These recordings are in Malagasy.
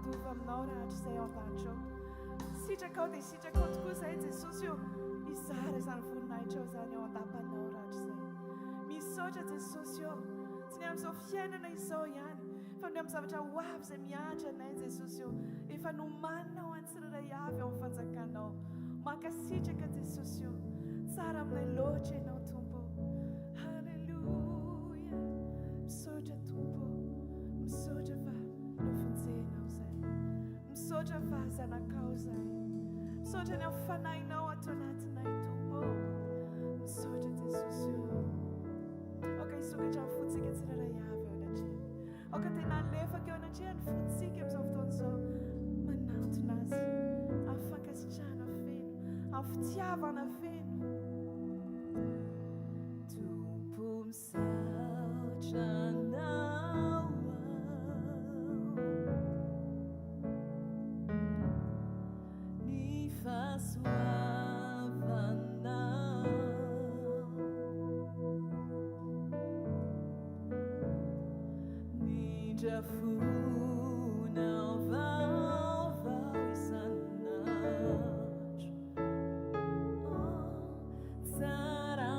mandova aminao rahatrizay ao an-danitra ao. Sitrakao dia sitrakao tokoa izahay Jesosy ô, hizara izany voninahitrao izany ao an-dapanao rahatrizay. Misaotra Jesosy ô, tsy ny amin'izao fiainana izao ihany, fa ny amin'ny zavatra ho avy izay miandry anay Jesosy ô, efa nomaninao ho an'ny tsirairay avy ao amin'ny fanjakanao. Mankasitraka Jesosy ô, tsara aminay loatra Ianao Tompo ô. Haleloia. Misaotra Tompo ô, misaotra fa novonjenao izahay. Misaotra fa zanakao izahay. Misaotra ny amin'ny fanahinao ato anatinay Tompo ô. Misaotra Jesosy ô. Aoka hisokatra ny fontsika tsirairay avy eo anatrehany. Aoka tena halefaka eo anatrehany ny fontsika amin'izao fotoana izao. Manantona Azy amin'ny fankasitrahana feno, amin'ny fitiavana feno. Tompo misaotra Anao aho. Ny fahasoavanao. Nindra fonao vaovao isan'andro. Oh, tsara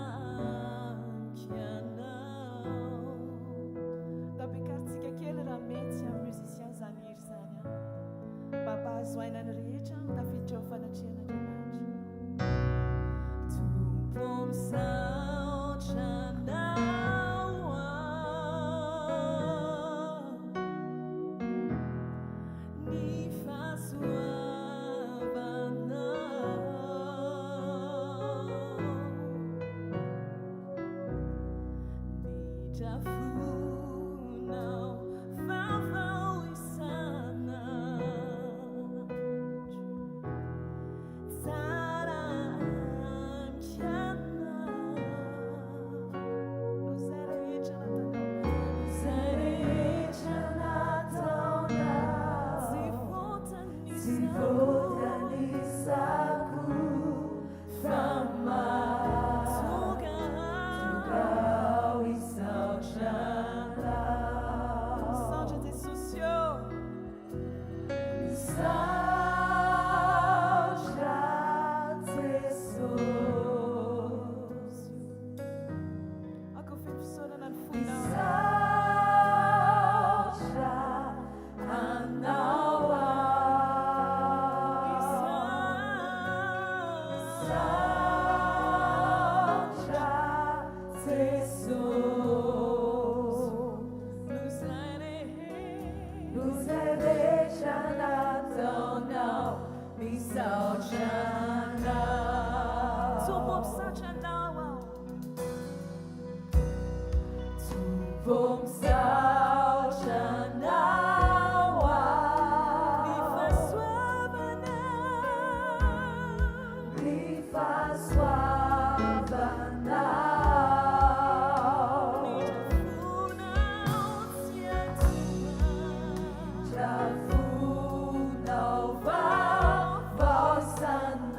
amiko ianao. Ampiakarintsika kely raha mety amin'ny musicien izany hira izany an. Mba hampahazo aina ny rehetra ho tafiditra eo fanatrehan'Andriamanitra. Tompo misaotra Anao aho, ny fahasoavanao. Nidra fonao vaovao isan'andro. Tsara amiko ianao. Noho izay rehetra nataonao. Izay rehetra nataonao. Tsy voatanisako. Fa mahatonga aho hisaotra Anao. Misaotra Jesosy ô. Misaotra Jesosy. Aoka ho feno fisaorana ny fonao. Misaotra Anao aho. Misaotra Jesosy. Noho izay rehetra nataonao, misaotra Anao. Tompo misaotra Anao aho. Tompo misaotra Anao aho. Ny fahasoavanao. Ny fahasoavanao. Nindra fonao tsy an-tohatra. Nindra fonao vaovao isan'andro.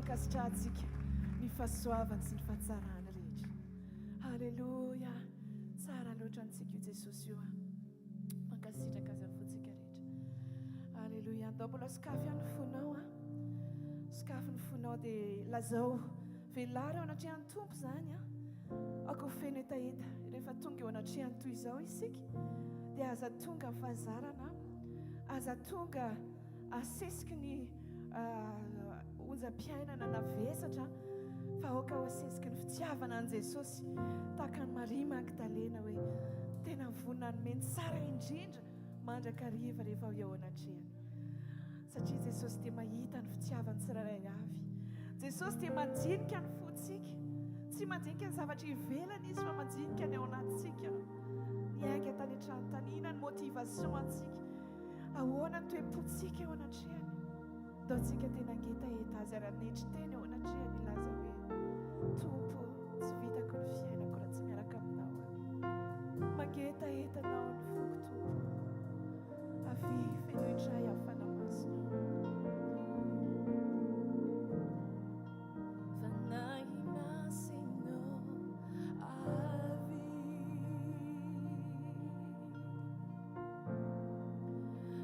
ankasitrahantsika ny fahasoavany sy ny fahatsarany rehetra. Aleloia! Tsara loatra antsika io Jesosy io a. Mankasitraka azy amin'ny fontsika rehetra. Aleloia! Andao mbola sokafy ihany ny fonao a. Sokafy ny fonao dia lazao velaro eo anatrehan'ny Tompo izany a. Aoka ho feno hetaheta rehefa tonga eo anatrehany toy izao isika dia aza tonga amin'ny fahazarana, aza tonga asesiky ny onjam-piainana na vesatra fa aoka ho asesiky ny fitiavana an'i Jesosy tahaka an'i Maria Magdalena hoe tena vonona hanome ny tsara indrindra mandrakariva rehefa eo anatrehany. Satria Jesosy dia mahita ny fitiavany tsirairay avy. Jesosy dia mandinika ny fontsika. Tsy mandinika ny zavatra ivelany Izy fa mandinika ny ao anatintsika. Niainga tany an-trano tany, inona ny motivation antsika? Ahoana ny toe-pontsika eo anatrehany? Ataontsika tena hangetaheta Azy ary hanetry tena eo anatrehany hilaza hoe, Tompo, tsy vitako ny fiainako raha tsy miaraka Aminao aho. Mangetaheta Anao ny foko, Tompo. Avia, feno indray aho Fanahy Masina. Fanahy Masina, avia.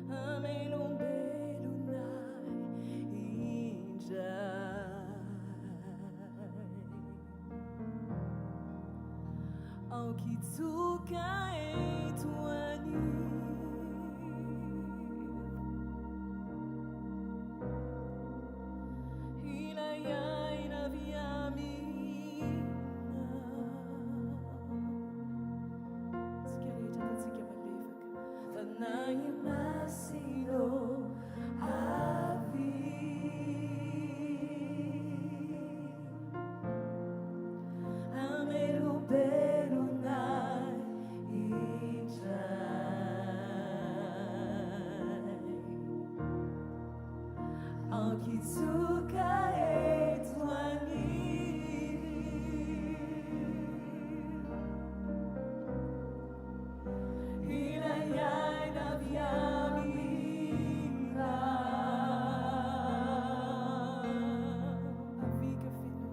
Hamelombelona ahy indray. Aoka hitsoka eto anio. Ilay aina avy aminao. Tsika rehetra ataontsika malefaka. Fanahy Masina avy. Hamelombelona ahy indray. Aoka hitsoka eto anio. Ilay aina avy aminao. Avika feno.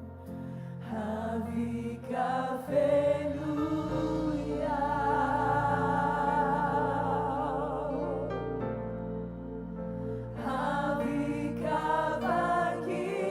Avika fenoy aho. Avika vakio.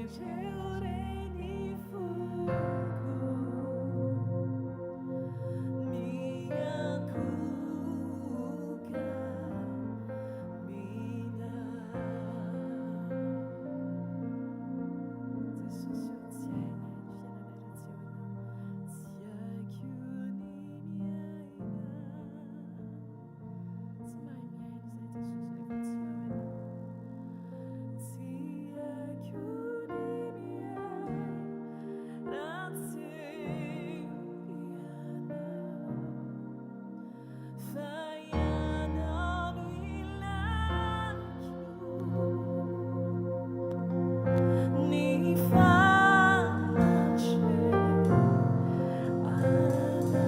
Ireo reny foko miankohoka aminao. Jesosy ô, tsy hainay ny fiainanay raha tsy eo Ianao. Tsy haiko ny miaina. Tsy mahay miaina izahay Jesosy rehefa tsy eo Ianao. Tsy haiko ny miaina raha tsy eo Ianao. Fa Ianao no ilaiko. Ny fanatrehanao. Alléluia.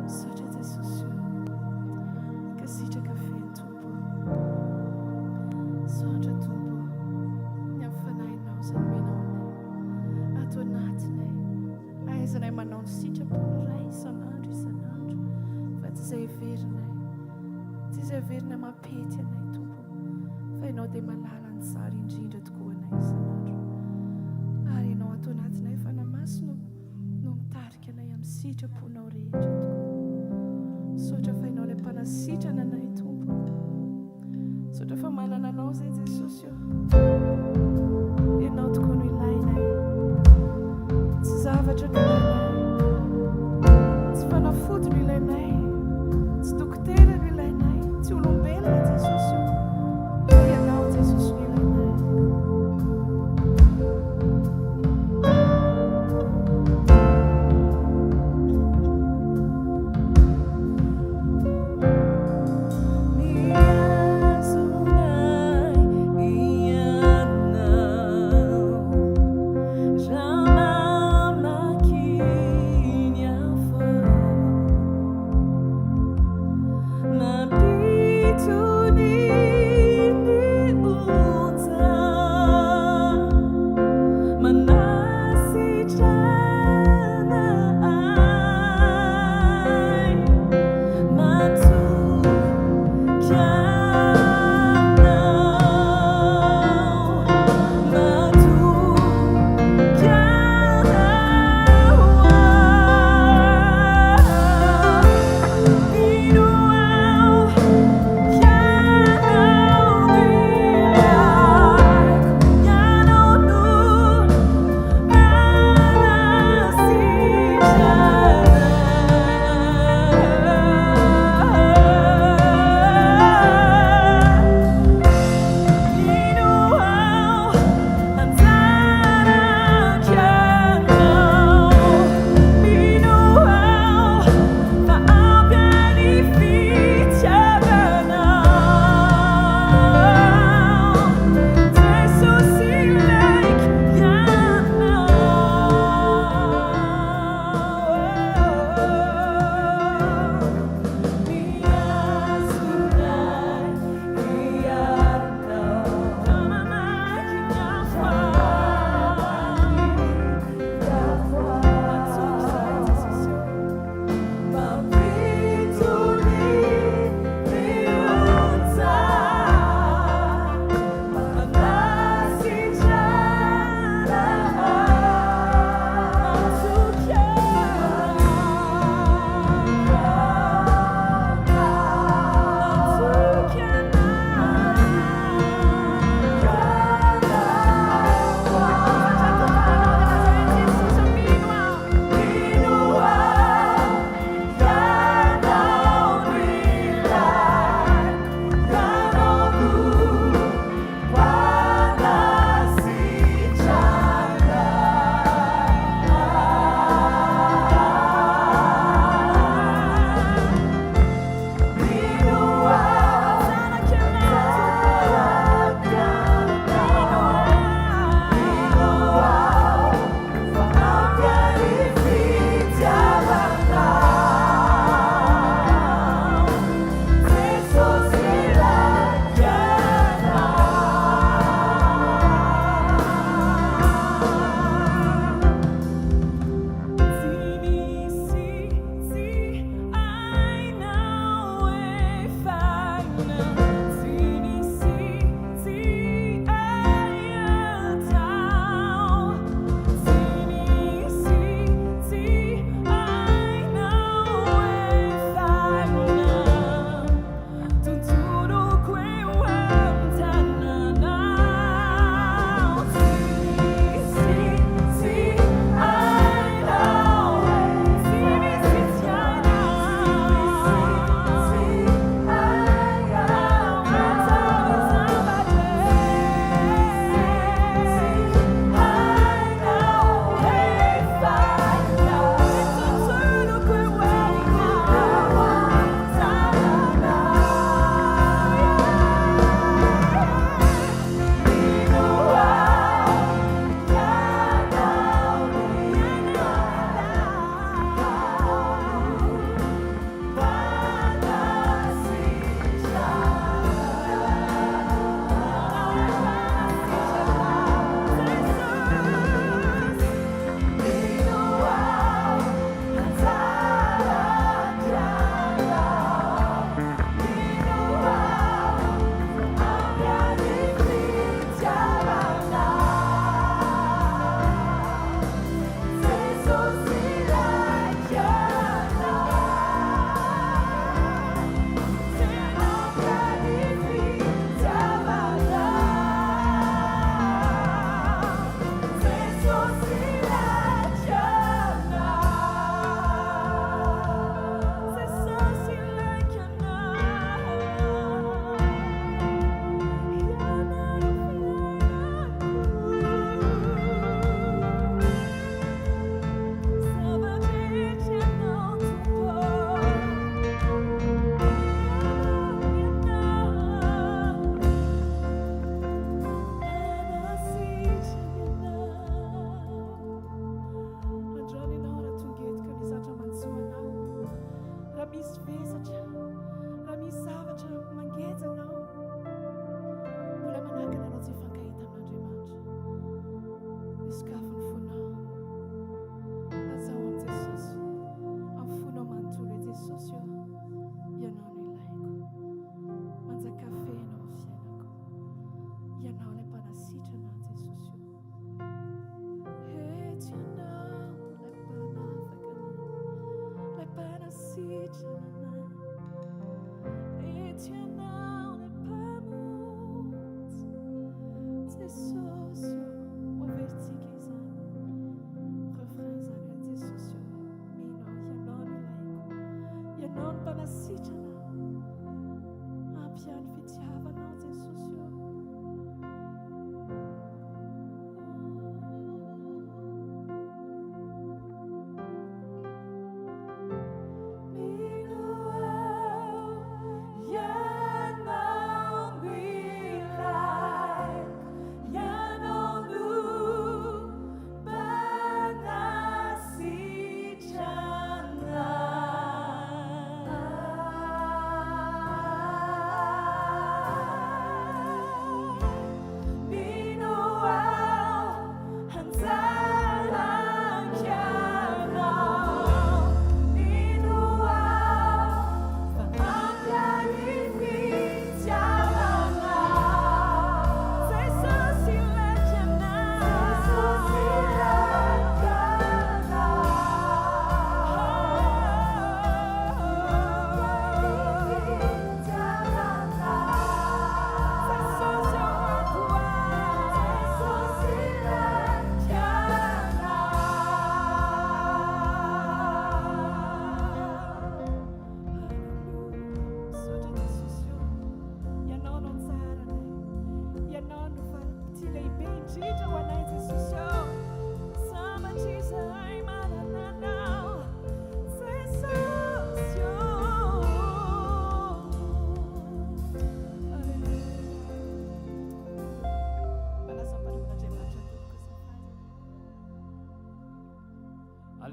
Misaotra Jesosy ô. Mankasitraka feno Tompo. Misaotra Tompo. Ny amin'ny fanahinao izay nomenao anay. Ato anatinay. Ahaizanay manao ny sitrapon'ny Ray isan'andro isan'andro. Fa tsy izay heverinay. Tsy izay heverinay mampety anay Tompo. Fa Ianao dia mahalala ny tsara indrindra tokoa anay isan'andro. Ary Ianao ato anatinay Fanahy Masina no mitarika anay amin'ny sitraponao rehetra tokoa. Misaotra fa Ianao ilay mpanasitrana anay Tompo. Misaotra fa manana Anao izay Jesosy ô. Ianao tokoa no ilainay. Tsy zavatra no ilainay. Tsy fanafody no ilainay. Tsy dokotera no ilainay. Tsy olombelona Jesosy ô. Fa Ianao Jesosy no ilainay. Mihazona Ianao, raha mamaky ny afo, mampitony ny onja, manasitrana ahy, matoky Anao, matoky Anao, mino aho Ianao.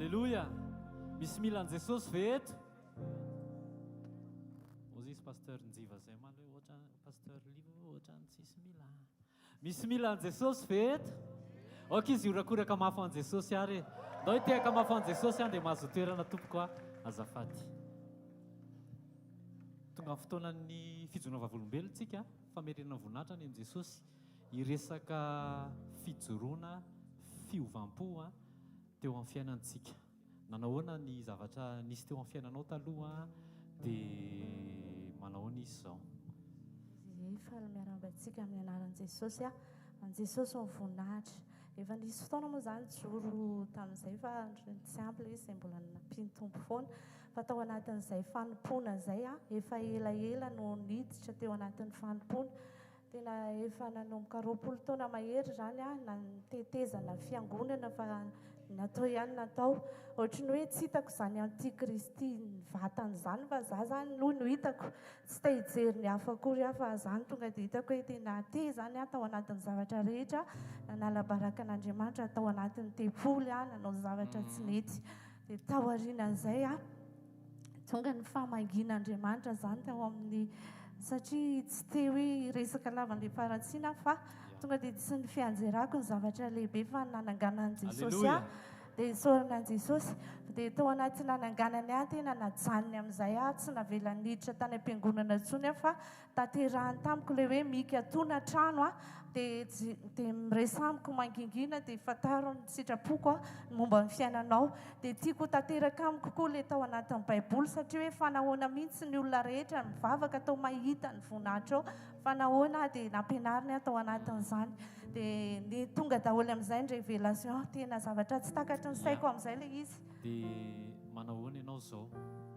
Aleloia! Misy mila an'i Jesosy ve eto? Hozy izy Pasteur Njiva zay omaly hoe ohatra Pasteur Liva hoe ohatran'ny tsisy mila. Misy mila an'i Jesosy ve eto? Aoka izy hiorakoraka mafy ho an'i Jesosy ary e. Ndao hitehaka mafy ho an'i Jesosy an dia mahazo toerana tompoko a. Azafady. Tonga ny fotoanan'ny fijoroana vavolombelona tsika, famerenana voninahitra any amin'i Jesosy. Hiresaka fijoroana fiovam-po teo amin'ny fiainantsika. Nanahoana ny zavatra nisy teo amin'ny fiainanao taloha dia manahoana izy izao? Ie, faly miarahaba antsika amin'ny anaran'i Jesosy aho. An'i Jesosy ny voninahitra. Efa nisy fotoana moa izany nijoro tamin'izay fa tsy ampy ilay izy izay mbola nampian'ny Tompo foana. Fa tao anatin'izay fanompoana izay aho, efa elaela no niditra teo anatin'ny fanompoana. Tena efa nanomboka 20 taona mahery izany aho nitetezana fiangonana fa natao ihany natao. Ohatry ny hoe tsy hitako izany antikristy ny vatany izany fa za izany aloha no hitako. Tsy te hijery ny hafa akory aho fa za no tonga dia hitako hoe tena athée izany aho tao anatin'ny zavatra rehetra, nanala baraka an'Andriamanitra tao anatin'ny tempoly aho, nanao zavatra tsy nety. Dia taorianan'izay aho Tonga ny famangian'Andriamanitra izany tao amin'ny satria tsy te hoe hiresaka lava an'ilay faharatsiana aho fa tonga dia tsy ny fianjerako ny zavatra lehibe fa ny nananganan'i Jesosy ahy. Dia isaorana an'i Jesosy. Dia tao anaty nananganany ahy tena najanony amin'izay aho, tsy navelany niditra tany am-piangonana intsony aho fa Tanterahiny tamiko ilay hoe mikatona trano aho dia dia miresaha amiko mangingina dia fantaro ny sitrapoko aho ny momba ny fiainanao. Dia tiako ho tanteraka amiko koa ilay tao anatin'ny baiboly satria hoe fa nahoana mihitsy ny olona rehetra mivavaka tao mahita ny voninahitra ao fa nahoana aho dia nampianariny aho tao anatin'izany. Dia ny tonga daholo amin'izay ny révélation tena zavatra tsy takatry ny saiko amin'izay ilay izy. Dia manahoana ianao izao?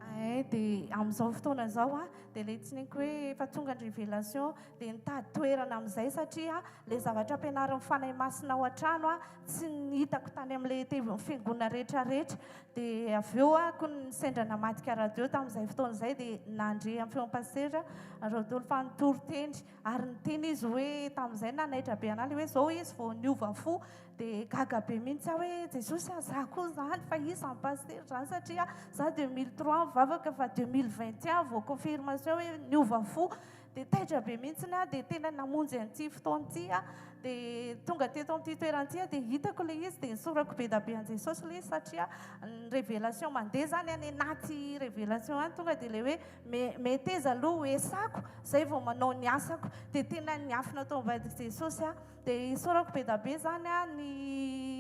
Ay dia amin'izao fotoana izao aho Dia ilay tsiniko hoe efa tonga ny révélation dia nitady toerana amin'izay satria ilay zavatra ampianarin'ny Fanahy Masina ao an-trano tsy ny hitako tany amin'ilay tv fiangonana rehetra rehetra. Dia avy eo aho koa sendra namadika radio tamin'izay fotoana izay dia nandre amin'ny feon'ny pasitera Rodolphe fa nitory teny ary niteny izy hoe tamin'izay nanaitra be an'ahy ilay hoe izao izy vao niova fo. Dia gaga be mihitsy aho hoe Jesosy a, za koa izany fa iza ny pasitera izany satria za 2003 nivavaka fa 2021 vao confirmation hoe niova fo. Dia taitra be mihitsy aho dia tena namonjy an'ity fotoana ity aho. Dia tonga teto amin'ity toerana ity aho dia hitako ilay izy dia nisorako be dia be an'i Jesosy ilay izy satria ny révélation mandeha izany any anaty révélation any tonga dia ilay hoe meteza aloha ho esako izay vao manao ny asako. Dia tena niafina tao ambadik'i Jesosy aho. Dia isaorako be da be izany ny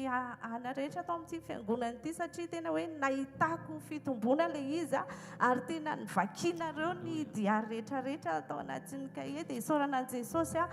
ana rehetra ato amin'ity fiangonana ity satria tena hoe nahitako fitomboana ilay izy ary tena nivakianareo ny diary rehetra rehetra tao anatin'ny kahie dia isaorana an'i Jesosy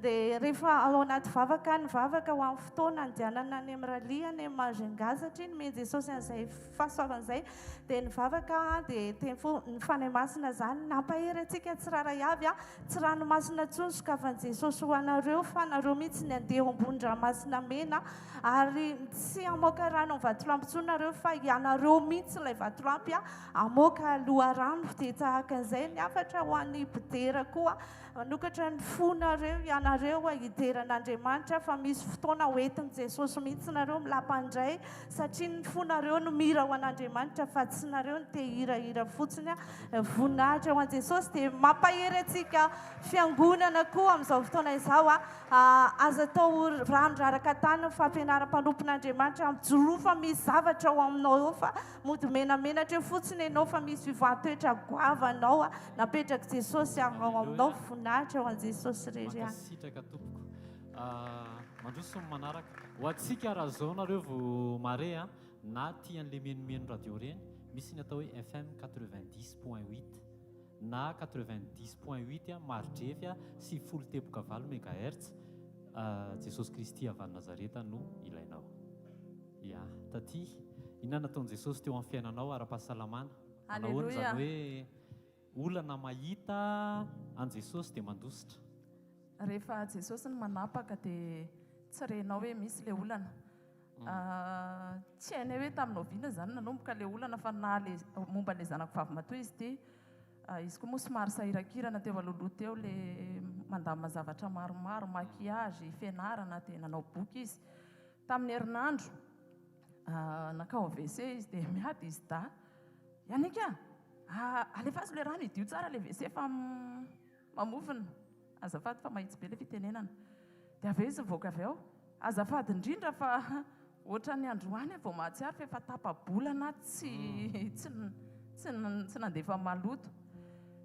dia rehefa ao anaty vavaka ny vavaka ho amin'ny fotoana andehanana any amin'ny rallye any Majunga satria nomen'i Jesosy an'izay fahasoavana izay dia nivavaka dia teny fo ny Fanahy Masina izany nampahery antsika tsirairay avy Tsy ranomasina intsony sokafan'i Jesosy ho anareo fa nareo mihitsy ny andeha eo ambony ranomasina mena ary tsy hamoaka rano amin'ny vatolampy intsony nareo fa ianareo mihitsy ilay vatolampy hamoaka loharano. Dia tahaka an'izay ny hafatra ho an'ny mpidera koa, manokatra ny fonareo ianareo hidera an'Andriamanitra fa misy fotoana hoentin'i Jesosy mihitsy nareo milapa indray satria ny fonareo no mihira ho an'Andriamanitra fa tsy nareo no te hihirahira fotsiny. Voninahitra ho an'i Jesosy dia mampahery antsika fiangonana koa amin'izao fotoana izao a. Aza atao rano raraka tany ny fampianaram-panompon'Andriamanitra. Mijoroa fa misy zavatra ao aminao eo fa mody menamenatra eo fotsiny ianao fa misy fiovan-toetra goavana ao napetrak'i Jesosy ao aminao. Voninahitra ho an'i Jesosy irery ihany. Mankasitraka tompoko. Mandroso ny manaraka. Ho antsika raha zao nareo vao mare a, na tia an'le mihanomiheno radio reny, misy ny atao hoe FM 90.8 na 90.8 a, maridrefy a, 90.8 megahertz, Jesosy Kristy avy any Nazareta no ilainao. Ya, taty, inona nataon'i Jesosy teo amin'ny fiainanao ara-pahasalamana? Manahoana Aleloia. izany hoe olana mahita an'i Jesosy dia mandositra? Rehefa Jesosy no manapaka dia tsy renao hoe misy ilay olana. Tsy hainay hoe tamin'ny oviana izany nanomboka ilay olana fa na ilay momba ilay zanako vavimatoa izy ity, izy koa moa somary sahirankirana teo alohaloha teo ilay mandamina zavatra maromaro, maquillage, fianarana dia nanao boky izy. Tamin'ny herinandro. Nankao amin'ny WC izy dia miady izy dahy. Yannick a! Alefaso ilay rano hidio tsara ilay WC fa mamofona. Azafady fa mahitsy be ilay fitenenana. Dia avy eo izy nivoaka avy ao. Azafady indrindra fa ohatran'ny androany aho vao mahatsiaro fa efa tapa-bolana aho tsy tsy tsy tsy nandefa maloto.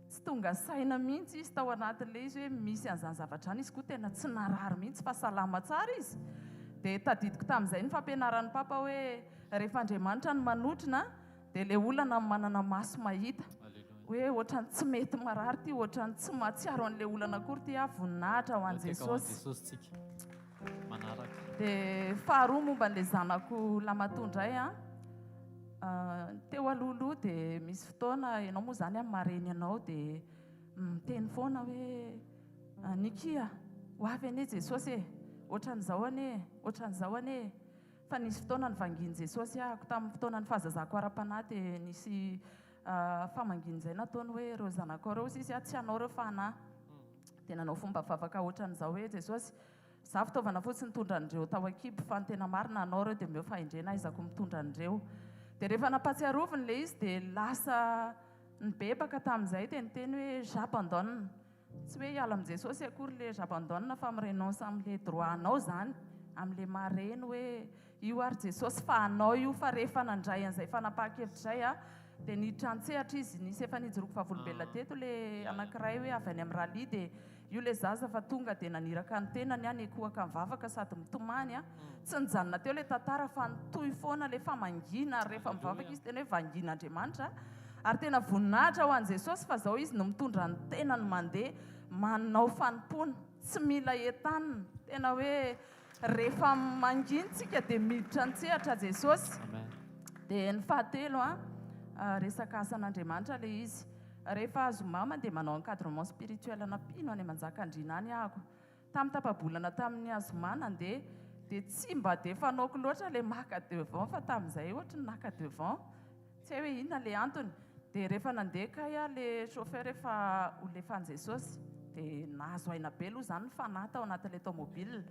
Tsy tonga saina mihitsy izy tao anatin'ilay izy hoe misy an'izany zavatra izany. Izy koa tena tsy narary mihitsy fa salama tsara izy. Dia tadidiko tamin'izay ny fampianaran'ny Papa hoe rehefa Andriamanitra no manotrona dia ilay olona no manana maso mahita. Hoe ohatran'ny tsy mety marary ity, ohatran'ny tsy mahatsiaro an'ilay olana akory ity aho, voninahitra ho an'i Jesosy. Dia faharoa momba an'ilay zanako lamatoa indray an, teo alohaloha dia misy fotoana ianao moa izany amin'ny maha reny anao dia miteny foana hoe Nicky a, ho avy anie Jesosy e, ohatran'izao anie e, ohatran'izao anie e. Fa nisy fotoana nivangian'i Jesosy ahako, tamin'ny fotoanan'ny fahazazako ara-panahy dia nisy famangiana izay nataony hoe ireo zanakao ireo sisy tsy anao ireo fa anah. Dia nanao fomba vavaka ohatran'izao hoe Jesosy, za fitaovana fotsiny nitondra an'ireo tao an-kibo fa ny tena marina anao ireo dia omeo fahendrena ahaizako mitondra an'ireo. Dia rehefa nampahatsiaroviny ilay izy dia lasa nibebaka tamin'izay dia niteny hoe j'abandonne. Tsy hoe hiala amin'i Jesosy akory ilay j'abandonne fa mi-renonce amin'ilay droit anao izany, amin'ilay maha reny hoe io ary Jesosy fa anao io fa rehefa nandray an'izay fanapahan-kevitra izay aho dia niditra an-tsehatra izy, nisy efa nijoroako vavolombelona teto ilay anankiray hoe avy any amin'ny rallye dia io ilay zaza fa tonga dia naniraka ny tenany aho nikohaka nivavaka sady mitomany aho, tsy nijanona teo ilay tantara fa nitohy foana ilay famangiana ary rehefa mivavaka izy tena hoe vangian'Andriamanitra ary tena voninahitra ho an'i Jesosy fa zao izy no mitondra ny tenany mandeha manao fanompoana tsy mila entanina tena hoe rehefa mangina tsika dia miditra an-tsehatra Jesosy. Dia ny fahatelo an, resaka asan'Andriamanitra ilay izy. Rehefa azo mama dia manao encadrement spirituel ana mpino any Manjakandriana any ahako. Tamin'ny tapa-bolana tamin'ny azoma nandeha dia tsy mba dia fanaoko loatra ilay maka devant fa tamin'izay ohatry ny naka devant. Tsy hay hoe inona ilay antony. Dia rehefa nandeha kay aho ilay chauffeur efa olona efa an'i Jesosy dia nahazo aina be aloha izany ny fanahy tao anatin'ilay tomobile.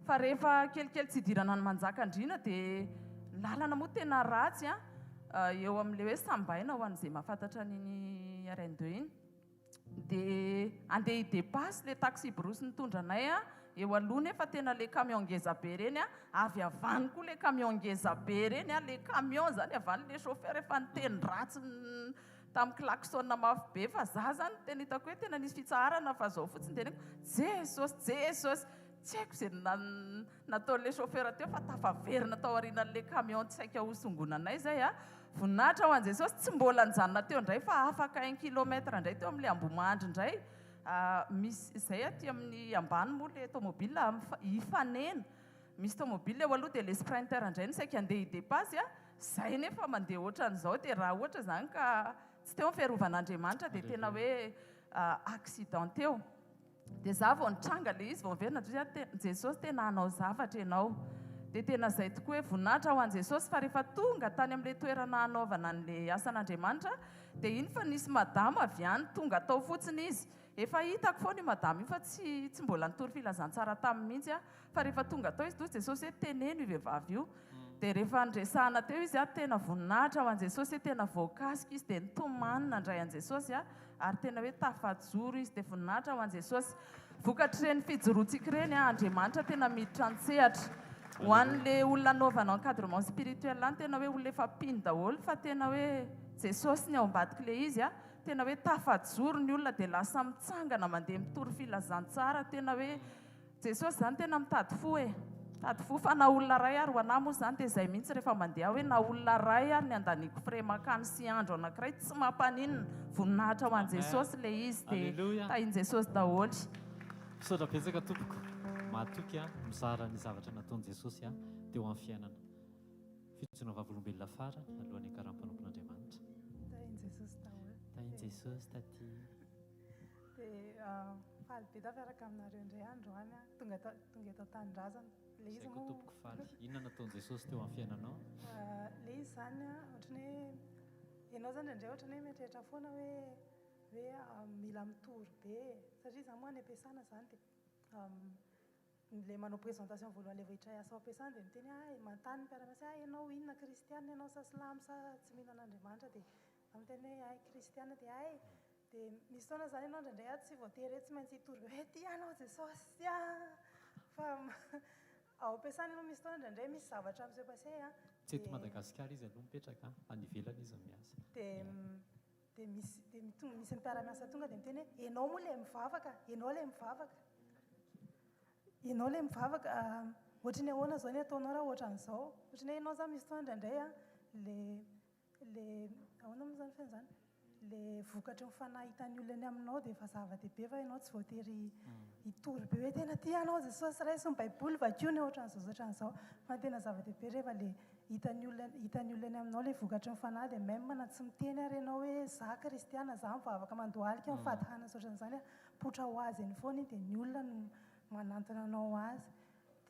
Fa rehefa kelikely tsy hidirana an'i Manjakandriana dia lalana moa tena ratsy an, eo amin'ilay hoe Sambaina ho an'izay mahafantatra an'iny RN deux iny. Dia andeha hi-depasse ilay taxi-brousse nitondra anay an, eo aloha nefa tena ilay camion ngeza be ireny an, avy avany koa ilay camion ngeza be ireny an, ilay camion izany avy any ilay chauffeur efa niteny ratsy tamin'ny klaxon mafy be fa za izany tena hitako hoe tena nisy fitsaharana fa zao fotsiny teneniko Jesosy Jesosy tsy haiko izay nataon'ilay chauffeur teo fa tafaverina tao aorianan'ilay camion tsy saika ho songonanay izay a. Voninahitra ho an'i Jesosy, tsy mbola nijanona teo indray fa afaka un kilomètre indray teo amin'ilay Ambohimandry indray, misy izay aty amin'ny ambany moa ilay tomobile hifanena, misy tomobile eo aloha dia ilay sprinter indray no saika handeha hi-dépasse a, izay nefa mandeha ohatran'izao dia raha ohatra izany ka tsy teo ny fiarovan'Andriamanitra dia tena hoe accident teo. Dia za vao nitranga le izy vao niverina Jesosy ah Jesosy tena hanao zavatra ianao. Dia tena zay tokoa hoe voninahitra ho an'i Jesosy fa rehefa tonga tany amin'ilay toerana hanaovana an'ilay asan'Andriamanitra dia iny fa nisy madama avy any tonga tao fotsiny izy. Efa hitako foana io madama io fa tsy tsy mbola nitory filazantsara taminy mihitsy aho. Fa rehefa tonga tao izy toa Jesosy hoe teneno io vehivavy io. Dia rehefa niresahana teo izy tena voninahitra ho an'i Jesosy hoe tena voakasika izy dia nitomany nandray an'i Jesosy ary tena hoe tafajoro izy dia voninahitra ho an'i Jesosy. Vokatr'ireny fijoroantsika ireny Andriamanitra tena miditra an-tsehatra. Ho an'ilay olona anaovana encadrement spirituel any tena hoe olona efa mpino daholo fa tena hoe Jesosy ny ao ambadik'ilay izy tena hoe tafajoro ny olona dia lasa mitsangana mandeha mitory filazantsara tena hoe Jesosy zany tena mitady fo e! Mitady fo fa na olona ray ary ho anah moa zany dia zay mihitsy rehefa mandeha hoe na olona ray ary ny andaniako frais makany sy andro anakiray tsy mampaninona, voninahitra ho an'i Jesosy le izy dia tahin'i Jesosy daholo. Misaotra betsaka tompoko, mahatoky a, mizara ny zavatra nataon'i Jesosy a teo amin'ny fiainana. Fijoroana vavolombelona farany alohan'ny hiakaran'ny mpanompon'Andriamanitra. Tahin'i Jesosy daholo. Tahin'i Jesosy taty. Dia faly be tafiaraka aminareo indray androany aho, tonga tonga eto an-tanindrazana. Ilay izy moa. Izay koa tompoko faly. Inona nataon'i Jesosy teo amin'ny fiainanao? Ilay izy izany an, ohatran'ny hoe ianao izany indraindray ohatran'ny hoe mieritreritra foana hoe hoe mila mitory be e. Satria izaho moa any am-piasana izany dia. Le manao présentation voalohany le vao hiditra hiasa ao am-piasana dia miteny hoe hay, manontany ny mpiara-miasa hoe hay ianao inona kristiana ianao sa silamo sa tsy mino an'Andriamanitra dia za miteny hoe hay kristiana dia hay dia misy fotoana izany ianao indraindray aho tsy voatery hoe tsy maintsy hitory be hoe tia anao Jesosy ah fa ao am-piasana ianao misy fotoana indraindray misy zavatra mi-se passer an Tsy eto dia Madagasikara izy aloha mipetraka an, any ivelany izy no miasa. dia Dia misy dia mitonga misy mpiara-miasa tonga dia miteny hoe ianao moa ilay mivavaka, ianao ilay mivavaka. Ianao ilay mivavaka, ohatry ny ahoana izao ny ataonao raha ohatran'izao? Ohatry ny hoe ianao izany misy fotoana indraindray an, ilay ilay ahoana moa izany fehiny izany? Ilay vokatry ny fanahy hitan'ny olona eny aminao dia efa zava-dehibe fa ianao tsy voatery hitory be hoe tena tia anao Jesosy, raiso ny baiboly, vakio ny ohatran'izao sy ohatran'izao. Fa ny tena zava-dehibe rehefa ilay hitan'ny olona hitan'ny olona eny aminao ilay vokatry ny fanahy dia même na tsy miteny ary ianao hoe za kristiana, za mivavaka mandohalika, mifady hanina sy ohatran'izany a, mipoitra ho azy eny foana iny dia ny olona no manantona anao ho azy.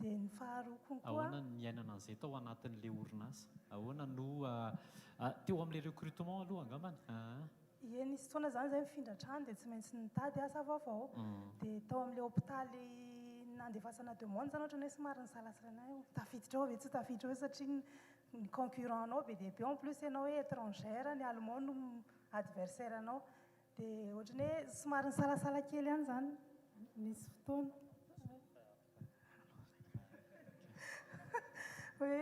Dia ny faharoa konkoa. Ahoana ny niainana an'izay tao anatin'ilay orinasa? Ahoana no teo amin'ilay recrutement aloha angambany? Aa. Ie, nisy fotoana izany izahay nifindra trano dia tsy maintsy nitady asa vaovao. Dia tao amin'ilay hopitaly nandefasana demande izany ohatran'ny hoe somary nisalasala hoe tafiditra ao ve tsy tafiditra ao ve satria ny concurrent anao be dia be en plus ianao hoe étrangère, ny allemand no adversaire anao. Dia ohatran'ny hoe somary nisalasala kely ihany izany nisy fotoana. Hoe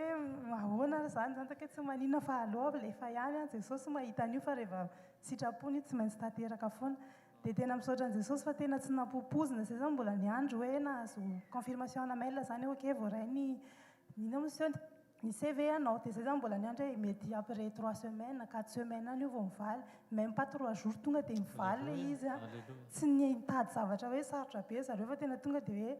ahoana ary izany, izany hoe tsy maninona fa aleo alefa ihany an, Jesosy mahita an'io fa rehefa sitrapony io tsy maintsy tanteraka foana. Dia tena misaotra an'i Jesosy fa tena tsy nampoipoizina izay izany mbola niandry hoe nahazo confirmation ana mail izany hoe ok voaray ny inona moa izy teo, ny CV anao. Dia izay izany mbola niandry hoe mety après trois semaines, quatre semaines any io vao mivaly, même pas trois jours tonga dia mivaly ilay izy an. Tsy nitady zavatra hoe sarotra be zareo fa tena tonga dia hoe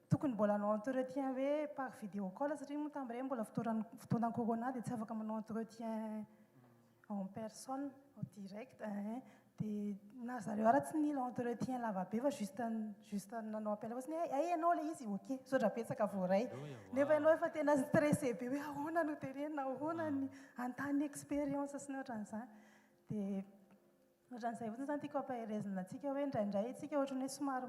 Tokony mbola hanao entretien hoe par video call satria moa tamin'ireny mbola fotoana fotoanan'ny corona dia tsy afaka manao entretien en personne, en direct ein. Dia na zareo ara tsy nila entretien lava be fa juste juste nanao appel fotsiny hoe hay ianao ilay izy, ok, misaotra betsaka voaray. Nefa ianao efa tena stressé be hoe ahoana no tenenina, ahoana ny hanontany expérience sy ny ohatran'izany. Dia Ohatran'izay fotsiny izany tiako hampaherezina antsika hoe indraindray isika ohatran'ny hoe somary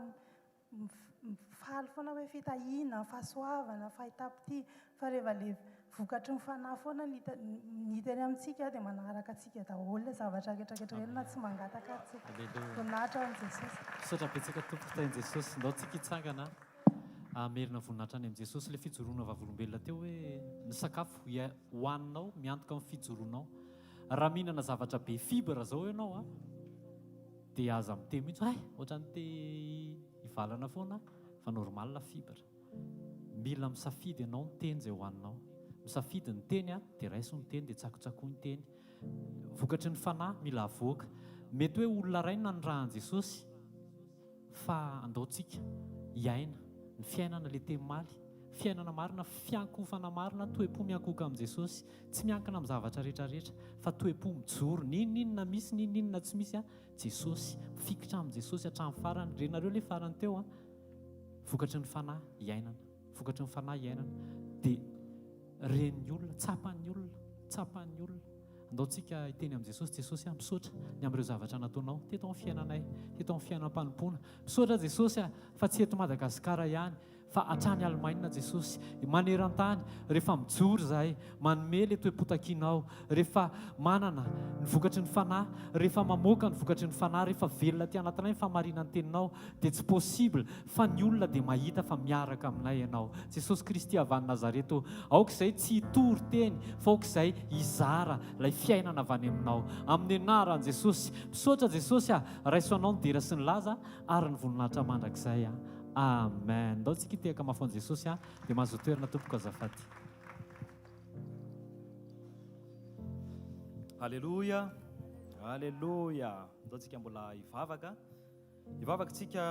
mifaly foana hoe fitahiana, fahasoavana, fahitam-pitia, fa rehefa ilay vokatry ny fanahy foana no hita ny hita eny amintsika dia manaraka antsika daholo ilay zavatra rehetrarehetra ireny na tsy mangataka ary tsika. Aleloia. Voninahitra ho an'i Jesosy. Misaotra betsaka tompoko tahin'i Jesosy. Ndao tsika hitsangana hamerina voninahitra any amin'i Jesosy. Ilay fijoroana vavolombelona teo hoe ny sakafo hohaninao miantoka amin'ny fijoroanao. Raha mihinana zavatra be fibre zao ianao a, dia aza miteny mihitsy hoe hay ohatran'ny te hivalana foana aho, fa normal fibre. Mila misafidy ianao ny teny izay hohaninao. Misafidy ny teny a, dia raiso ny teny dia tsakotsakoy ny teny. Vokatry ny fanahy mila avoaka. Mety hoe olona iray no nanirahan'i Jesosy Fa andao tsika hiaina ny fiainana le teny maly, fiainana marina, fiankohofana marina, toe-po miankohoka amin'i Jesosy, tsy miankina amin'ny zavatra rehetra rehetra, fa toe-po mijoro, n'inon'inona misy n'inon'inona tsy misy an, Jesosy, mifikitra amin'i Jesosy hatramin'ny farany, renareo le farany teo an, vokatry ny fanahy iainana, vokatry ny fanahy iainana, dia ren'ny olona, tsapan'ny olona, tsapan'ny olona. Andao tsika hiteny amin'i Jesosy, Jesosy ah, misaotra ny amin'ireo zavatra nataonao teto amin'ny fiainanay, teto amin'ny fiainam-panompoana. Misaotra Jesosy ah, fa tsy eto Madagasikara ihany, fa hatrany Alemaina Jesosy, maneran-tany, rehefa mijoro izahay, manome ilay toe-potakianao, rehefa manana ny vokatry ny Fanahy, rehefa mamoaka ny vokatry ny Fanahy, rehefa velona aty anatinay ny fahamarinan'ny Teninao, dia tsy possible fa ny olona dia mahita fa miaraka aminay Ianao. Jesosy Kristy avy any Nazareth ô, aoka izay tsy hitory teny fa aoka izay hizara ilay fiainana avy any Aminao. Amin'ny anaran'i Jesosy. Misaotra Jesosy a, raiso Anao ny dera sy ny laza ary ny voninahitra mandrakizay a. Amen. Ndao tsika hitehaka mafy an'i Jesosy a, dia mahazoa toerana tompoko azafady. Aleloia, aleloia. Ndao tsika mbola hivavaka. Hivavaka isika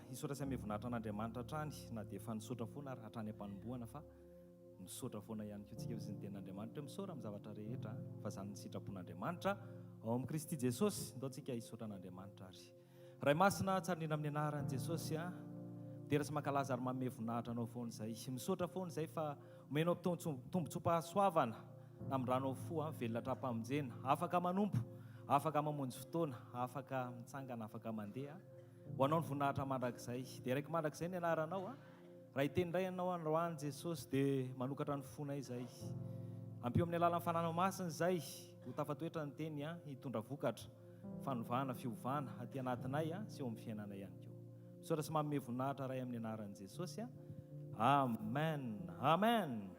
hisaotra sy hanome voninahitra an'Andriamanitra hatrany na dia efa nisaotra foana ary hatrany am-panombohana fa misaotra foana ihany koa tsika hoy ny tenin'Andriamanitra hoe misaora amin'ny zavatra rehetra fa izany ny sitrapon'Andriamanitra ao amin'i Kristy Jesosy. Ndao tsika hisaotra an'Andriamanitra ary. Ray Masina, tsara indrindra amin'ny anaran'i Jesosy a. Midera sy mankalaza ary manome voninahitra anao foana izay. Misaotra foana izay fa omenao tombontsoam-pahasoavana Namindranao fo aho, velona hatrampamonjena, afaka manompo, afaka mamonjy fotoana, afaka mitsangana, afaka mandeha. Ho anao ny voninahitra mandrakizay. Deraiko mandrakizay ny anaranao a. Raha hiteny indray Ianao androany Jesosy dia manokatra ny fonay izay. Ampio amin'ny alalan'ny Fananao Masina izay ho tafatoetra ny teny hitondra vokatra, fanovana, fiovana aty anatinay sy eo amin'ny fiainanay ihany koa. Misaotra sy manome voninahitra Ray amin'ny anaran'i Jesosy. Amen. Amen.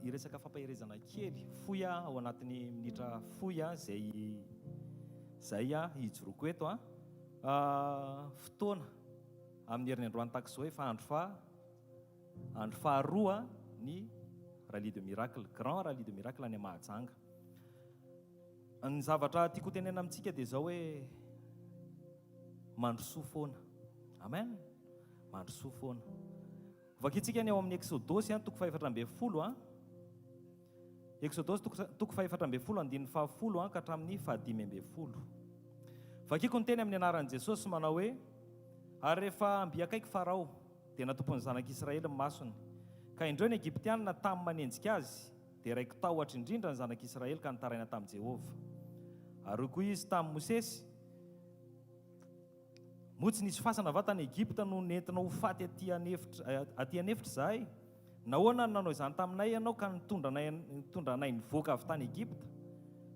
Hiresaka fampaherezana kely fohy ao anatin'ny minitra fohy izay izay hijoroako eto. Fotoana amin'ny herin'ny androany tahaka izao efa andro faha andro faharoa ny Rallye de Miracle, Grand Rallye de Miracle any Mahajanga. Ny zavatra tiako hotenenina amintsika dia izao hoe mandrosoa foana. Amen. Mandrosoa foana. Vakintsika ny ao amin'ny Eksodosy toko fahefatra ambin'ny folo. Eksodosy toko fahefatra ambin'ny folo andininy fahafolo ka hatramin'ny fahadimy ambin'ny folo. Vakiko ny teny amin'ny anaran'i Jesosy manao hoe, Ary rehefa mby akaiky Farao, dia natompon'ny zanak'Israely ny masony, ka indreo ny Egyptianina tamy manenjika azy, dia raiki-tahotra indrindra ny zanak'Israely ka nitaraina tamin'i Jehovah. Ary hoy koa izy tamin'i Mosesy, Moa tsy nisy fasana va tany Egypta no nentinao ho faty aty an'efitra aty an'efitra izahay? Nahoana no nanao izany taminay ianao ka nitondra anay nitondra anay nivoaka avy tany Egypta?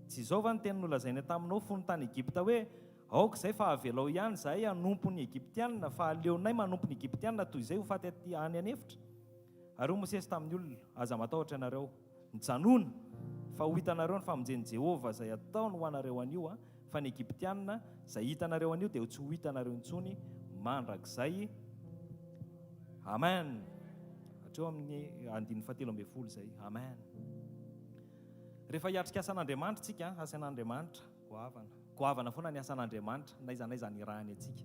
Tsy izao va ny teny nolazainay taminao fony tany Egypta hoe, Aoka izay fa avelao ihany izahay hanompo ny Egyptiana, fa aleonay manompo ny Egyptiana toy izay ho faty aty any an'efitra? Ary hoy Mosesy tamin'ny olona, Aza matahotra ianareo. Mijanòna, fa ho hitanareo ny famonjen'i Jehovah izay ataony ho anareo anio, fa ny Egyptiana izay hitanareo anio dia tsy ho hitanareo intsony mandrakizay. Amen. Hatreo amin'ny andininy fahatelo ambin'ny folo izay. Amen. Rehefa hiatrika asan'Andriamanitra tsika, asan'Andriamanitra, goavana. Goavana foana ny asan'Andriamanitra, n'aiza n'aiza anirahany antsika.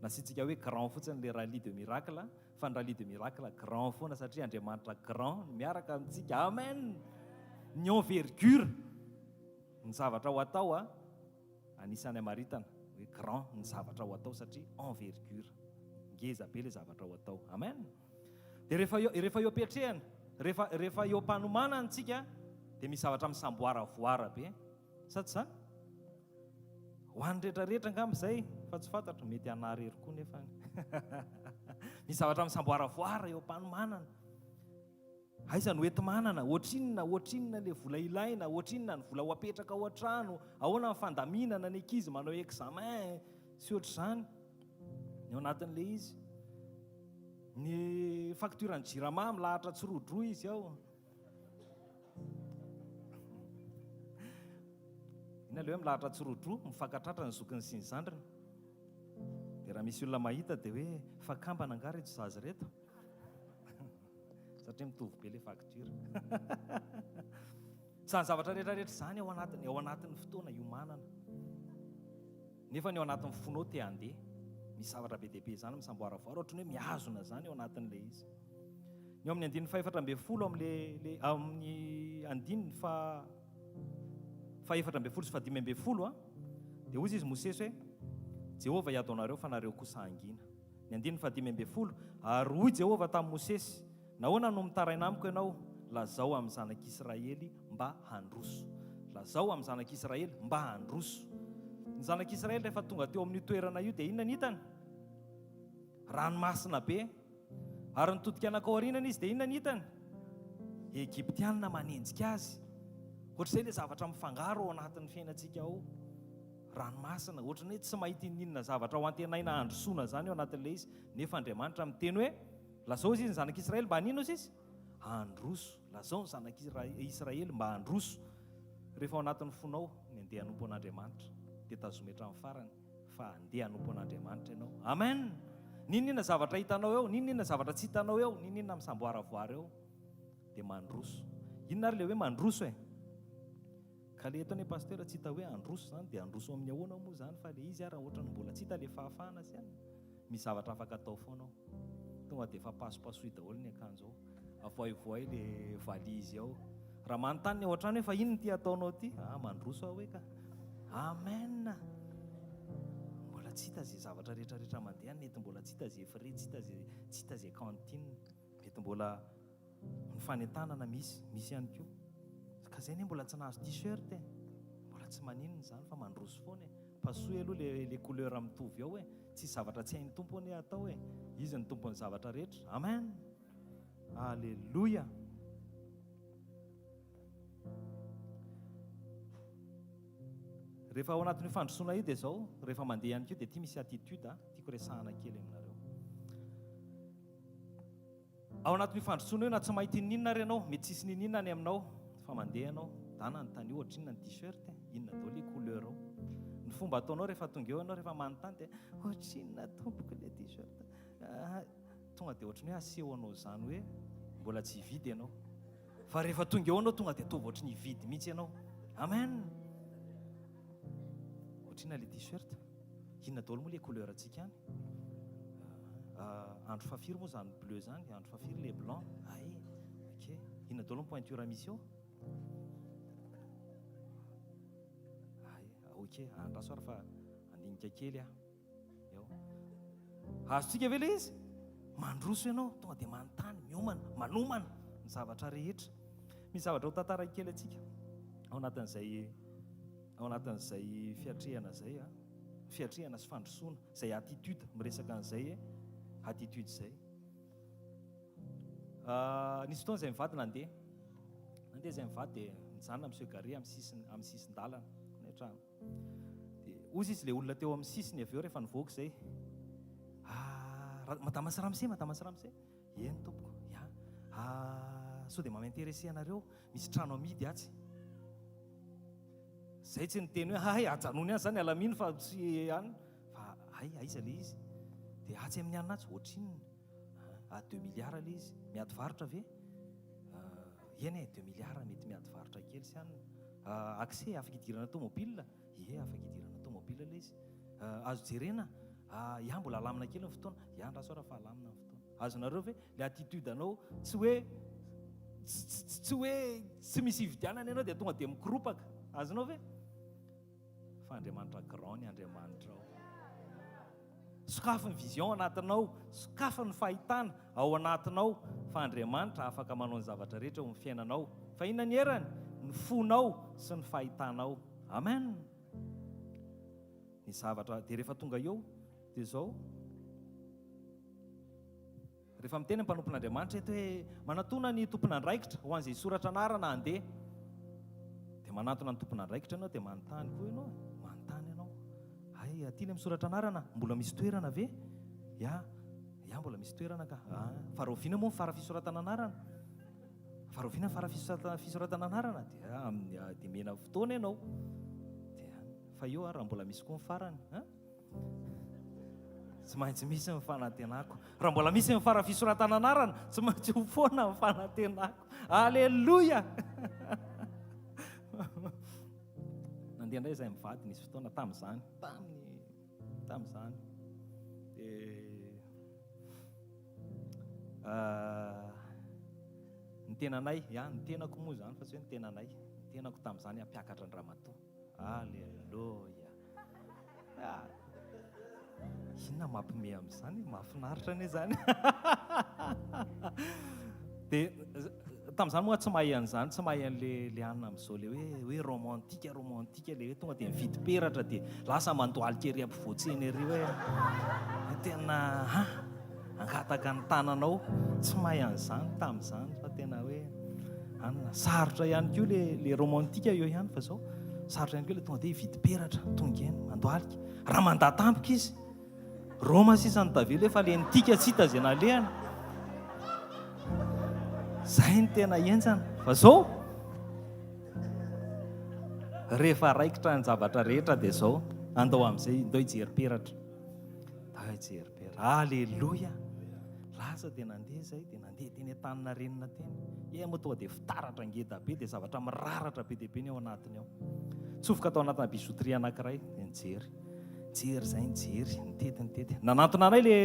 Nasiantsika hoe grand fotsiny le rallye de miracle, Fa ny rallye de miracle grand foana satria Andriamanitra grand no miaraka amintsika. Amen! Ny envergure, ny zavatra ho atao a, anisan'ny amaritana hoe grand ny zavatra ho atao satria envergure, ngeza be le zavatra ho atao. Amen! Dia rehefa eo, rehefa eo am-piatrehana, rehefa, rehefa eo am-panomanana antsika dia misy zavatra misamboaravoara be. Sa tsy izany? Ho an'ny rehetra rehetra angamba izay fa tsy fantatro, mety hanary hery koa nefa. Misy zavatra misamboaravoara eo am-panomanana. Aiza no enti-manana? Ohatrinona, ohatrinona ilay vola ilaina? Ohatrinona ny vola ho apetraka ao an-trano? Ahoana ny fandaminana ny ankizy manao examen sy ohatr'izany? Ny ao anatin'ilay izy. Ny facture ny Jirama milahatra tsirodroa izy ao. Inona ilay hoe milahatra tsirodroa, mifankatratra ny zokiny sy ny zandriny. Dia raha misy olona mahita dia hoe fa kambana angaha ireto zaza ireto? Satria mitovy be ilay facture. Izany zavatra rehetra rehetra izany ao anatiny, ao anatin'ny fotoana iomanana. Nefa ny ao anatin'ny fonao te handeha. Misy zavatra be dia be izany misamboaravoara, ohatran'ny hoe mihazona izany ao anatin'ilay izy. Ny ao amin'ny andininy fahefatra ambin'ny folo amin'ilay le amin'ny andininy fa fahefatra ambin'ny folo sy fahadimy ambin'ny folo a, dia hoy izy Mosesy hoe, Jehovah hiady ho anareo fa nareo kosa hangina. Ny andininy fahadimy ambin'ny folo, ary hoy Jehovah tamin'i Mosesy, Nahoana no mitaraina amiko ianao? Lazao amin'ny zanak'Israely mba handroso. Lazao amin'ny zanak'Israely mba handroso. Ny zanak'Israely rehefa tonga teo amin'io toerana io dia inona ny hitany? Ranomasina be. Ary nitodika nankao aorianany izy dia inona ny hitany? Egyptianina manenjika azy. Ohatr'izay ilay zavatra mifangaro ao anatin'ny fiainantsika ao. Ranomasina, ohatran'ny hoe tsy mahita inon'inona zavatra ho antenaina handrosoana izany ao anatin'ilay izy. Nefa Andriamanitra miteny hoe, lazao izy ny zanak'Israely mba haninona izy? Handroso. Lazao ny zanak'Israely mba handroso. Rehefa ao anatin'ny fonao ny handeha hanompo an'Andriamanitra, dia tazomy hatramin'ny farany. Fa handeha hanompo an'Andriamanitra ianao. Amen! N'inon'inona zavatra hitanao eo, n'inon'inona zavatra tsy hitanao eo, n'inon'inona misamboaravoara eo, dia mandroso. Inona ary ilay hoe mandroso e? Ka le eto anie pasteur tsy hita hoe handroso izany, dia handroso amin'ny ahoana moa izany fa le izy ara ohatran'ny mbola tsy hita le fahafahana sy anona. Misy zavatra afaka atao foana ao. Tonga dia efa pasopasoy daholo ny akanjo ao. Avoaivoay le valise ao. Raha manontany ny ao an-trano hoe fa inona ity ataonao ity? Ah, mandroso aho hoe ka. Amen! Mbola tsy hita izay zavatra rehetra rehetra mandeha any, mety mbola tsy hita izay frais, tsy hita izay, tsy hita izay cantine. Mety mbola ny fanentanana misy, misy ihany koa. Ka izay anie mbola tsy nahazo t-shirt e. Mbola tsy maninona izany fa mandroso foana e. Pasoy aloha le, le couleur mitovy ao e. Tsisy zavatra tsy hain'ny Tompo anie atao e. Izy no tompon'ny zavatra rehetra. Amen. Aleloia. Rehefa ao anatin'io fandrosoana io dia izao, rehefa mandeha ihany koa dia ity misy attitude tiako resahana kely aminareo. Ao anatin'io fandrosoana io na tsy mahita inoninona ary ianao, mety tsisy ninoninona any aminao fa mandeha ianao, dana anontanio ohatrinona ny t-shirt e, inona daholo ilay couleur ao. Ny fomba ataonao rehefa tonga eo ianao rehefa manontany dia ohatrinona tompoko ilay t-shirt? Ah, tonga dia ohatrin'ny hoe asehonao izany hoe mbola tsy hividy ianao. Fa rehefa tonga eo ianao tonga dia ataovy ohatrin'ny hividy mihitsy ianao. Amen. Ohatrinona ilay t-shirt? Inona daholo moa ilay couleur antsika any? Ah, andro fahafiry moa izany bleu izany? Andro fahafiry ilay blanc? Ay, ok. Inona daholo ny pointure misy eo? Ay, ok, andraso ary fa andinika kely aho. Eo. Azontsika ve ilay izy? Mandroso ianao, tonga dia manontany, miomana, manomana ny zavatra rehetra. Misy zavatra ho tantaraiko kely antsika ao anatin'izay ao anatin'izay fiatrehana izay, a. Fiatrehana sy fandrosoana, izay attitude, miresaka an'izay e, attitude izay. Ah, nisy fotoana izay mivady nandeha. Nandeha izay mivady dia nijanona monsieur Gary amin'ny sisiny amin'ny sisin-dalana, any an-trano. Dia hozy izy ilay olona teo amin'ny sisiny avy eo rehefa nivoaka izay. Ah, madama sy ramose, madama sy ramose. Eny tompoko, ya. Ah, sao dia mba m'intéresser anareo, misy trano amidy atsy. Zay tsy niteny hoe hay ajanony any zany alamino fa tsy any fa hay aiza le izy. Dia atsy amin'ny anona atsy ohatrinona? Ah, deux milliards le izy. Miady varotra ve? Ah, eny e, deux milliards mety miady varotra kely sy anona. Ah, accès afaka idirana tomobile? Ie, afaka idirana tomobile le izy. Ah, azo jerena? Ah, ya mbola alamina kely ny fotoana. Ya andraso ara fa alamina ny fotoana. Azonareo ve le attitude anao tsy hoe tsy hoe tsy misy ividianana ianao dia tonga dia mikoropaka. Azonao ve? Fa Andriamanitra grand ny Andriamanitrao. Sokafy ny vision anatinao, sokafy ny fahitana ao anatinao fa Andriamanitra afaka manao ny zavatra rehetra eo amin'ny fiainanao. Fa inona ny herany? Ny fonao sy ny fahitanao. Amen. Ny zavatra dia rehefa tonga eo dia izao Rehefa miteny ny mpanompon'Andriamanitra eto hoe manatona ny tompon'andraikitra ho an'izay hisoratra anarana handeha, dia manantona ny tompon'andraikitra ianao dia manontany koa ianao e, manontany ianao. Hay, aty ilay misoratra anarana, mbola misy toerana ve? Ya, ya mbola misy toerana ka. Ah, fa rahoviana moa ny fara fisoratana anarana? Fa rahoviana ny fara fisoratana anarana? Dia amin'ny dia mena fotoana ianao. Dia fa eo ary raha mbola misy koa ny farany, hein? Tsy maintsy misy ny fanantenako. Raha mbola misy ny fara fisoratana anarana, tsy maintsy ho foana ny fanantenako. Aleloia! Nandeha indray izahay mivady nisy fotoana tamin'izany, tamin'ny tamin'izany. Dia ah, ny tenanay, ya, ny tenako moa izany fa tsy hoe ny tenanay, ny tenako tamin'izany hampiakatra an-dramatoa. Aleloia. Ah. Inona mampime amin'izany? Mahafinaritra anie izany. Dia tamin'izany moa tsy mahay an'izany, tsy mahay an'le le anona amin'izao le hoe hoe romantique romantique le hoe tonga dia mividy peratra dia lasa mandohalika ery ampovoan-tsena ery hoe tena ha Hangataka ny tananao, tsy mahay an'izany tamin'izany fa tena hoe anona. Sarotra ihany koa le le romantique eo ihany fa zao sarotra ihany koa le tonga dia hividy peratra, tonga eny, mandohalika. Raha mandà tampoka izy, Roma sisa no tavela eo fa le nitika tsy hita izay nalehany. Zay ny tena henjana. Fa zao rehefa raikitra ny zavatra rehetra dia zao, andao amin'izay, ndao hijery peratra. Hay jery be. Aleloia! Lasa dia nandeha izay, dia nandeha teny Antaninarenina teny. Eny moa tonga dia fitaratra ngeda be, dia zavatra miraratra be dia be ny ao anatiny ao. Tsofoka tao anatina bijouterie anankiray, dia nijery. Nijery izay, nijery, nitety, nitety. Nanantona anay le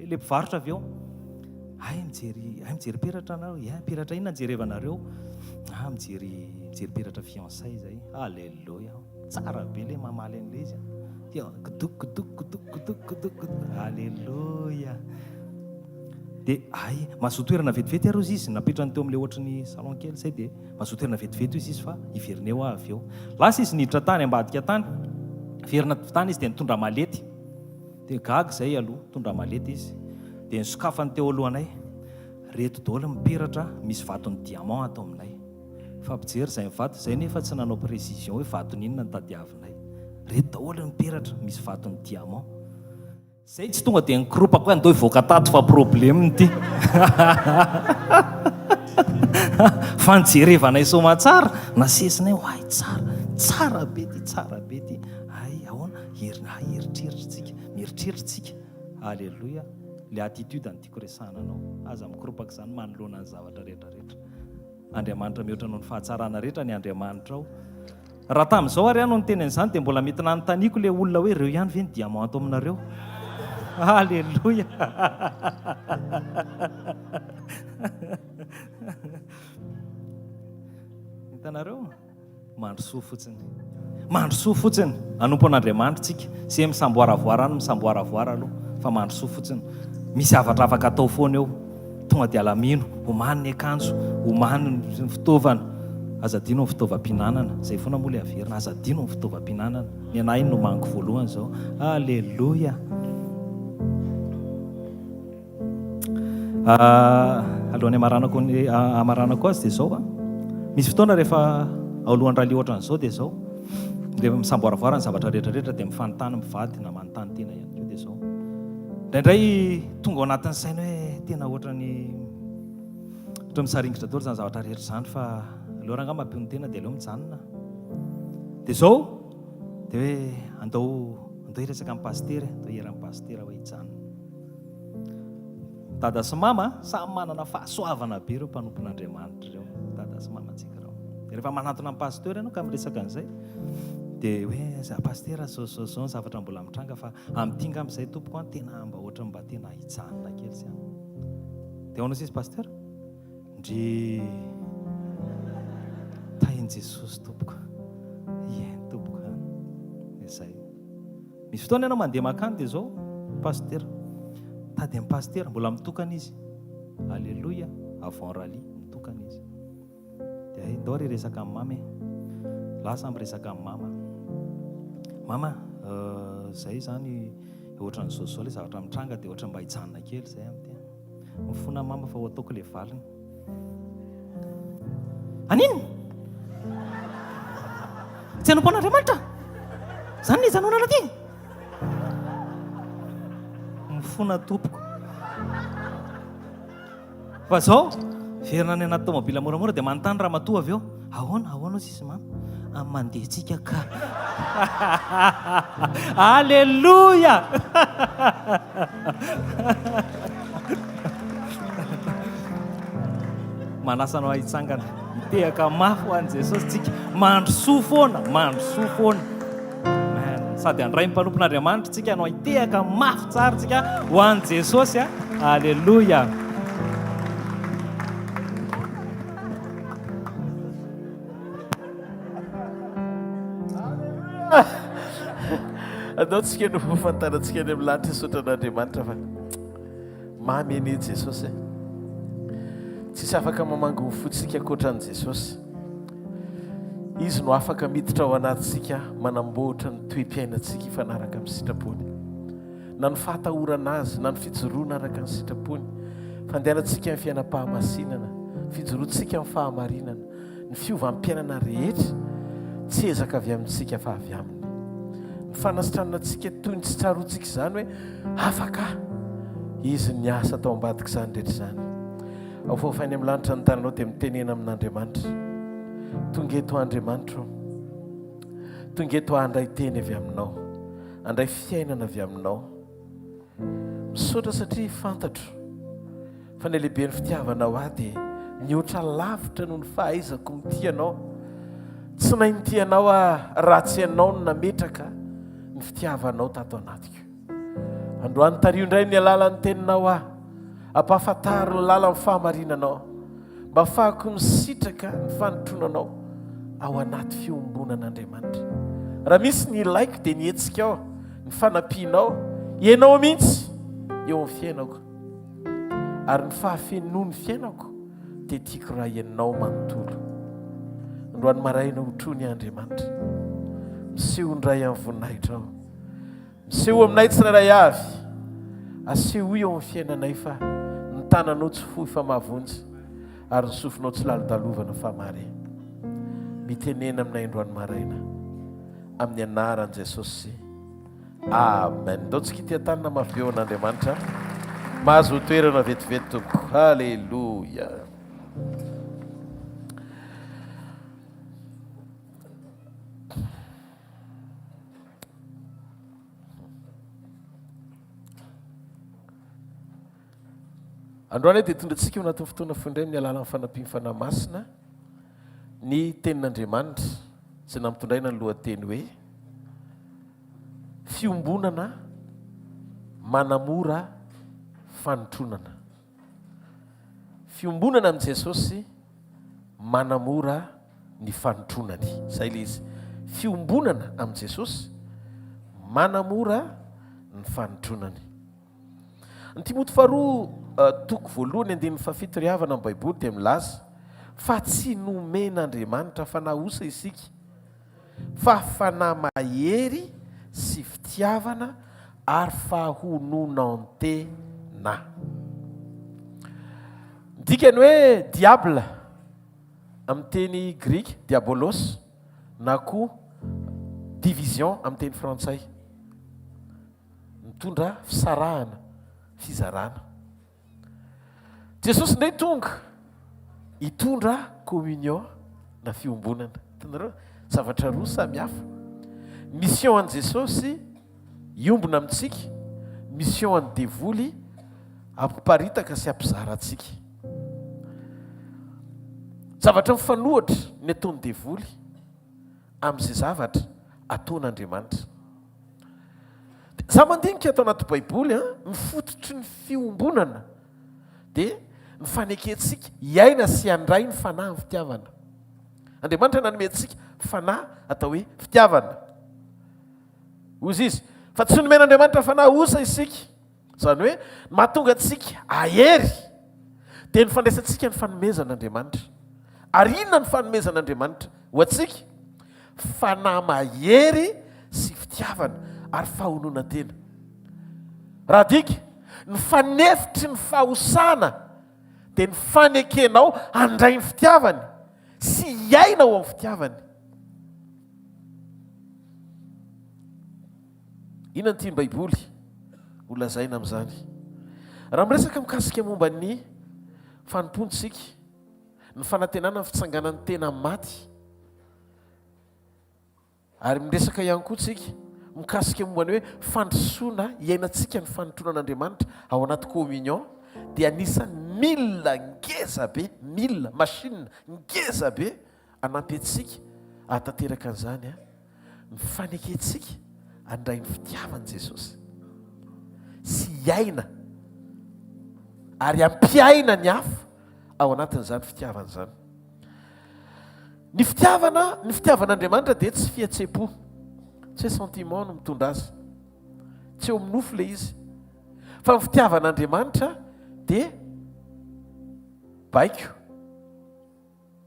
le mpivarotra avy eo. Hay mijery, hay mijery peratra anareo. Ia, peratra inona jerevanareo? Ah, mijery, mijery peratra fiançailles izay. Aleloia! Tsara be le mamaly an'ilay izy an. Dia kidok kidok kidok kidok kidok kidok. Alléluia. Dia ay, mahazoa toerana vetivety ary hozy izy, napetrany teo amin'ilay ohatry ny salon kely izay dia mahazoa toerana vetivety hozy izy fa hiverina eo aho avy eo. Lasa izy niditra tany ambadika tany. Niverina avy tany izy dia nitondra malety. Dia gaga izay aloha, nitondra malety izy. Dia nisokafany teo alohanay, reto daholo ny peratra misy vatony diamant ato aminay. Fampijery izay ny vato, izay nefa tsy nanao précision hoe vatony inona no tadiavinay. Reto daholo ny peratra misy vatony diamant. Zay tsy tonga dia nikoropaka hoe andao hivoaka tato fa problème ity. Fa nijerevanay soamatsara, nasesinay ho ay tsara, tsara be ty, tsara be ty. Ay ahoana? Herina, eritreritra tsika, mieritreritra tsika. Alléluia. Le attitude no tiako resahana anao. Aza mikoropaka izany manoloana ny zavatra rehetra rehetra. Andriamanitra mihoatra noho ny fahatsarana rehetra ny Andriamanitrao. Raha tamin'izao ary aho no niteny an'izany dia mbola mety nanontaniako ilay olona hoe ireo ihany ve ny diamant ato aminareo? Aleloia! Hitanareo? Mandrosoa fotsiny. Mandrosoa fotsiny. Hanompo an'Andriamanitra tsika. Ze misamboaravoara any misamboaravoara aloha fa mandrosoa fotsiny. Misy zavatra afaka atao foana eo. Tonga dia alamino. Omany ny akanjo, omany ny fitaovana. Aza adino ny fitaovam-pihinanana. Zay foana moa le averina. Aza adino ny fitaovam-pihinanana. Ny anah iny nomaniko voalohany zao. Aleloia. Alohan'ny hamaranako ny hamaranako azy dia izao a. Misy fotoana rehefa ao alohan'ny rallye ohatran'izao dia izao. Rehefa misamboaravoara ny zavatra rehetra rehetra dia mifanontany mivady na manontany tena ihany koa dia izao. Indraindray tonga ao anatin'ny saina hoe tena ohatran'ny ohatran'ny misaringotra daholo izany zavatra rehetra izany fa aleo rangahy mampionon-tena dia aleo mijanona. Dia izao dia hoe andao andao hiresaka amin'ny pasitera, andao hiera amin'ny pasitera hoe hijanona. Dada sy mama samy manana fahasoavana be ireo mpanompon'Andriamanitra ireo. Dada sy mama antsika ireo. Rehefa manantona ny pasteur ianao ka miresaka an'izay dia hoe za pasteur zao zao zao ny zavatra mbola mitranga fa amin'ity angamba izay tompoko an tena mba ohatran'ny mba tena hijanona kely sy an. Dia ahoana sisa pasteur? Ndry tahin'i Jesosy tompoko. Ie tompoko an. Izay. Misy fotoana ianao mandeha makany dia izao, Pasitera, mitady an'i Pasitera, mbola mitokana izy. Alléluia, avant rallye, mitokana izy. Dia hay, ndao re resaka amin'i Mama e. Lasa miresaka amin'i Mama. Mama, zay izany ohatran'izao izao ilay zavatra mitranga dia ohatran'ny mba hijanona kely izay amin'ity. Mifona mama fa ho ataoko le valiny. Aninona? Tsy hanompo an'Andriamanitra? Zany ny hijanonana aty? Mifona tompoko. Fa zao, verina any anaty tomobile moramora dia manontany ramatoa avy eo, ahoana, ahoana hozy izy mama? Amin'ny mandeha tsika ka. Alléluia! Manasa anao hitsangana, hitehaka mafy ho an'i Jesosy tsika. Mandrosoa foana, mandrosoa foana. Amen. Sady handray ny mpanompon'Andriamanitra tsika no hitehaka mafy tsara tsika ho an'i Jesosy. Alléluia. Andao tsika no hofantarantsika any amin'ny lanitra hisaotra an'Andriamanitra fa mamy anie Jesosy e. Tsisy afaka mamangy ny fontsika ankoatra an'i Jesosy. Izy no afaka miditra ao anatintsika manamboatra ny toe-piainantsika hifanaraka amin'ny sitrapony. Na ny fahatahorana azy, na ny fijoroana araka ny sitrapony. Fandehanantsika amin'ny fiainam-pahamasinana, fijoroantsika amin'ny fahamarinana, ny fiovam-piainana rehetra, tsy ezaka avy amintsika fa avy aminy. Ny fanasitranana antsika toy ny tsy tsaroantsika izany hoe afaka Izy niasa tao ambadik'izany rehetra izany. Aofaofainy amin'ny lanitra ny tananao dia mitenena amin'Andriamanitra. Tonga eto Andriamanitra o. Tonga eto aho handray teny avy aminao. Handray fiainana avy aminao. Misaotra satria fantatro fa ny halehiben'ny fitiavanao ahy dia mihoatra lavitra noho ny fahaizako mitia anao. Tsy nahay nitia anao aho raha tsy ianao no nametraka ny fitiavanao tato anatiko. Androany tariho indray ny alalan'ny teninao aho. Ampahafantaro ny lalan'ny fahamarinanao mba hahafahako misitraka ny fanotronanao ao anaty fiombonan'Andriamanitra. Raha misy ny ilaiko dia ny hetsikao, ny fanampianao, ianao mihitsy eo amin'ny fiainako. Ary ny fahafenoan'ny fiainako dia tiako raha ianao manontolo. Androany maraina hotrony Andriamanitra. Miseho indray amin'ny voninahitrao. Miseho aminay tsirairay avy. Asehoy eo amin'ny fiainanay fa ny tananao tsy fohy fa mahavonjy ary ny sofinao tsy lalodalovana fa mahare. Mitenena aminay androany maraina amin'ny anaran'i Jesosy. Amen. Ndao tsika ity an-tanana mafy be ho an'Andriamanitra. Mahazo toerana vetivety tompoko. Haleloia. Androany aho dia hitondra antsika ao anatin'ny fotoana fohy indray amin'ny alalan'ny fanampian'ny Fanahy Masina ny Tenin'Andriamanitra izay nampitondraina ny lohateny hoe Fiombonana manamora fanotronana. Fiombonana amin'i Jesosy manamora ny fanotronany. Izay ilay izy. Fiombonana amin'i Jesosy manamora ny fanotronany. Ny Timoty faharoa toko voalohany andininy fahafito ry havana ny Baiboly dia milaza fa tsy nomen'Andriamanitra fanahy osa isika fa fanahy mahery sy fitiavana ary fahononantena. Ny dikany hoe diable amin'ny teny grika diabolos na koa division amin'ny teny frantsay. Mitondra fisarahana, fizarana. Jesosy indray tonga hitondra communion na fiombonana. Hitanareo? Zavatra roa samy hafa. Mission an'i Jesosy hiombona amintsika, mission an'ny devoly hampiparitaka sy hampizara antsika. Zavatra mifanohitra ny ataon'ny devoly amin'izay zavatra ataon'Andriamanitra. Za mandinika ato anaty baiboly an, ny fototry ny fiombonana dia ny fanekentsika hiaina sy handray ny fanahy ny fitiavana. Andriamanitra nanome antsika fanahy atao hoe fitiavana. Hozy izy, fa tsy nomen'Andriamanitra fanahy osa isika. Izany hoe ny mahatonga antsika hahery dia ny fandraisantsika ny fanomezan'Andriamanitra. Ary inona ny fanomezan'Andriamanitra ho antsika? Fanahy mahery sy fitiavana ary fahononan-tena. Raha adika, ny fanefitry ny fahosana dia ny fanekenao handray ny fitiavany sy hiaina ao amin'ny fitiavany. Inona no tian'ny Baiboly ho lazaina amin'izany? Raha miresaka mikasika momba ny fanompoana isika, ny fanantenana ny fitsanganan'ny tena amin'ny maty, ary miresaka ihany koa isika mikasika momba ny hoe fandrosoana iainantsika ny fanotronan'Andriamanitra ao anaty communion, dia anisan'ny milina ngeza be, milina, machine ngeza be hanampy antsika hahatanteraka an'izany ny fanekentsika handray ny fitiavan'i Jesosy sy hiaina ary hampiaina ny hafa ao anatin'izany fitiavana izany. Ny fitiavana, ny fitiavan'Andriamanitra dia tsy fihetsem-po, tsy hoe sentiment no mitondra azy, tsy eo amin'ny nofo ilay izy, fa ny fitiavan'Andriamanitra dia baiko.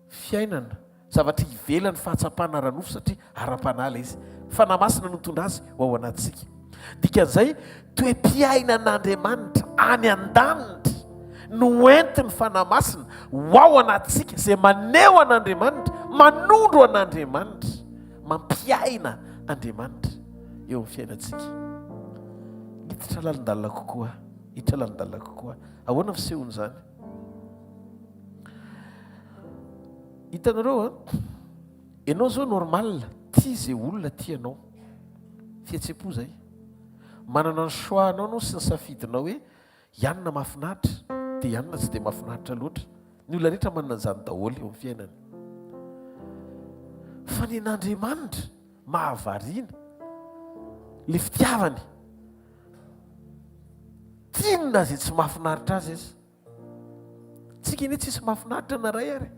Fiainana, zavatra ivelan'ny fahatsapana ara-nofo satria ara-panahy ilay izy. Fanahy Masina no mitondra azy ho ao anatintsika. Dikan'izay, toe-piainan'Andriamanitra any an-danitra no entin'ny Fanahy Masina ho ao anatintsika, izay maneho an'Andriamanitra, manondro an'Andriamanitra, mampiaina Andriamanitra eo amin'ny fiainantsika. Hiditra lalindalina kokoa, hiditra lalindalina kokoa. Ahoana ny fisehon'izany? Hitanareo an, ianao zao normal tia ze olona tia anao, fihetsem-po zay, manana ny choix anao anao sy ny safidinao hoe i anona mahafinaritra dia i anona tsy dia mahafinaritra loatra, ny olona rehetra manana an'izany daholo eo amin'ny fiainany, fa ny an'Andriamanitra mahavariana le fitiavany, tiany na ze tsy mahafinaritra azy aza. Tsika anie tsisy mahafinaritra na ray ary.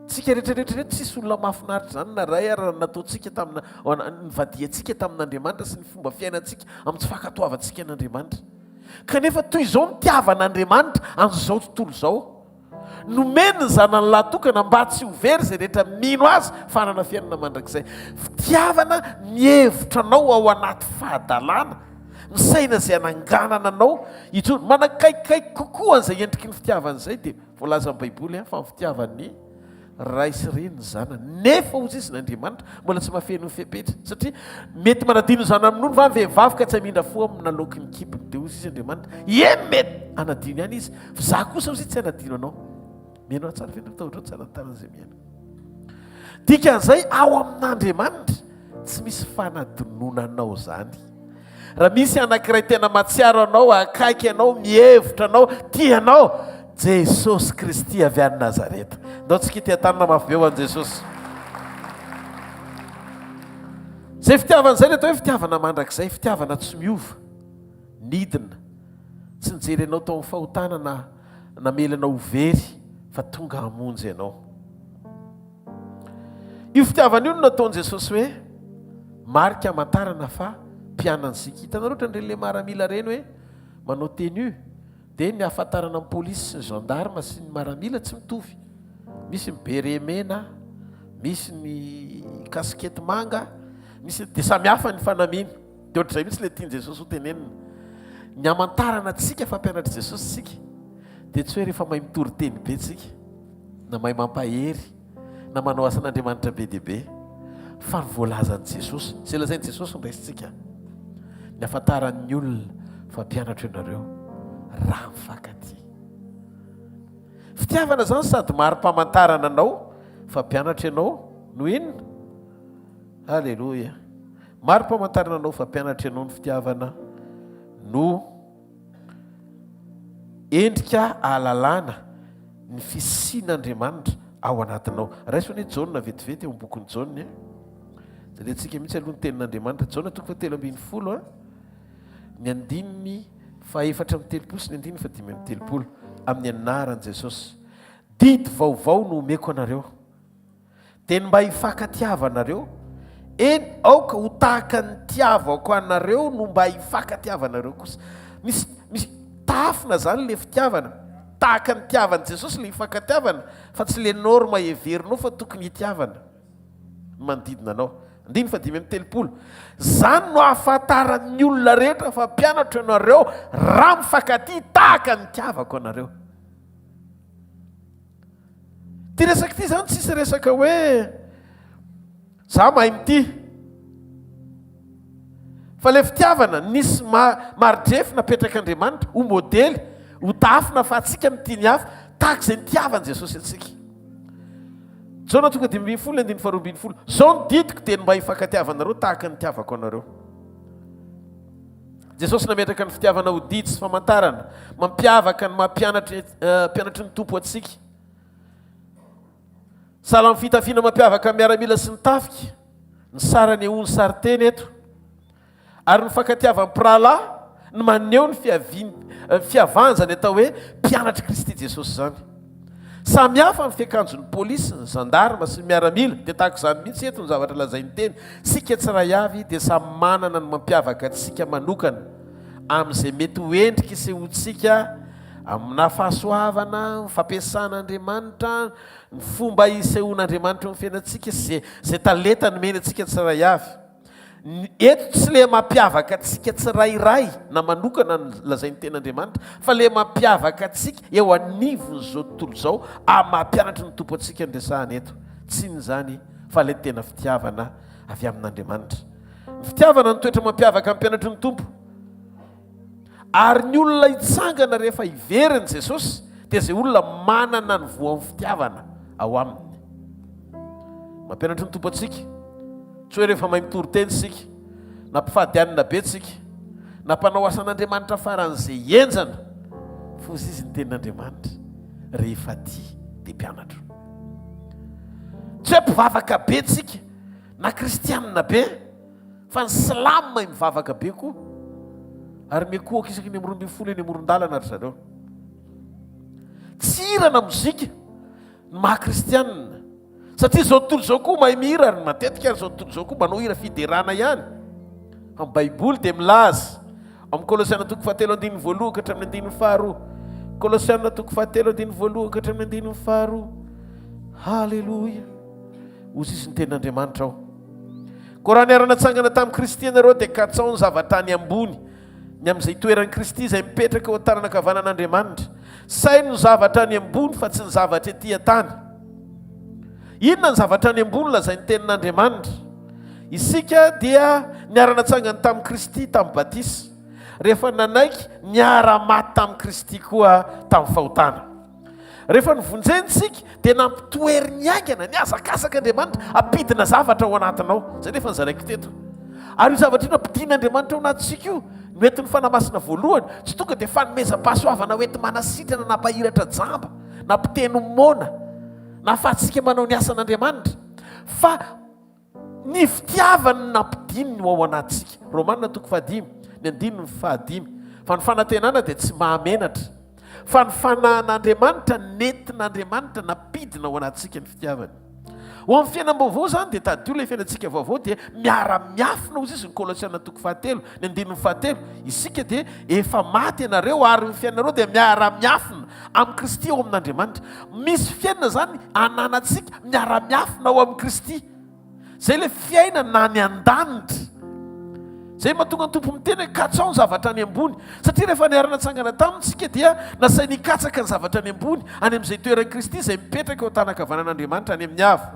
Tsika rehetra rehetra rehetra tsisy olona mahafinaritra izany na ray ary raha nataontsika tamina nivadiantsika tamin'Andriamanitra sy ny fomba fiainantsika amin'ny tsy fankatoavantsika an'Andriamanitra. Kanefa toy izao nitiavan'Andriamanitra an'izao tontolo izao. Nomeny ny zanany lahy tokana mba tsy ho very izay rehetra mino azy fa hanana fiainana mandrakizay. Fitiavana mihevitra anao ao anaty fahadalana. Misaina izay hananganana anao hijoro. Manakaikaiky kokoa an'izay endriky ny fitiavana izay dia voalazan'ny Baiboly fa ny fitiavan'ny ray sy reny ny zanany. Nefa hozy izy n'Andriamanitra mbola tsy mahafeno ny fepetra. Satria mety manadino ny zanany minono va ny vehivavy ka tsy hamindra fo amin'ny naloaky ny kibony. Dia hozy izy Andriamanitra, eny mety hanadino ihany izy, fa za kosa hozy izy tsy hanadino anao. Mihaino ahy tsara ve nareo? Tahotra tsara ny tanan'izay mihaino. Dikan'izay ao amin'Andriamanitra tsy misy fanadinoana anao izany. Raha misy anankiray tena mahatsiaro anao, akaiky anao, mihevitra anao, tia anao, Jesosy Kristy avy any Nazareta. Ndao tsika hitia-tanana mafy be ho an'i Jesosy. Izay fitiavana izay ny atao hoe fitiavana mandrakizay, fitiavana tsy miova, nidina, tsy nijery anao tao amin'ny fahotana na namela anao ho very fa tonga hamonjy anao. Io fitiavana io no nataon'i Jesosy hoe marika hamantarana fa mpianany isika. Hitanareo ohatran'ireny le maramila ireny hoe manao tenue dia ny hahafantarana ny polisy sy ny gendarme sy ny maramila tsy mitovy. Misy ny beret mena, misy ny casquette manga, misy dia samy hafa ny fanamiana. Dia ohatr'izay mihitsy ilay tian'i Jesosy ho tenenina. Ny hamantarana antsika fa mpianatr'i Jesosy isika dia tsy hoe rehefa mahay mitory teny be isika na mahay mampahery na manao asan'Andriamanitra be dia be fa ny voalazan'i Jesosy. Izay lazain'i Jesosy no raisintsika. Ny hafantaran'ny olona fa mpianatro ianareo raha mifankatia. Fitiavana izany sady mari-pamantarana anao fa mpianatra ianao no inona? Aleloia. Mari-pamantarana anao fa mpianatra ianao ny fitiavana no endrika ahalalana ny fisian'Andriamanitra ao anatinao. Raiso anie Jaona vetivety eo amin'ny bokin'i Jaona e. Jerentsika mihitsy aloha ny tenin'Andriamanitra. Jaona toko fahatelo ambin'ny folo a, ny andininy faha-34 sy ny andininy faha-35 amin'ny anaran'i Jesosy. Didy vaovao no omeko anareo. Dia ny mba hifankatiavanareo. Eny, aoka ho tahaka ny nitiavako anareo no mba hifankatiavanareo kosa. Misy, misy, tahafina izany ilay fitiavana. Tahaka ny nitiavan'i Jesosy ilay hifankatiavana, fa tsy ilay norme heverinao fa tokony hitiavana ny manodidina anao. Andininy faha-35. Izany no ahafantaran'ny olona rehetra fa mpianatro ianareo, raha mifankatia tahaka ny nitiavako anareo. Ity resaka ity izany tsisy resaka hoe za mahay mitia. Fa ilay fitiavana nisy mari-drefy napetrak'Andriamanitra ho modely, ho tahafina fa antsika mitia ny hafa tahaka izay nitiavan'i Jesosy antsika. Jaona toko 15 andininy faha-12. Izao ny didiko dia ny mba hifankatiavanareo tahaka ny nitiavako anareo. Jesosy nametraka ny fitiavana ho didy sy famantarana mampiavaka ny maha mpianatry mpianatry ny Tompo antsika. Sahala amin'ny fitafiana mampiavaka ny miaramila sy ny tafika, ny sary anehoan'ny sarin-teny eto, ary ny fankatiavan'ny mpirahalahy no maneho ny fiaviany fiavahana izany atao hoe mpianatr'i Kristy Jesosy izany. Samy hafa ny fiakanjon'ny polisy, ny zandarma sy ny miaramila. Dia tahaka izany mihitsy eto ny zavatra lazain'ny teny. Isika tsiray avy dia samy manana ny mampiavaka antsika manokana amin'izay mety ho endrika isehoantsika amina fahasoavana, ny fampiasan'Andriamanitra, ny fomba isehoan'Andriamanitra eo amin'ny fiainantsika sy izay talenta nomeny antsika tsiray avy. Ny eto tsy le mampiavaka antsika tsirairay na manokana no lazain'ny tenin'Andriamanitra fa le mampiavaka antsika eo anivon'izao tontolo izao amin'ny maha mpianatry ny Tompo antsika no resahana eto. Tsy inona izany fa ilay tena fitiavana avy amin'Andriamanitra. Ny fitiavana no toetra mampiavaka ny mpianatry ny Tompo. Ary ny olona hitsangana rehefa hiverina Jesosy dia izay olona manana ny voan'ny fitiavana ao aminy. Mampianatra ny Tompo antsika, tsy hoe rehefa mahay mitory teny isika, na mpifady hanina be tsika, na mpanao asan'Andriamanitra faran'izay henjana, fa hozy izy ny tenin'Andriamanitra, rehefa tia dia mpianatro. Tsy hoe mpivavaka be tsika, na kristianina be, Fa ny silamo mahay mivavaka be koa. Ary mikohaka isaky ny 12 eny amoron-dalana ry zareo. Tsy hira na mozika ny maha kristianina. Satria izao tontolo izao koa mahay mihira ary matetika ary izao tontolo izao koa manao hira fiderana ihany. Fa ny Baiboly dia milaza amin'ny Kolosiana toko fahatelo andininy voalohany ka hatramin'ny andininy faharoa. Kolosiana toko fahatelo andininy voalohany ka hatramin'ny andininy faharoa. Haleloia. Hoy izy ny tenin'Andriamanitra ao. Koa raha niara-natsangana tamin'i Kristy ianareo, dia katsaho ny zavatra any ambony. Ny amin'izay itoeran'i Kristy izay mipetraka eo an-tanana ankavanan'Andriamanitra. Saino ny zavatra any ambony fa tsy ny zavatra ety an-tany. Inona ny zavatra any ambony lazain'ny Tenin'Andriamanitra? Isika dia niara-natsangana tamin'i Kristy tamin'ny batisa, rehefa nanaiky niara-maty tamin'i Kristy koa tamin'ny fahotana. Rehefa novonjena isika dia nampitoeriny haingana, nihazakazaka Andriamanitra hampidina zavatra ao anatinao. Izay nefa nozaraiko teto. Ary io zavatra io nampidin'Andriamanitra ao anatintsika io no entin'ny Fanahy Masina voalohany. Tsy tonga dia fanomezam-pahasoavana ho enti-manasitrana na hampahiratra jamba, na mpiteny moana, na ahafahantsika manao ny asan'Andriamanitra. Fa Ny fitiavany no nampidininy ho ao anatintsika. Romana toko fahadimy, ny andininy fahadimy. Fa ny fanantenana dia tsy mahamenatra. Fa ny fanahin'Andriamanitra nentin'Andriamanitra nampidina ao anatintsika ny fitiavany. Ho amin'ny fiainam-baovao izany dia tadidio ilay fiainantsika vaovao dia miara-miafina hozy izy ny Kolosiana toko fahatelo, ny andininy fahatelo. Isika dia efa maty ianareo ary ny fiainanareo dia miara-miafina amin'i Kristy ao amin'Andriamanitra. Misy fiainana izany ananantsika miara-miafina ao amin'i Kristy. Izay ilay fiainana any an-danitra. Izay mahatonga ny Tompo miteny hoe katsao ny zavatra any ambony. Satria rehefa niara-natsangana taminy isika dia nasainy hikatsaka ny zavatra any ambony, any amin'izay toeran'i Kristy izay mipetraka eo an-tanan-kavanan'Andriamanitra any amin'ny avo.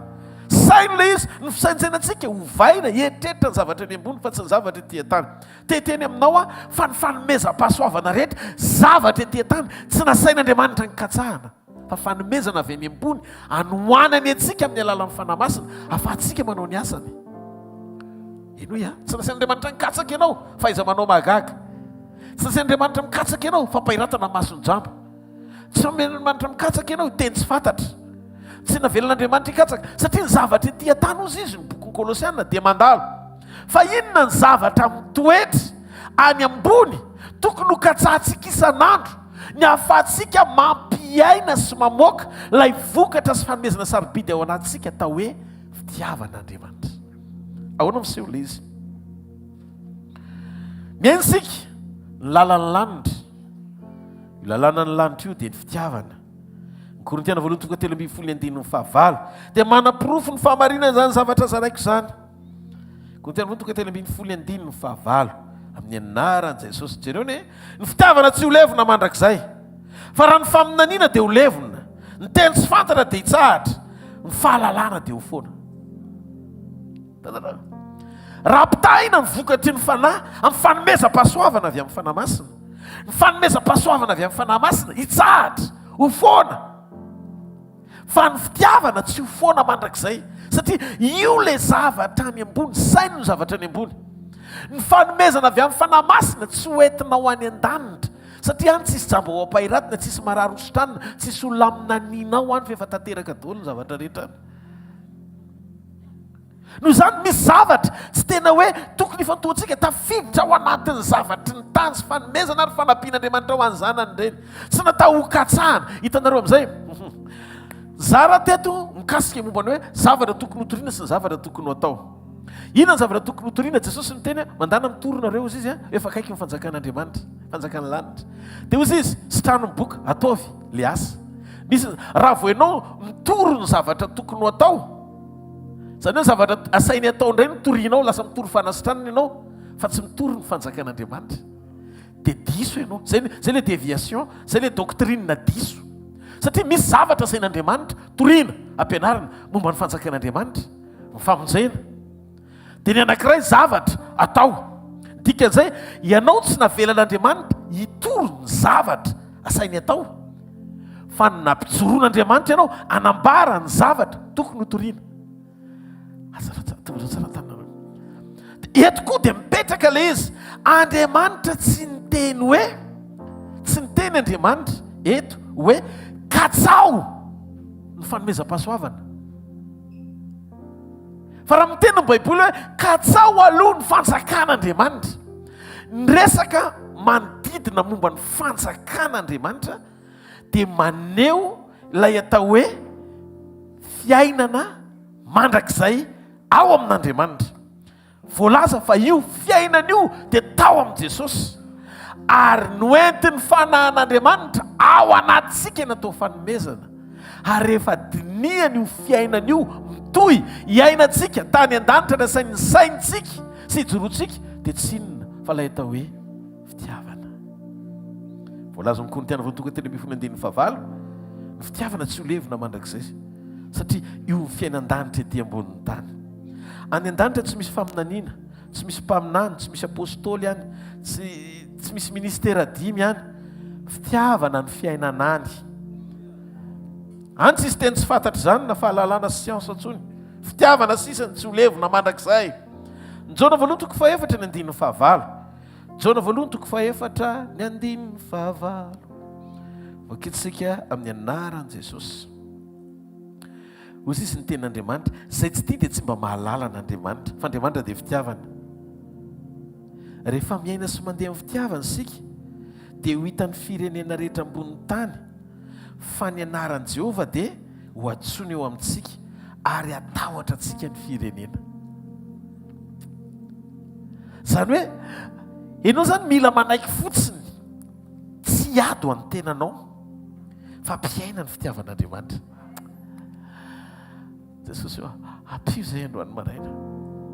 Saino ilay izy, ny fisaintsainantsika ovaina, hieritreritra ny zavatra any ambony fa tsy ny zavatra ety an-tany. Te hiteny aminao aho fa ny fanomezam-pahasoavana rehetra, zavatra ety an-tany, tsy nasain'Andriamanitra nikatsahana, fa fanomezana avy any ambony, anohanany antsika amin'ny alalan'ny Fanahy Masina, ahafahantsika manao ny asany. Henoy an, tsy nasain'Andriamanitra nikatsaka ianao, fahaiza-manao mahagaga. Tsy nasain'Andriamanitra mikatsaka ianao, fampahiratana ny mason'ny jamba. Tsy nomen'Andriamanitra mikatsaka ianao hiteny tsy fantatra. Tsy navelan'Andriamanitra hikatsaka. Satria ny zavatra ety an-tany hozy izy, ny bokin'ny Kolosiana, dia mandalo. Fa inona ny zavatra mitoetra any ambony tokony hokatsahantsika isan'andro, ny ahafahantsika mampiaina sy mamoaka ilay vokatra sy fanomezana sarobidy ao anatintsika atao hoe fitiavan'Andriamanitra. Ahoana miseho ilay izy? Miaina isika ny lalan'ny lanitra. Io lalànan'ny lanitra io dia ny fitiavana. Ny Korintiana voalohany toko 13 ny andininy fahavalo dia manaporofo ny fahamarinana izany zavatra zaraiko izany. Korintiana voalohany toko 13 ny andininy fahavalo amin'ny anaran'i Jesosy. Jereo ne, ny fitiavana tsy ho levona mandrakizay. Fa raha ny faminaniana dia ho levona, ny teny tsy fantatra dia hitsahatra, ny fahalalana dia ho foana. Raha ampitahaina ny vokatry ny Fanahy amin'ny fanomezam-pahasoavana avy amin'ny Fanahy Masina, ny fanomezam-pahasoavana avy amin'ny Fanahy Masina hitsahatra, ho foana. Fa ny fitiavana tsy ho foana mandrakizay, satria io ilay zavatra any ambony, saino ny zavatra any ambony. Ny fanomezana avy amin'ny Fanahy Masina tsy ho entinao any an-danitra, satria any tsisy jamba ho ampahiratina, tsisy marary ho sitranina, tsisy olona haminanianao any fa efa tanteraka daholo ny zavatra rehetra any. Noho izany, misy zavatra tsy tena hoe tokony hifantohantsika, tafiditra ao anatin'ny zavatry ny tany sy fanomezana ary fanampian'Andriamanitra ho an'ny zanany ireny. Tsy natao hokatsahana. Hitanareo amin'izay? Zara teto mikasika momba ny hoe zavatra tokony hotorina sy ny zavatra tokony ho atao. Inona ny zavatra tokony hotorina? Jesosy niteny hoe, mandana mitory nareo, hozy izy, efa akaiky ny fanjakan'Andriamanitra, fanjakan'ny lanitra. Dia hozy izy, sitrano ny boka, ataovy le asa. Misy, raha vao ianao mitory ny zavatra tokony ho atao, Izany hoe zavatra asainy atao indray no torianao, lasa mitory fanasitranana ianao fa tsy mitory ny fanjakan'Andriamanitra. Dia diso ianao. Izay izay ilay déviation, izay ilay doctrine diso. Satria misy zavatra asain'Andriamanitra toriana, ampianarina momba ny fanjakan'Andriamanitra, ny famonjena. Dia ny anankiray zavatra atao. Ny dikan'izay, ianao tsy navelan'Andriamanitra hitory ny zavatra asainy atao, fa nampijoroan'Andriamanitra ianao hanambara ny zavatra tokony hotorina. Eto koa dia mipetraka ilay izy. Andriamanitra tsy niteny hoe, tsy niteny Andriamanitra eto hoe katsaho ny fanomezam-pahasoavana. Fa raha miteny ny Baiboly hoe katsaho aloha ny fanjakan'Andriamanitra, ny resaka manodidina momba ny fanjakan'Andriamanitra dia maneho ilay atao hoe fiainana mandrakizay ao amin'Andriamanitra. Voalaza fa io fiainana io dia tao amin'i Jesosy ary noentin'ny fanahin'Andriamanitra ao anatintsika natao fanomezana. Ary rehefa dinihana io fiainana io mitohy iainantsika tany an-danitra nasain'ny saintsika sy ijoroantsika dia tsy inona fa ilay atao hoe. Fitiavana. Voalaza amin'ny Korintiana voalohany toko 13 andininy fahavalo, ny fitiavana tsy ho levona mandrakizay, satria io ny fiainan-danitra ety ambonin'ny tany. Any an-danitra tsy misy faminaniana, tsy misy mpaminany, tsy misy apostoly any, tsy, tsy misy ministera dimy any. Fitiavana ny fiainana any. Any tsisy teny tsy fantatra izany na fahalalana sy siansa intsony. Fitiavana sisa ny tsy ho levona mandrakizay. Ny Jaona voalohany toko fahefatra ny andininy fahavalo. Jaona voalohany toko fahefatra ny andininy fahavalo. Vakitsika amin'ny anaran'i Jesosy. Hoy sisa ny tenin'Andriamanitra, izay tsy tia dia tsy mba mahalala an'Andriamanitra, fa Andriamanitra dia fitiavana. Rehefa miaina sy mandeha amin'ny fitiavana isika, dia ho hitan'ny firenena rehetra ambonin'ny tany fa ny anaran'i Jehovah dia ho antsoina eo amintsika ary hatahotra antsika ny firenena. Izany hoe, ianao izany mila manaiky fotsiny, tsy hiady ho an'ny tenanao, fa mpiaina ny fitiavan'Andriamanitra. Jesosy ô, ampio izay androany maraina.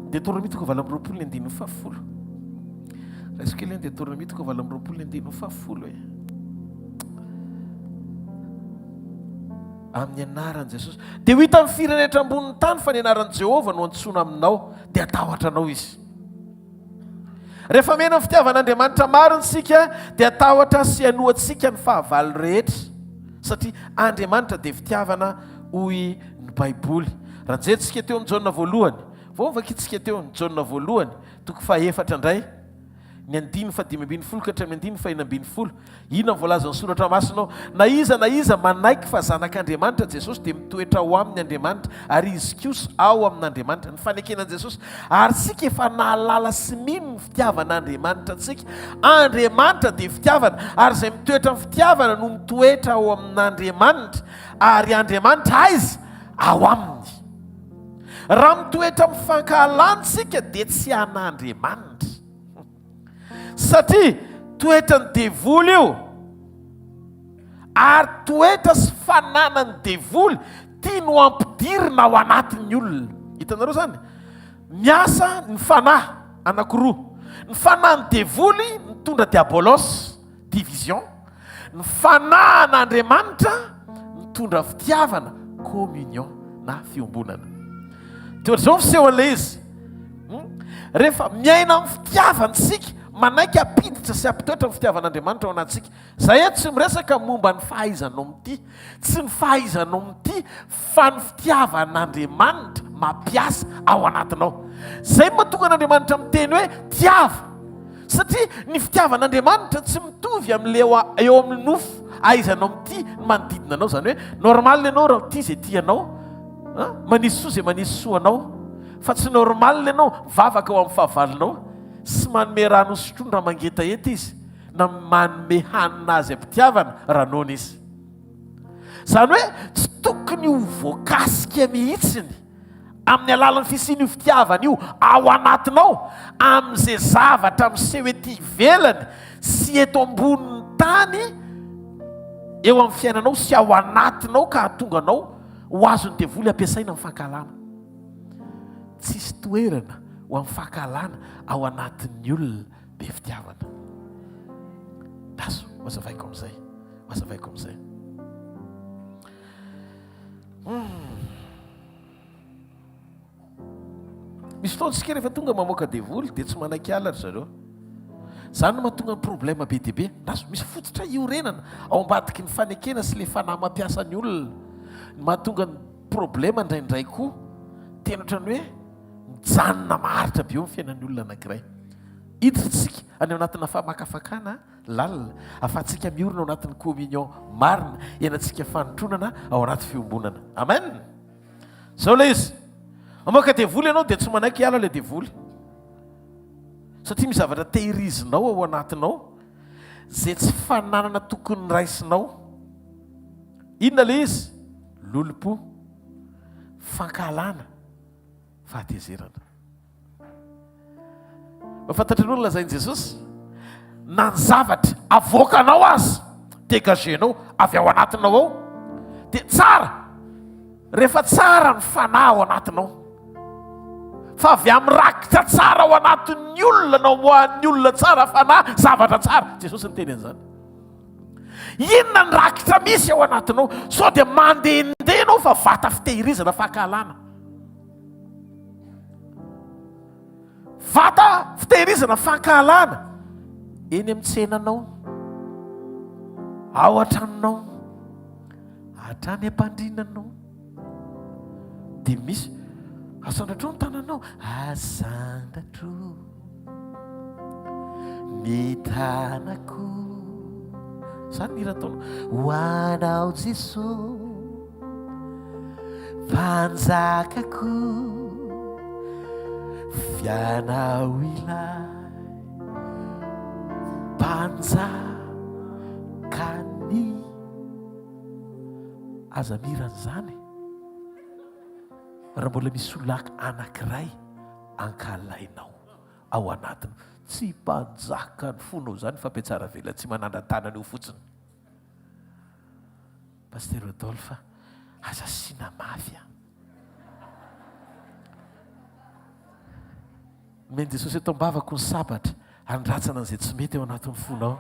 Deoteronomia toko 28 ny andininy fahafolo. Raiso kely ny Deoteronomia toko 28 ny andininy fahafolo e. Amin'ny anaran'i Jesosy. Dia ho hitan'ny firenena ambonin'ny tany fa ny anaran'i Jehovah no antsoina aminao, dia hatahotra anao izy. Rehefa mena ny fitiavan'Andriamanitra marina isika dia hatahotra sy hanoantsika ny fahavalo rehetra satria Andriamanitra dia fitiavana hoy ny Baiboly. Raha jerentsika teo amin'ny Jaona voalohany, vao novakintsika teo ny Jaona voalohany toko fahefatra indray, ny andininy faha-15 ka hatramin'ny andininy faha-16. Inona no voalazan'ny Soratra Masina ao? Na iza na iza manaiky fa Zanak'Andriamanitra Jesosy dia mitoetra ao aminy Andriamanitra, ary izy kosa ao amin'Andriamanitra. Ny fanekena an'i Jesosy. Ary isika efa nahalala sy mino ny fitiavan'Andriamanitra antsika. Andriamanitra dia fitiavana, ary izay mitoetra amin'ny fitiavana no mitoetra ao amin'Andriamanitra, ary Andriamanitra aiza? Ao aminy. Raha mitoetra amin'ny fankahalana isika dia tsy an'Andriamanitra. Satria toetran'ny devoly io, ary toetra sy fananan'ny devoly tiany ho ampidirina ao anatin'ny olona. Hitanareo izany? Miasa ny fanahy anankiroa. Ny fanahin'ny devoly mitondra diabolos. division, ny fanahan'Andriamanitra mitondra fitiavana, communion na fiombonana. Dia ohatr'izao ny fisehon'ilay izy. Hmm? Rehefa miaina amin'ny fitiavana isika, manaiky hampiditra sy hampitoetra ny fitiavan'Andriamanitra ao anatintsika. Izay eto tsy miresaka momba ny fahaizanao mitia. Tsy ny fahaizanao mitia fa ny fitiavan'Andriamanitra mampiasa ao anatinao. Izay no mahatonga an'Andriamanitra miteny hoe tiava. Satria ny fitiavan'Andriamanitra tsy mitovy amin'ilay eo amin'ny nofo ahaizanao mitia ny manodidina anao. Izany hoe normal ianao raha tia izay tia anao, manisy soa izay manisy soa anao. Fa tsy normal ianao mivavaka ho amin'ny fahavalonao sy manome rano hosotroiny raha mangetaheta izy, na manome hanina azy am-pitiavana raha noana izy. Izany hoe tsy tokony ho voakasika mihitsy ny. Amin'ny alalan'ny fisian'io fitiavana io ao anatinao, amin'izay zavatra miseho ety ivelany sy eto ambonin'ny tany eo amin'ny fiainanao sy ao anatinao ka hahatonga anao ho azon'ny devoly ampiasaina amin'ny fankahalana. Tsisy toerana ho amin'ny fankahalana ao anatin'ny olona be fitiavana. Daso, hazavaiko amin'izay. Hazavaiko amin'izay. Misy fotoana isika rehefa tonga mamoaka devoly dia tsy manaiky hiala ry zareo. Izany no mahatonga ny problème be dia be. Lasa misy fototra iorenana ao ambadiky ny fanekena sy ilay fanahy mampiasa ny olona. Ny mahatonga ny problème indraindray koa tena ohatran'ny hoe mijanona maharitra be eo ny fiainan'ny olona anankiray. Hiditra isika any anatina famakafakana lalina, ahafahantsika miorina ao anatin'ny communion marina, iainantsika fanotronana ao anaty fiombonana. Amen! Zao ilay izy, mamoaka devoly ianao dia tsy manaiky hiala ilay devoly. Satria misy zavatra tehirizinao ao anatinao izay tsy fananana tokony raisinao. Inona ilay izy? Lolompo, fankahalana, fahatezerana. Mba fantatrareo ny lazain'i Jesosy? Na ny zavatra avoakanao aza, dégager-nao avy ao anatinao ao, dia tsara rehefa tsara ny fanahy ao anatinao. Fa avy amin'ny rakitra tsara ao anatin'ny olona no amoahan'ny olona tsara fanahy zavatra tsara. Jesosy niteny an'izany. Inona ny rakitra misy ao anatinao? Sao dia mandehandeha ianao fa vata fitehirizana fankahalana. Vata fitehirizana fankahalana eny amin'ny tsenanao, ao an-tranonao, hatrany am-pandrinanao. Dia misy asandratro ny tananao, asandratro ny tanako. Zany ny hira ataonao. Ho anao Jesoa, Mpanjakako, Fianao ilay Mpanjakan'ny. Aza mihira an'izany raha mbola misy olona anankiray ankahalainao ao anatiny. Tsy mpanjaka ny fonao izany fa mpihatsaravelatsihy manandra-tanana eo fotsiny. Pasteur Rodolphe, aza asiana mafy an. Nomen'i Jesosy eto am-bavako ny sabatra handratsana an'izay tsy mety ao anatin'ny fonao.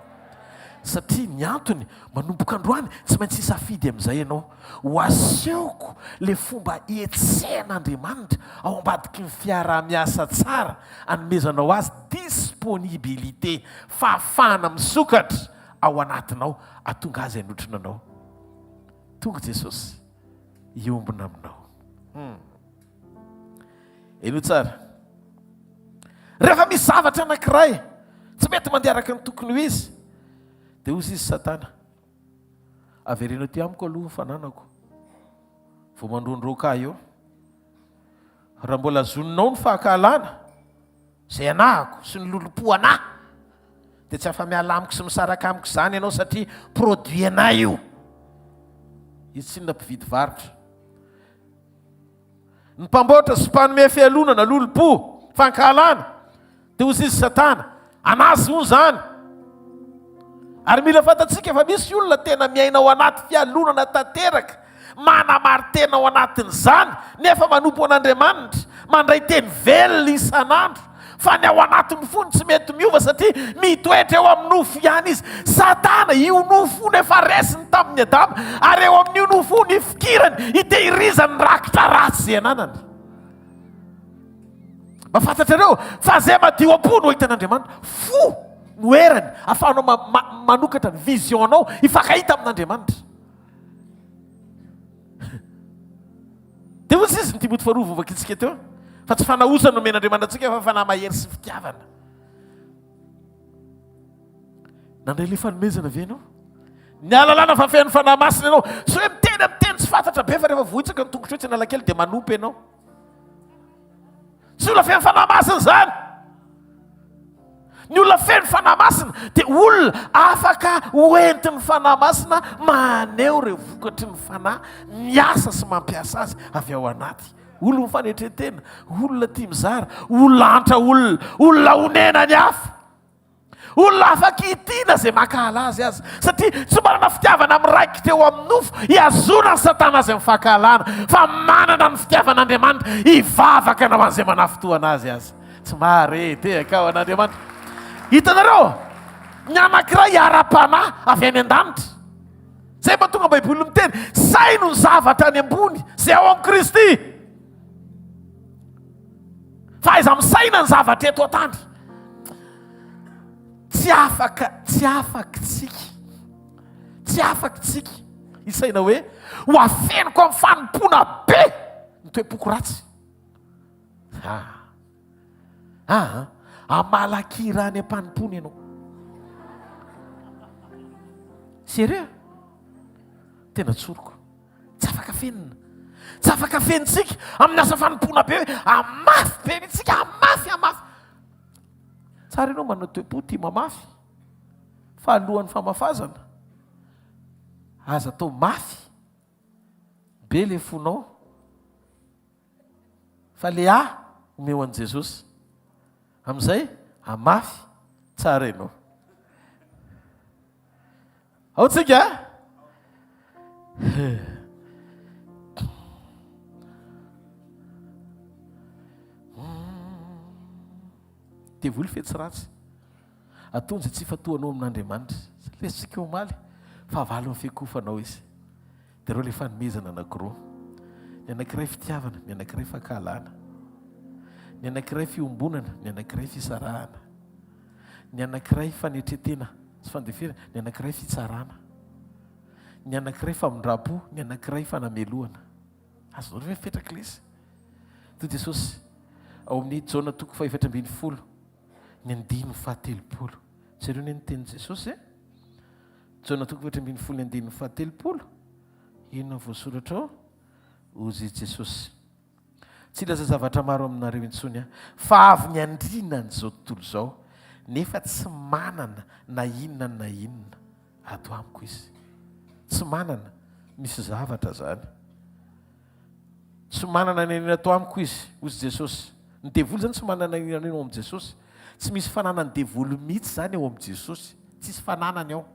Satria ny antony, manomboka androany, tsy maintsy hisafidy amin'izay ianao. Ho asehoko ilay fomba ihetsehan'Andriamanitra ao ambadiky ny fiaraha-miasa tsara anomezanao azy disponibilité, fahafahana misokatra ao anatinao, hahatonga azy hanotrona anao. Tonga Jesosy hiombona aminao. Hum. Henoy tsara. Rehefa misy zavatra anankiray tsy mety mandeha araka ny tokony ho izy, dia hoy izy Satana, avereno aty amiko aloha ny fananako, vao mandroandroaka ahy eo. Raha mbola zoninao ny fahankahalana, izay anahako sy ny lolompo anahy, dia tsy afa-miala amiko sy misaraka amiko izany ianao satria produit anahy io. Izy tsinona mpividy varotra. Ny mpamboatra sy mpanome fialonana, lolompo, fankahalana, dia hozy izy Satana. Anazy moa izany. Ary mila fantatsika fa misy olona tena miaina ao anaty fialonana tanteraka, manamari-tena ao anatin'izany, nefa manompo an'Andriamanitra, mandray teny velona isan'andro. Fa ny ao anatin'ny fony tsy mety miova satria mitoetra eo amin'ny nofo ihany izy. Satana, io nofo io no efa resiny tamin'i Adama, ary eo amin'io nofo io no ifikirany, itehirizany ny rakitra ratsy izay ananany. Mba fantatrareo fa izay madio am-po no hitan'Andriamanitra. Fo no erany ahafahanao manokatra ny vision-nao hifankahita amin'Andriamanitra. Dia hoy izy ny Timoty faharoa voavakintsika teo fa tsy fanaosana no omen'Andriamanitra antsika fa fanahy mahery sy fitiavana. Nandray ilay fanomezana ve ianao? Ny ahalalana fa feno fanahy masina ianao. Tsy hoe miteny amin'ny teny tsy fantatra be fa rehefa vohitsaka ny tongotrao etsy Analakely dia manompo ianao. Tsy olona feno Fanahy Masina izany. Ny olona feno Fanahy Masina dia olona afaka hoentin'ny Fanahy Masina maneho ireo vokatry ny Fanahy miasa sy mampiasa azy avy ao anaty. Olona mifanetren-tena, olona tia mizara, olona antra olona, olona onena ny hafa. Olona afaka hidiana izay mankahala azy aza, satria tsy manana fitiavana miraikitra eo amin'ny nofo hihazonan'i Satana azy amin'ny fankahalana, fa manana ny fitiavan'Andriamanitra hivavaka na ho an'izay manafintohana azy aza. Tsy mahare tehaka ho an'Andriamanitra. Hitanareo? Ny anankiray ara-panahy avy any an-danitra. Izay mba tonga Baiboly miteny, saino ny zavatra any ambony izay ao amin'i Kristy. Fa aiza misaina ny zavatra eto an-tany. Tsy afaka, tsy afaka tsika. Tsy afaka tsika hisaina hoe ho afeniko amin'ny fanompoana be ny toe-poko ratsy. Ah. Ah, amalakira any am-panompoana ianao. Sérieux? Tena tsoriko. Tsy afaka afenina. Tsy afaka afenintsika amin'ny asa fanompoana be hoe hamafy be mihitsy tsika, hamafy, hamafy. Tsara ianao manao toe-po tia mamafy. Fa alohan'ny famafazana, aza atao mafy be le fonao. Fa le ahy omeo an'i Jesosy. Amin'izay hamafy tsara ianao. Ao tsika a? Devoly fetsy ratsy. Ataony izay tsy ifantohanao amin'Andriamanitra. Lesotsika omaly, fahavalon'ny fiankohofanao izy. Dia ireo ilay fanomezana anankiroa. Ny anankiray fitiavana, ny anankiray fankahalana. Ny anankiray fiombonana, ny anankiray fisarahana. Ny anankiray fanetren-tena sy fandeferana, ny anankiray fitsarana. Ny anankiray famindram-po, ny anankiray fanamelohana. Azonareo ve mipetraka ilay izy? Toy Jesosy ao amin'ny Jaona toko fahefatra ambin'ny folo, ny andininy fahatelopolo. Jereo anie ny tenin'i Jesosy e. Jaona toko 14 ny andininy faha-30, inona no voasoratra ao? Hozy Jesosy, Tsy hilaza zavatra maro aminareo intsony Aho, fa avy ny andriana an'izao tontolo izao, nefa tsy manana na inona na inona ato amiko izy. Tsy manana, misy zavatra izany. Tsy manana na inona ato amiko izy, hozy Jesosy. Ny devoly izany tsy manana na inona na inona ao amin'i Jesosy. Tsy misy fananan'ny devoly mihitsy izany ao amin'i Jesosy. Tsisy fananany ao.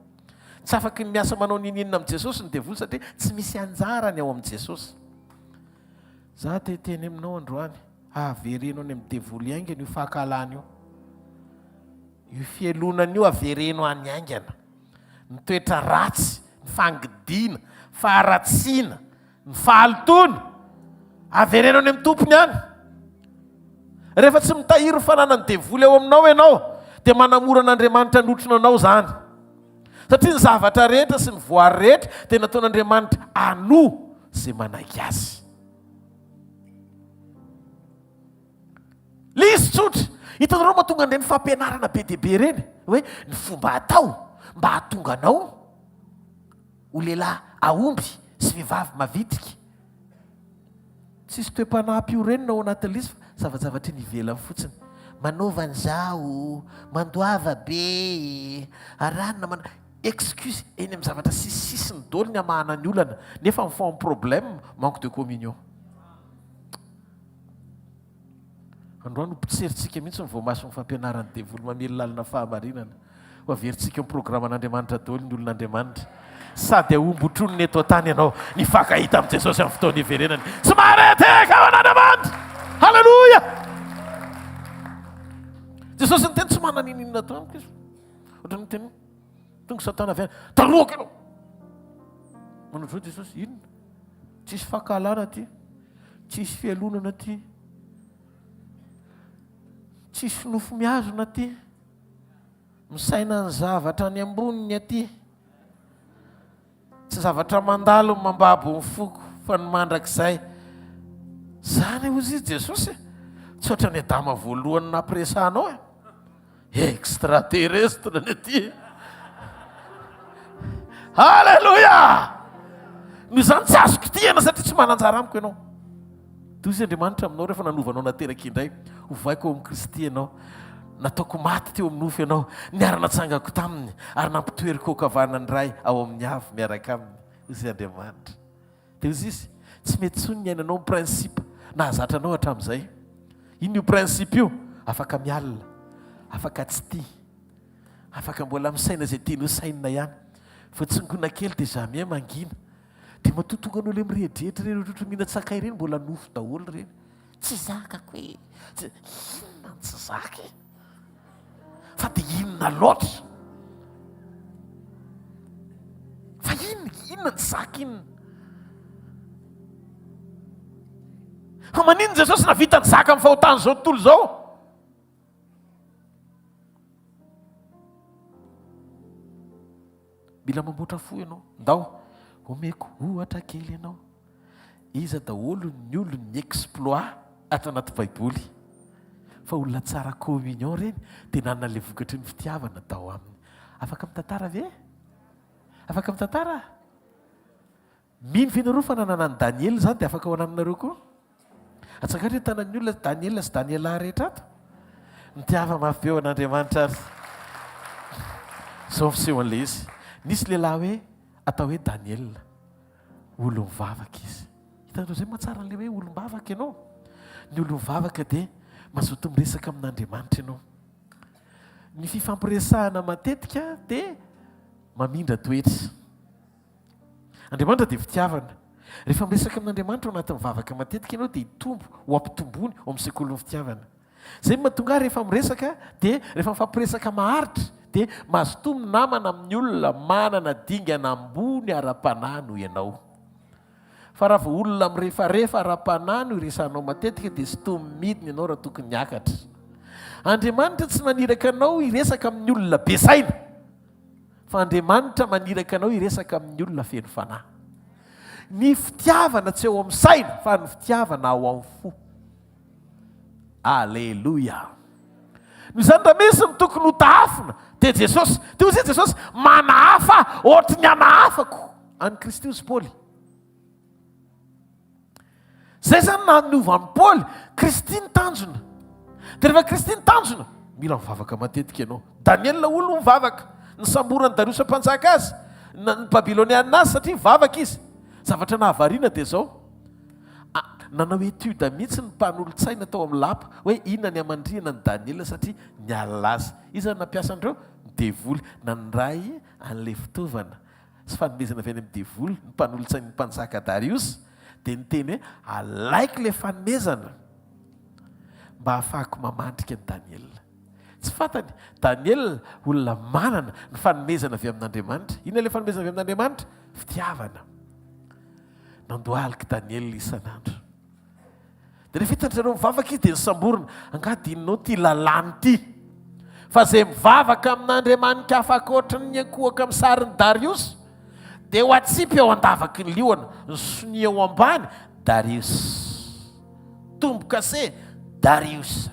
Tsy afaky ny miasa manao n'inon'inona amin'i Jesosy ny devoly satria tsy misy anjarany ao amin'i Jesosy. Za te hiteny aminao androany, avereno any amin'ny devoly haingana io fankahalana io. Io fialonana io avereno any haingana. Ny toetra ratsy, ny fangidiana, faharatsiana, Ny fahalotoana, avereno any amin'ny tompony any. Rehefa tsy mitahiry ny fananan'ny devoly ao aminao ianao, dia manamora an'Andriamanitra hanotrona anao izany. Satria ny zavatra rehetra sy ny voary rehetra dia nataon'Andriamanitra hanoa izay manaiky azy. Le izy tsotra. Hitanareo mahatonga an'ireny fampianarana be dia be ireny hoe ny fomba atao mba hahatonga anao ho lehilahy ahomby sy vehivavy mavitrika. Tsisy toe-panahy ampiorenina ao anatin'ilay izy fa zavajavatra eny ivelany fotsiny. Manaova an'izao, mandoava be, aranona mana, excuse eny amin'ny zavatra sisisisiny daholo ny hamahana ny olana nefa ny fond problème manque de communion. Androany ho potserintsika mihitsy ny voamason'ny fampianaran'ny devoly mamely lalina fahamarinana. Ho averintsika eo amin'ny programan'Andriamanitra daholo ny olon'Andriamanitra. Sady hahomby hotronina eto an-tany ianao, nifankahita amin'i Jesosy amin'ny fotoana hiverenany. Tsy maharehadehaka ho an'Andriamanitra! Haleloia! Jesosy niteny tsy manana inoninona atao amiko izy. Ohatran'ny niteny tonga Satana avy any, darohako ianao. Manao zao Jesosy, inona? Tsisy fankahalana aty. Tsisy fialonana aty. Tsisy nofo mihazona aty. Misaina ny zavatra any ambony ny aty. Tsy zavatra mandalo ny mambabo ny foko fa ny mandrakizay. Zany hozy izy Jesosy e. Tsy ohatran'i Adama voalohany nampiresahanao e. Extraterrestre ny aty. Alléluia! Noho izany tsy azo kitihana satria tsy manan-jara amiko ianao. Toy izy Andriamanitra aminao rehefa nanova anao nateraka indray. Hovaiko ao amin'i Kristy ianao. Nataoko maty teo amin'ny nofo ianao. Niara-natsangako taminy ary nampitoeriko ao ankavanan'ny Ray ao amin'ny avo miaraka aminy. Hoy izy Andriamanitra. Dia hoy izy, tsy mety intsony ny iainanao ny principe nahazatra anao hatramin'izay. Inona io principe io? Afaka mialona, afaka tsy tia, afaka mbola misaina izay tiany ho sainina ihany. Vao tsongoina kely dia jamais mangina. Dia matoa tonga anao ilay mirehidrehitra ireny ohatrohatry ny mihinan-tsakay ireny mbola nofo daholo ireny. Tsy zakako e! Inona no tsy zaka e? Fa dia inona loatra? Fa inona, inona ny zaka inona? Fa maninona Jesosy navita ny zaka amin'ny fahotan'izao tontolo izao? Mila mamboatra fo ianao. Ndao, omeko ohatra kely ianao. Iza daholo ny olon'ny exploit ato anaty baiboly? Fa olona tsara communion ireny dia nanana ilay vokatry ny fitiavana tao aminy. Afaka mitantara ve? Afaka mitantara? Mino ve nareo fa nanana an'i Daniela izany dia afaka ho anananareo koa? Atsangano ny tanan'ny olona Daniela sy Daniela rehetra ato. Mitiava mafy be ho an'Andriamanitra ary. Izao ny fisehon'ilay izy. Nisy lehilahy hoe atao hoe Daniela. Olom-bavaka izy. Hitanareo izay mahatsara an'ilay hoe olom-bavaka ianao? Ny olom-bavaka dia mazoto miresaka amin'Andriamanitra ianao. Ny fifampiresahana matetika dia mamindra toetra. Andriamanitra dia fitiavana. Rehefa miresaka amin'Andriamanitra ao anatin'ny vavaka matetika ianao dia hitombo ho ampitomboiny ao amin'ny sekolin'ny fitiavana. Izay no mahatonga ahy rehefa miresaka dia rehefa mifampiresaka maharitra dia mazotoa minamana amin'ny olona manana dingana ambony ara-panahy noho ianao. Fa raha vao olona mirefarefa ara-panahy no iresahanao matetika dia sintominy midina ianao raha tokony hiakatra. Andriamanitra tsy naniraka anao hiresaka amin'ny olona be saina fa Andriamanitra maniraka anao hiresaka amin'ny olona feno fanahy. Ny fitiavana tsy ao amin'ny saina fa ny fitiavana ao amin'ny fo. Aleloia. Noho izany raha misy ny tokony ho tahafina dia Jesosy. Dia hoy Jesosy, manahafa ohatry ny anahafako an'i Kristy hozy Paoly. Izay izany nanova an'i Paoly, Kristy ny tanjona. Dia rehefa Kristy ny tanjona, mila mivavaka matetika ianao. Daniela olo mivavaka, nisamboran'i Dariosy mpanjaka azy, ny Babylonianina azy satria mivavaka izy. Zavatra nahavariana dia izao, Nanao étude mihitsy ny mpanolotsaina tao amin'ny lapa hoe inona ny hamandrihana an'i Daniela satria nialona azy. Iza no nampiasa an'ireo? Ny devoly. Nandray an'ilay fitaovana sy fanomezana avy any amin'ny devoly ny mpanolotsain'ny mpanjaka Dariosy dia niteny hoe alaiko ilay fanomezana mba hahafahako mamandrika an'i Daniela. Tsy fantany, Daniela olona manana ny fanomezana avy amin'Andriamanitra. Inona ilay fanomezana avy amin'Andriamanitra? Fitiavana. Nandohalika Daniela isan'andro. Dia rehefa hitan-dry zareo mivavaka izy dia nosamborina. Angaha adinonao ity lalàna ity? Fa izay mivavaka amin'andriamani-kafa ankoatry ny miankohoka amin'ny sarin'i Dariosy dia ho atsipy ao an-davaky ny liona. Ny sonia eo ambany, Dariosy. Tombo-kase, Dariosy.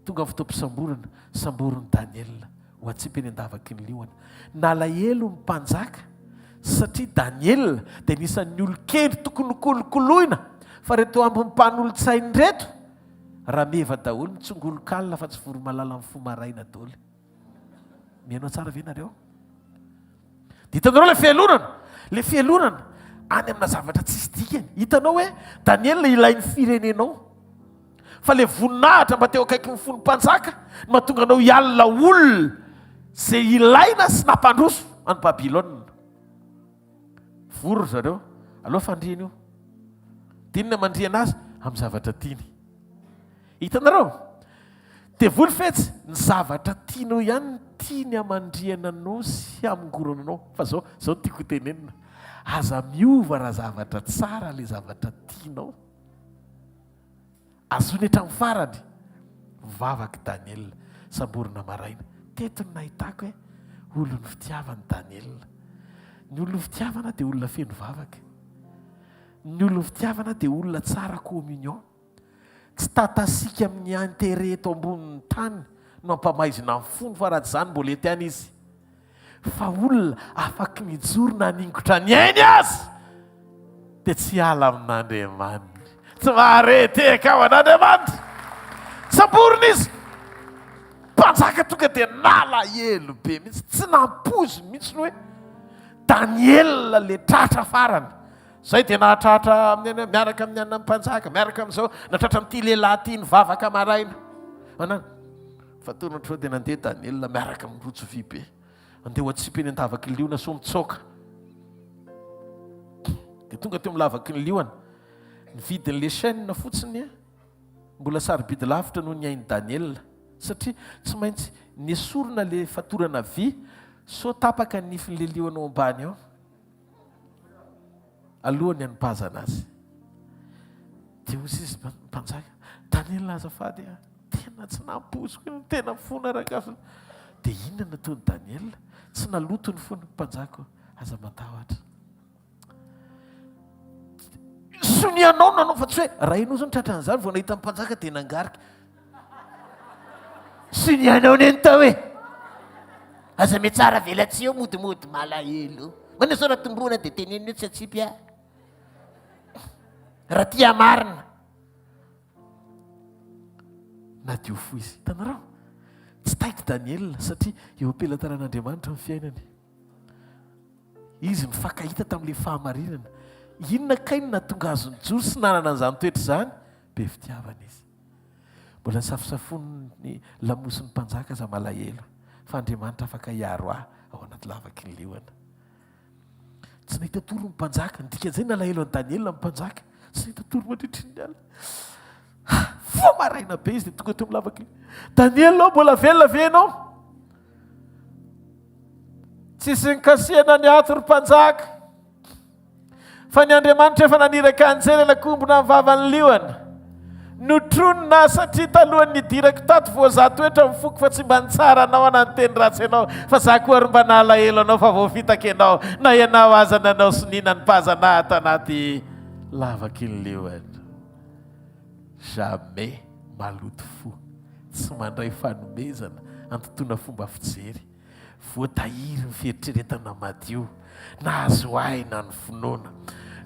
Tonga ny fotoam-pisamborana, samborin'i Daniela ho atsipy eny an-davaky ny liona. Nalahelo ny mpanjaka satria Daniela dia anisan'ny olon-kendry tokony hokolokoloina, fa ireto ambin'ny mpanolotsaina ireto, rameva daholo, mitsongolok'alina fa tsy voromalala mifoha maraina daholo. Mihaino tsara ve nareo? Dia hitanareo ilay fialonana? Ilay fialonana any amina zavatra tsisy dikany. Hitanao hoe Daniela ilain'ny firenenao. Fa ilay voninahitra mba teo akaikin'ny fon'ny mpanjaka no mahatonga anao hialona olona izay ilaina sy nampandroso an'i Babylona. Vory ry zareo, aleo fandriana io. Dia inona mandriana azy? Amin'ny zavatra tiany. Hitanareo? Devoly fetsy, ny zavatra tianao ihany no tiany hamandrihana anao sy hamongorana anao. Fa zao, zao no tiako hotenenina. Aza miova raha zavatra tsara ilay zavatra tianao. Azony hatramin'ny farany. Vavak'i Daniela, samborina maraina. Teto no nahitako hoe olon'ny fitiavana Daniela. Ny olon'ny fitiavana dia olona feno vavaka. Ny olon'ny fitiavana dia olona tsara communion. Tsy tatasika amin'ny intérêt eto ambonin'ny tany no hampamaizina ny fony fa raha tsy izany mbola eto ihany izy. Fa olona afaky mijoro na haningotra ny ainy aza dia tsy hiala amin'Andriamaniny. Tsy mahare tehaka ao an'Andriamanitra. Samborina izy. Mpanjaka tonga dia nalahelo be mihitsy. Tsy nampoiziny mihitsy ny hoe Daniela le tratra farany. Zay dia nahatratra amin'ny miaraka amin'ny an'ny mpanjaka, miaraka amin'izao, nahatratra an'ity lehilahy ity nivavaka maraina. Manana. Fa teo no dia nandeha Daniela miaraka amin'ny rojo vy be. Andeha ho atsipy eny an-davaky ny liona soa mitsoaka. Dia tonga teo amin'ny lavaky ny liona. Ny vidin'ilay chaîne fotsiny mbola sarobidy lavitra noho ny ain'i Daniela. Satria tsy maintsy nesorina ilay fatorana vy sao tapaka ny nifin'ilay liona ao ambany ao. Alohan'ny hanipazana azy. Dia hoy izy mpanjaka, Daniela azafady a, tena tsy nampoiziko io, tena fona rangahy. Dia inona no nataon'i Daniela? Tsy naloto ny fony, mpanjaka, aza matahotra. Sonianao nanao fa tsy hoe raha ianao zao tratran'izany vao nahita ny mpanjaka dia nangarika. Sonianao ne ny tao e. Aza mihatsara velatsihy eo modimody malahelo. Manao sao raha tombohana dia tenenina eo tsy atsipy ahy. Raha tia marina. Nadio fo izy. Hitanareo? Tsy taitra Daniela satria eo am-pelatanan'Andriamanitra ny fiainany. Izy nifankahita tamin'ilay fahamarinana. Inona kay no nahatonga azy nijoro sy nanana an'izany toetra izany? Be fitiavana izy. Mbola safosafoin'ny lamosin'ny mpanjaka aza malahelo fa Andriamanitra afaka hiaro ahy ao anaty lavaky ny liona. Tsy nahita tory ny mpanjaka. Ny dikan'izay nalahelo an'i Daniela ny mpanjaka. Tsy nahita tory mandritry ny alina. Vao maraina be izy dia tonga teo amin'ny lavaka. Daniel ô, mbola velona ve ianao? Tsisy nikasihana ny ato ry mpanjaka. Fa ny Andriamanitra efa naniraka anjely hanakombona ny vavan'ny liona. Notronina aho satria talohan'ny nidirako tato voazaha toetra ny foko fa tsy mba nitsara anao na niteny ratsy anao fa za koa ary mba nalahelo anao fa voafitaka ianao na ianao aza nanao sonia nanipazana ahy tanaty lavaky ny liona. Jamais maloto fo, tsy mandray fanomezana antontona fomba fijery. Voatahiry ny fieritreretana madio, nahazo aina ny finoana.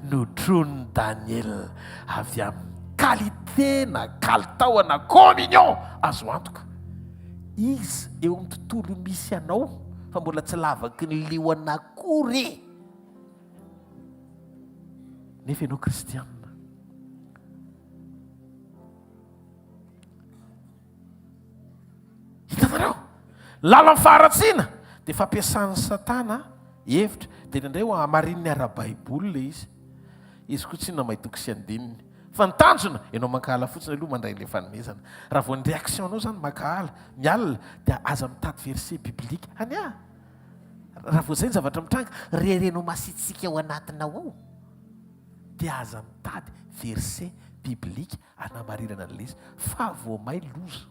Notronon'i Daniela avy amin'ny qualité na kalitao na communion azo antoka. Iza eo amin'ny tontolo misy anao fa mbola tsy lavaky ny liona akory e! Nefa ianao kristianina. Hitanareo? Lalan'ny faharatsiana dia fampiasan'i Satana hevitra, dia indraindray ho hamarininy ara-baiboly ilay izy. Izy koa tsinona mahay toko sy andininy. Fa ny tanjona, ianao mankahala fotsiny aloha mandray ilay fanomezana. Raha vao ny réaction-nao izany mankahala, mialona, dia aza mitady verset biblique. Ania! Raha vao izay ny zavatra mitranga, rerenao masiatsiaka ao anatinao ao, dia aza mitady verset biblique hanamarinana an'ilay izy fa vao may loza.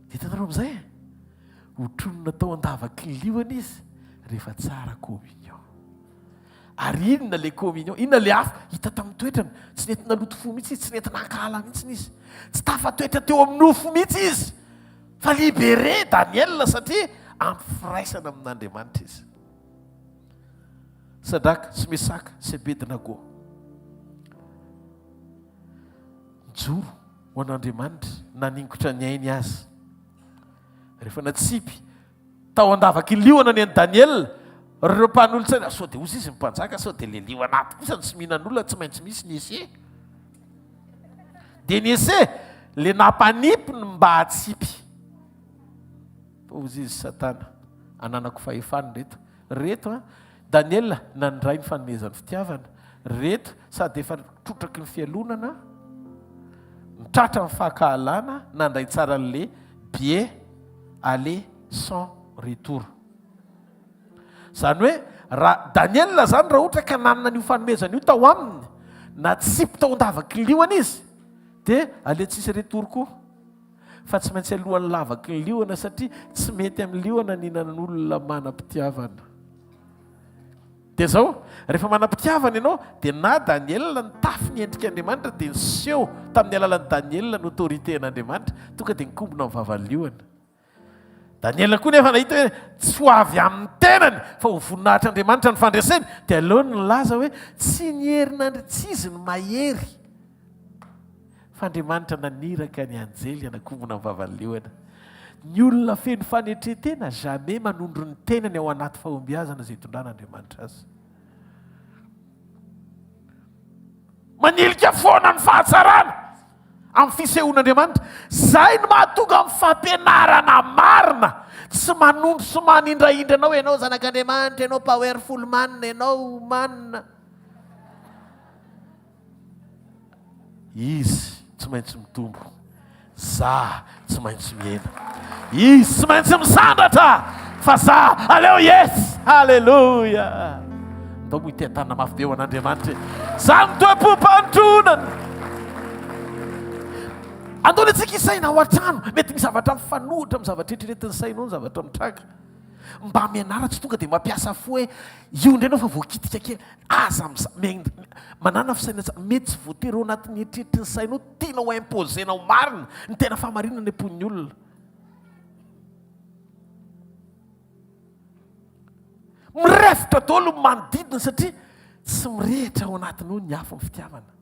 Dia hitanareo amin'izay e? Hotronina tao an-davaky ny liona izy rehefa tsara communion. Ary inona ilay communion? Inona ilay afo hita tamin'ny toetrany? Tsy nety naloto fo mihitsy izy, tsy nety nankahala mihitsy izy. Tsy tafatoetra teo amin'ny nofo mihitsy izy. Fa libéré Daniel satria ampy firaisana amin'Andriamanitra izy. Sadraka sy Mesaka sy Abednago. Nijoro ho an'Andriamanitra, naningotra ny ainy aza. Rehefa natsipy tao an-davaky liona ny an'i Daniela, ireo mpanolotsaina, sao dia hozy izy ny mpanjaka, sao dia le liona ato kosa no tsy mihinan'olona, tsy maintsy misy ny essai. Dia ny essai, le nampanipy ny mba hatsipy. Fa hozy izy Satana, ananako fahefana ireto. Reto an, Daniela nandray ny fanomezan'ny fitiavana. Reto sady efa trotraky ny fialonana, ny tratra ny fankahalana, nandray tsara an'le billet aller sans retour. Izany hoe raha Daniela izany raha ohatra ka nanana an'io fanomezana io tao aminy, natsipy tao an-davaky liona izy, dia aller tsisy retour koa. Fa tsy maintsy alohan'ny lavaky ny liona satria tsy mety amin'ny liona ny hinanan'olona manam-pitiavana. Dia izao, rehefa manam-pitiavana ianao, dia na Daniela nitafy ny endrik'Andriamanitra dia niseho tamin'ny alalan'i Daniela ny autorité an'Andriamanitra, tonga dia nikombona ny vavan'ny liona. Daniela koa nefa nahita hoe tsy ho avy amin'ny tenany fa ho voninahitr'Andriamanitra ny fandreseny, dia aleony nilaza hoe tsy ny herin'Andri-, tsy izy no mahery, fa Andriamanitra naniraka ny anjely hanakombona ny vavan'ny liona. Ny olona feno fanetren-tena jamais manondro ny tenany ao anaty fahombiazana izay itondran'Andriamanitra azy. Manilika foana ny fahatsarana amin'ny fisehoan'Andriamanitra. Izay no mahatonga amin'ny fampianarana marina. Tsy manondro sy manindrahindra anao, ianao zanak'Andriamanitra, ianao powerful man, ianao man. Izy tsy maintsy mitombo, za tsy maintsy mihena. Izy tsy maintsy misandratra fa za aleo yes! Haleloia! Ndao moa hiteha-tanana mafy be ho an'Andriamanitra e! Za ny toe-pom-pandronana. Andao ny antsika hisaina ao an-trano. Mety misy zavatra mifanohitra amin'ny zavatra eritreretin'ny sainao ny zavatra mitranga. Mba mianara tsy tonga dia mampiasa fo hoe io indray ianao fa voakitika kely. Aza manana fisainana tsara. Mety tsy voatery ao anatin'ny eritreritry ny sainao tianao ho imposer-na ho marina ny tena fahamarinana any am-pon'ny olona. Mirefotra daholo ny manodidina satria tsy mirehitra ao anatinao ny afon'ny fitiavana.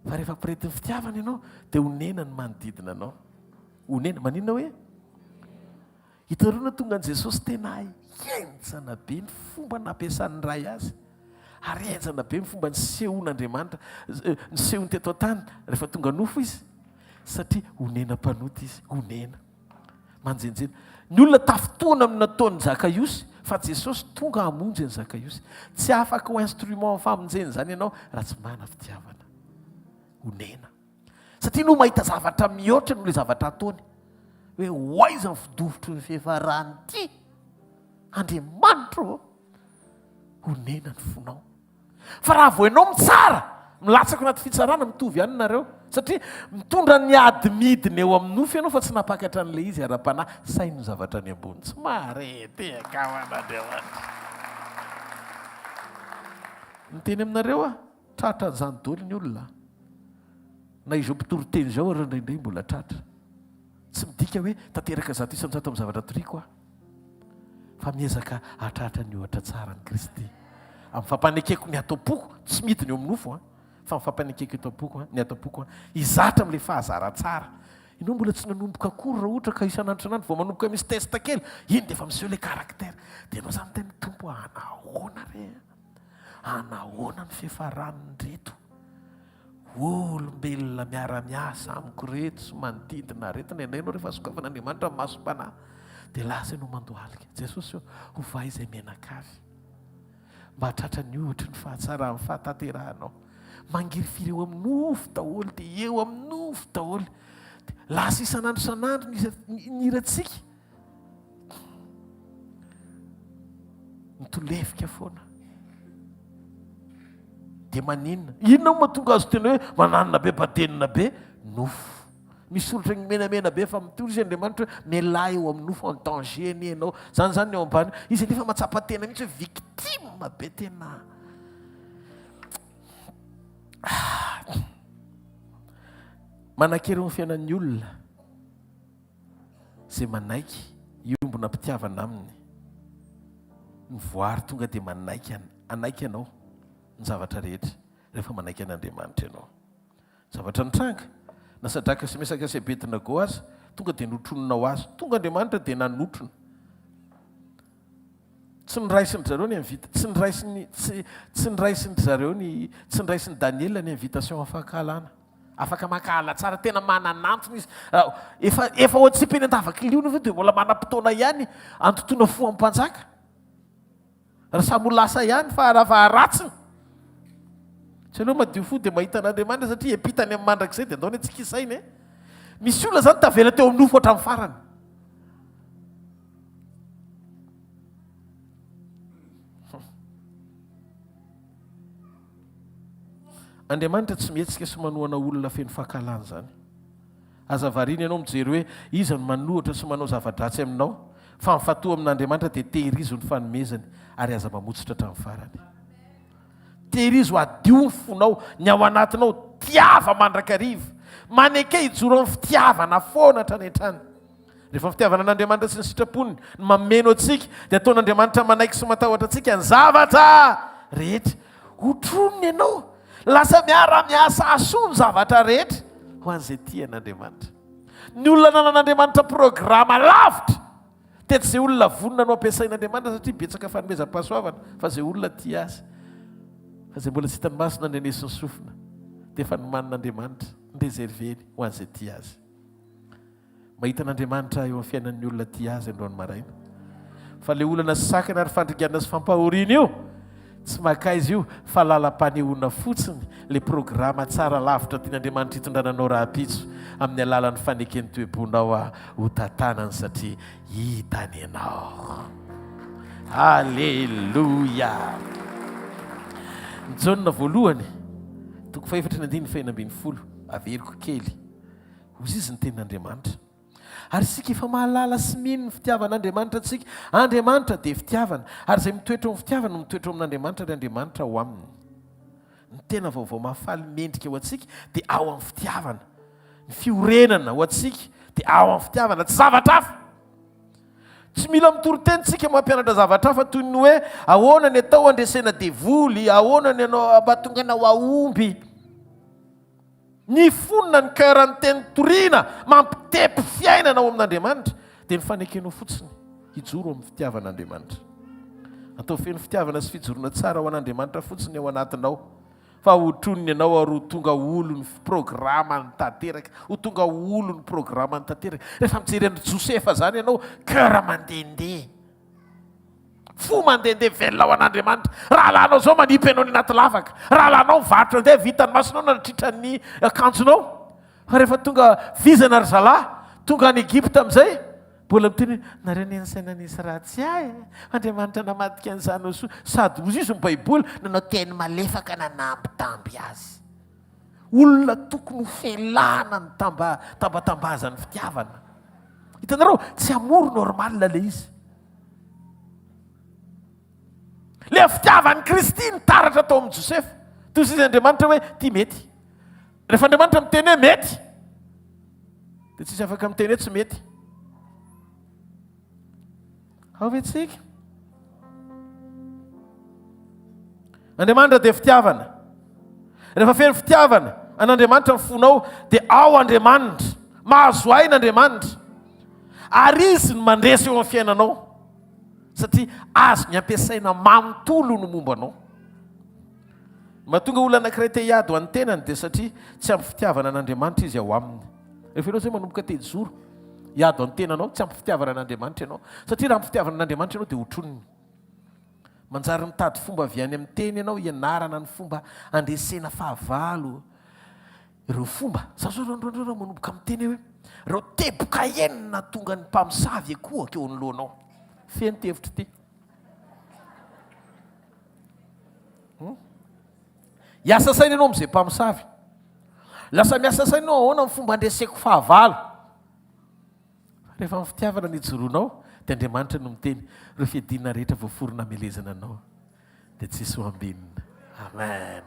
Fa rehefa ampiretin'ny fitiavana ianao dia honena ny manodidina anao. Honena, maninona hoe? Hitanareo na tonga an'i Jesosy tena henjana be ny fomba nampiasan'ny Ray azy. Ary henjana be ny fomba nisehoan'Andriamanitra, nisehony teto an-tany rehefa tonga nofo izy. Satria honena mpanota izy, honena. Manjenjena. Ny olona tafintohina amin'ny nataon'i Zakaiosy. Fa Jesosy tonga hamonjy an'i Zakaiosy. Tsy afaka ho instrument amin'ny famonjena izany ianao raha tsy mana fitiavana. Onena. Satria ianao mahita zavatra mihoatra noho ilay zavatra ataony. Hoe ho aiza ny fidovotry ny fiafaran'ity? Andriamanitra ô! Onena ny fonao. Fa raha vao ianao mitsara, milatsaka anaty fitsarana, mitovy ihany nareo. Satria mitondra ny ady midina eo amin'ny nofo ianao fa tsy nampakatra an'ilay izy ara-panahy. Saino ny zavatra any ambony. Tsy mahare tehaka ho an'Andriamanitra. Miteny aminareo aho, tratra an'izany daholo ny olona. Na izao mpitory teny izao ary indraindray mbola tratra. Tsy midika hoe tanteraka 100% amin'ny zavatra toriko aho. Fa miezaka hahatratra ny ohatra tsara an'i Kristy. Amin'ny fampanekeko ny ato am-poko, tsy midina eo amin'ny nofo an, fa ny fampanekeko eto am-poko an, ny ato am-poko an, hizatra amin'ilay fahazaran-tsara. Ianao mbola tsy nanomboka akory raha ohatra ka isan'andro isan'andro vao manomboka misy test kely, iny dia efa miseho ilay caractère. Dia ianao izany miteny, Tompo a, anahoana re an? Anahoana ny fiafaran'ireto? Olombelona miara-miasa amiko reto sy manodidina reto, indraindray ianao rehefa sokafan'Andriamanitra ny masom-panahy dia lasa ianao mandohalika. Jesosy ô, ovay izay mianakavy mba hahatratra ny ohatry ny fahatsaran'ny fahatanterahanao. Mangirifiry eo amin'ny nofo daholo dia eo amin'ny nofo daholo. Dia lasa isan'andro isan'andro ny hirantsika. Mitolefika foana. Dia maninona? Inona moa mahatonga azy tena hoe mananona be, badenina be? Nofo. Misy soratra ny menamena be fa mitory izy Andriamanitra hoe mialà eo amin'ny nofo en danger anie ianao. Zany zany ny eo ambany. Izy anefa mahatsapa tena mihitsy hoe victime be tena. Manan-kery eo amin'ny fiainan'ny olona. Izay manaiky hiombona am-pitiavana aminy. Ny voary tonga dia manaiky hanaiky anao ny zavatra rehetra rehefa manaiky an'Andriamanitra ianao. Zavatra nitranga, na Sadraka sy Mesaka sy Abednego aza tonga dia notronina ho azy. Tonga Andriamanitra dia nanotrona. Tsy noraisin-dry zareo ny invita, tsy noraisin'ny, tsy, tsy noraisin-dry zareo ny, tsy noraisin'i Daniela ny invitation hafankahalana. Afaka mankahala tsara, tena mananantona izy. Efa, efa ho atsipy eny an-davaky liona ve dia mbola manam-potoana ihany antontona fo amin'ny mpanjaka? Raha samy ho lasa ihany fa raha fa haratsiny. Tsy aleo madio fo dia mahita an'Andriamanitra satria epitany amin'ny mandrakizay dia andao anie tsy kisaina e. Misy olona izany tavela teo amin'ny nofo hatramin'ny farany. Andriamanitra tsy mihetsika sy manohana olona feno fankahalana izany. Aza variana ianao mijery hoe iza no manohitra sy manao zava-dratsy aminao, fa mifantoha amin'Andriamanitra dia tehirizo ny fanomezany ary aza mamotsitra hatramin'ny farany. Tehirizo hadio ny fonao, ny ao anatinao, tiava mandrakariva. Maneke hijoro amin'ny fitiavana foana hatrany hatrany. Rehefa ny fitiavana an'Andriamanitra sy ny sitrapony no mameno antsika, dia ataon'Andriamanitra manaiky sy matahotra antsika ny zavatra rehetra. Hotroniny ianao. Lasa miara-miasa hahasoa ny zavatra rehetra ho an'izay tia an'Andriamanitra. Ny olona nanan'Andriamanitra programa lavitra dia tsy izay olona vonona no ampiasain'Andriamanitra satria betsaka fanomezam-pahasoavana fa izay olona tia azy. Fa izay mbola tsy hitan'ny maso na ndrenesin'ny sofina dia efa nomanin'Andriamanitra, noreserveny ho an'izay tia azy. Mahita an'Andriamanitra eo amin'ny fiainan'ny olona tia Azy androany maraina. Fa ilay olana sy sakana ary fandringanana sy fampahoriana io, tsy makaiza io fa lalam-panehoana fotsiny ilay programa tsara lavitra tian'Andriamanitra hitondrana anao rahampitso amin'ny alalan'ny faneken'ny toe-ponao ho tantanany satria hitany ianao. Aleloia! Ny Jaona voalohany, toko fahefatra ny andininy fahenina ambin'ny folo, averiko kely. Hoy izy ny tenin'Andriamanitra. Ary isika efa mahalala sy mino ny fitiavan'Andriamanitra antsika. Andriamanitra dia fitiavana, ary izay mitoetra ao amin'ny fitiavana no mitoetra ao amin'Andriamanitra ary Andriamanitra ao aminy. Ny tena vaovao mahafaly mendrika ho antsika dia ao amin'ny fitiavana. Ny fiorenana ho antsika dia ao amin'ny fitiavana, tsy zavatra hafa. Tsy mila mitory teny tsika mampianatra zavatra hafa toy ny hoe ahoana ny atao handresena devoly, ahoana ny anao hampatonga anao hahomby. Ny fonona, ny cœur ny teny toriana mampitepy fiainana ao amin'Andriamanitra dia ny fanekenao fotsiny hijoro amin'ny fitiavan'Andriamanitra. Atao feno fitiavana sy fijoroana tsara ho an'Andriamanitra fotsiny ao anatinao fa hotroniny ianao ary ho tonga olon'ny programany tanteraka, ho tonga olon'ny programany tanteraka. Rehefa mijery an'i Josefa izany ianao, cœur mandehandeha. Fo mandehandeha velona ho an'Andriamanitra. Rahalahinao izao manipy anao any anaty lavaka. Rahalahinao mivarotra andeha vita ny masonao nanatritra ny akanjonao. Fa rehefa tonga vizana ry zalahy, tonga any Egypta amin'izay, mbola miteny hoe, nareo anie nisaina nisy ratsy ahy e! Andriamanitra namadika an'izany ho soa. Sady hozy izy ny Baiboly, nanao teny malefaka nanambitamby azy. Olona tokony ho felana ny tamba, tambatambazan'ny fitiavana. Hitanareo, tsy amour normal ilay izy. Ilay fitiavan'i Kristy nitaratra tao amin'i Josefa. Toy izy Andriamanitra hoe, ty mety. Rehefa Andriamanitra miteny hoe mety, dia tsisy afaka miteny hoe tsy mety. Ao ve tsika? Andriamanitra dia fitiavana. Rehefa feno fitiavana an'Andriamanitra ny fonao dia ao Andriamanitra. Mahazo aina Andriamanitra. Ary Izy no mandresy eo amin'ny fiainanao. Satria azony ampiasaina manontolo ny momba anao. Mahatonga olona anankiray te hiady ho an'ny tenany dia satria tsy ampy fitiavana an'Andriamanitra izy ao aminy. Rehefa ianao izay manomboka te hijoro hiady ho an'ny tenanao, tsy ampy fitiavana an'Andriamanitra ianao. Satria raha ampy fitiavana an'Andriamanitra ianao dia hotroniny. Manjary mitady fomba avy any amin'ny teny ianao hianarana ny fomba handresena fahavalo. Ireo fomba, za zao reo reo manomboka miteny hoe ireo teboka enina tonga ny mpamosavy ekoaka eo anoloanao. Feno ty hevitra ity. Hmm? Hiasa saina ianao amin'izay mpamosavy. Lasa miasa saina ianao ahoana ny fomba handreseko fahavalo. Rehefa amin'ny fitiavana no ijoroanao dia Andriamanitra no miteny, ireo fiadiana rehetra voaforona hamelezana anao dia tsy hisy ho ambinina. Amen.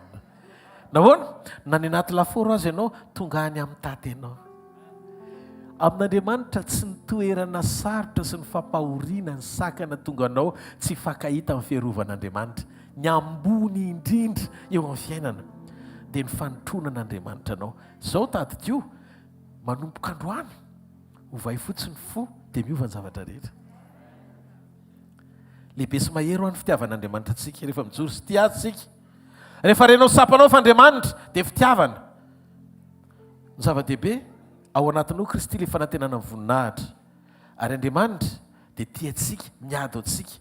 Nahoana? Na any anaty lafaoro aza ianao, tonga any amin'ny taty ianao. Amin'Andriamanitra tsy ny toerana sarotra sy ny fampahoriana ny sakana tonga anao tsy hifankahita amin'ny fiarovan'Andriamanitra. Ny ambony indrindra eo amin'ny fiainana dia ny fanotronan'Andriamanitra anao. Izao tadidio, manomboka androany, ovay fotsiny fo dia miova ny zavatra rehetra. Lehibe sy mahery hoa ny fitiavan'Andriamanitra antsika rehefa mijoro sy tia Azy isika. Rehefa renao sy tsapanao fa Andriamanitra dia fitiavana. Ny zava-dehibe, ao anatinao Kristy ilay fanantenana ny voninahitra. Ary Andriamanitra dia tia antsika, miady ho antsika,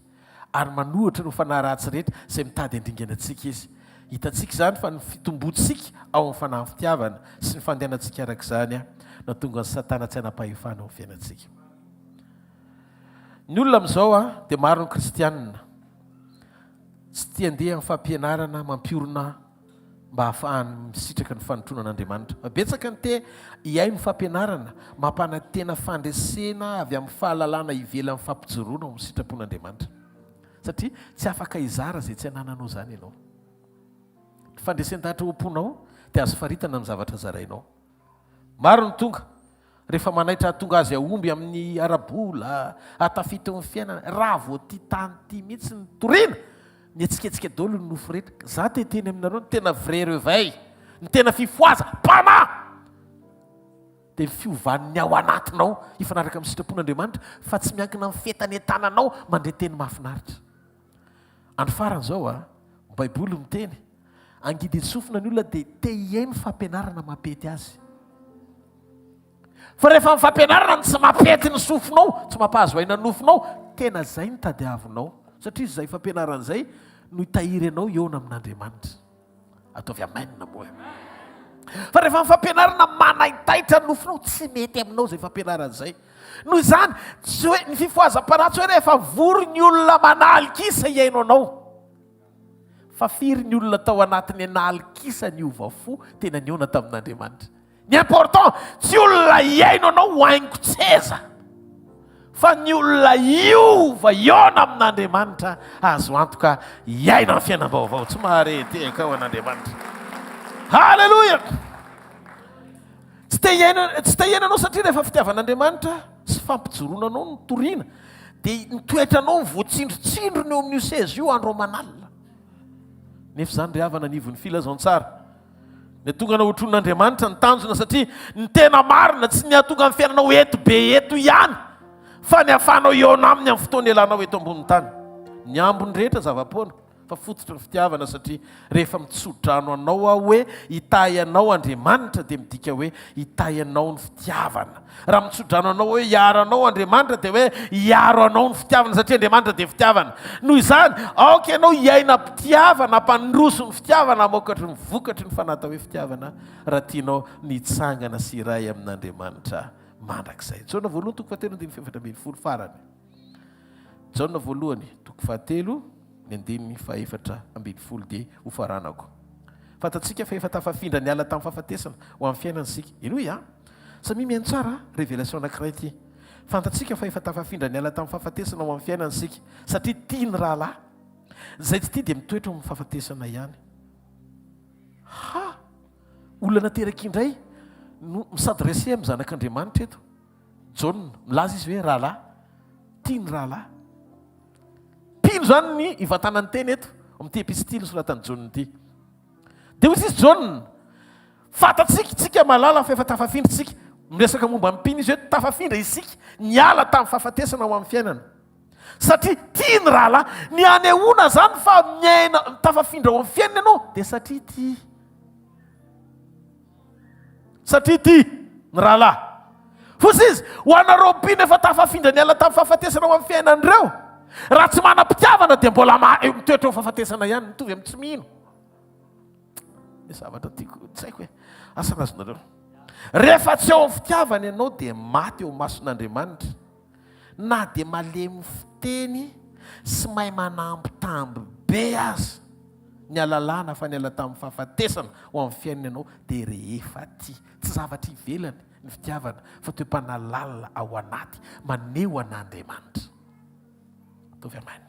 ary manohitra ireo fanahy ratsy rehetra izay mitady handringana antsika Izy. Hitantsika izany fa ny fitomboantsika ao amin'ny fanahin'ny fitiavana sy ny fandehanantsika araka izany no hahatonga an'i Satana tsy hanam-pahefana ao amin'ny fiainantsika. Ny olona amin'izao dia maro ny kristianina tsy tia handeha amin'ny fampianarana mampiorina mba hahafahany misitraka ny fanotronan'Andriamanitra. Fa betsaka ny te hihaino fampianarana mampanantena fandresena avy amin'ny fahalalana ivelan'ny fampijoroana ao amin'ny sitrapon'Andriamanitra. Satria tsy afaka hizara izay tsy anananao izany ianao. Ny fandresen-dahatra ao am-ponao dia azo faritana amin'ny zavatra zarainao. Maro ny tonga rehefa manaitra hahatonga azy hahomby amin'ny ara-bola, hahatafita eo amin'ny fiainana. Raha vao ity tany ity mihitsy no toriana, mihetsiketsika daholo ny nofo rehetra. Za te hiteny aminareo ny tena vrai reveil, ny tena fifohaza, mpanahy, dia ny fiovan'ny ao anatinao hifanaraka amin'ny sitrapon'Andriamanitra fa tsy miankina amin'ny fientanentananao mandre teny mahafinaritra. Andro farany izao a, ny Baiboly miteny, angidin-tsofina ny olona dia te hihaino fampianarana mampety azy. Fa rehefa ny fampianarana no tsy mampety ny sofinao, tsy mampahazo aina ny nofinao, tena izay no tadiavinao. Satria izay fampianarana izay no hitahiry anao hihaona amin'Andriamanitra. Ataovy amen moa e. Fa rehefa ny fampianarana manaitaitra ny nofinao, tsy mety aminao izay fampianarana izay. Noho izany, tsy hoe ny fifohazam-panahy tsy hoe rehefa vory ny olona manalikisa hihaino anao. Fa firy ny olona tao anatin'ny analikisa niova fo tena nihaona tamin'Andriamanitra. Ny important tsy olona hihaino anao ho haingon-tseza fa ny olona hiova hihaona amin'Andriamanitra azo antoka hiaina ny fiainam-baovao. Tsy mahare tehaka ho an'Andriamanitra. Haleloia! Tsy te hiaina tsy te hiaina anao satria rehefa fitiavan'Andriamanitra sy fampijoroana anao no toriana dia ny toetranao no voatsindrotsindrona eo amin'io seza io andro aman'alina. Nefa izany ry havana anivon'ny filazantsara. Ny hatonga anao hotronin'Andriamanitra ny tanjona satria ny tena marina tsy ny hahatonga ny fiainanao eto be eto ihany fa ny hahafahanao hihaona aminy amin'ny fotoana ialanao eto ambonin'ny tany. Ny ambiny rehetra zava-poana. Fa fototry ny fitiavana satria rehefa mitsodrano anao aho hoe hitahy anao Andriamanitra dia midika hoe hitahy anao ny fitiavana. Raha mitsodrano anao hoe hiaro anao Andriamanitra dia hoe hiaro anao ny fitiavana satria Andriamanitra dia fitiavana. Noho izany, aoka ianao hiaina am-pitiavana, hampandroso ny fitiavana, hamokatry ny vokatry ny fanahy atao hoe fitiavana raha tianao ny hitsangana sy hiray amin'Andriamanitra mandrakizay. Jaona voalohany toko fahatelo andininy faha-14 farany. Jaona voalohany toko fahatelo ny andininy faha-14 dia hofaranako. Fantatsika fa efa tafafindra niala tamin'ny fahafatesana ho amin'ny fiainana isika. Henoy an! Samia mihaino tsara an! Révélation anankiray ity. Fantatsika fa efa tafafindra niala tamin'ny fahafatesana ho amin'ny fiainana isika, satria tia ny rahalahy. Izay tsy tia dia mitoetra ao amin'ny fahafatesana ihany. Ha! Olona nateraka indray no mi-s'adresser amin'ny zanak'Andriamanitra eto. Jaona, milaza izy hoe rahalahy, tia ny rahalahy. Mpino izany ny ivantanan'ny teny eto, amin'ity epistily nosoratan'i Jaona ity. Dia hoy izy Jaona, fantatsika, tsika mahalala fa efa tafafindra isika. Miresaka momba ny mpino izy hoe tafafindra isika, niala tamin'ny fahafatesana ho amin'ny fiainana. Satria tia ny rahalahy. Ny anehoana izany fa miaina, tafafindra ao amin'ny fiainana ianao, dia satria tia. Satria ity ny rahalahy. Fotsy izy, ho anareo mpino efa tafafindra niala tamin'ny fahafatesana ho amin'ny fiainan'ireo. Raha tsy manam-pitiavana dia mbola mitoetra ao fahafatesana ihany, mitovy amin'ny tsy mino. Ny zavatra tiako, tsy haiko hoe, asa na azonareo. Rehefa tsy ao amin'ny fitiavana ianao dia maty eo mason'Andriamanitra. Na dia malemy fiteny sy mahay manambitamby be aza ny alalàna fa niala tamin'ny fahafatesana ho amin'ny fiainana ianao dia rehefa tia. Tsy zavatra ivelany ny fitiavana fa toe-panahy lalina ao anaty maneho an'Andriamanitra. Ataovy amen.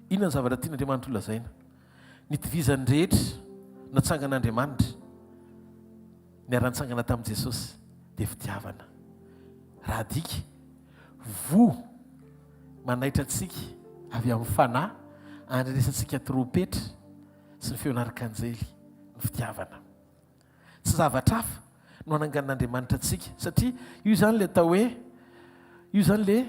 Inona ny zavatra tian'Andriamanitra holazaina? Ny itovizan'ny rehetra natsangan'Andriamanitra niara-nitsangana tamin'i Jesosy dia fitiavana. Raha adika, voa manaitra antsika avy amin'ny fanahy andrenesantsika trompetra sy ny feon'arkanjely ny fitiavana. Tsy zavatra hafa no anangan'Andriamanitra antsika satria io izany ilay atao hoe io izany le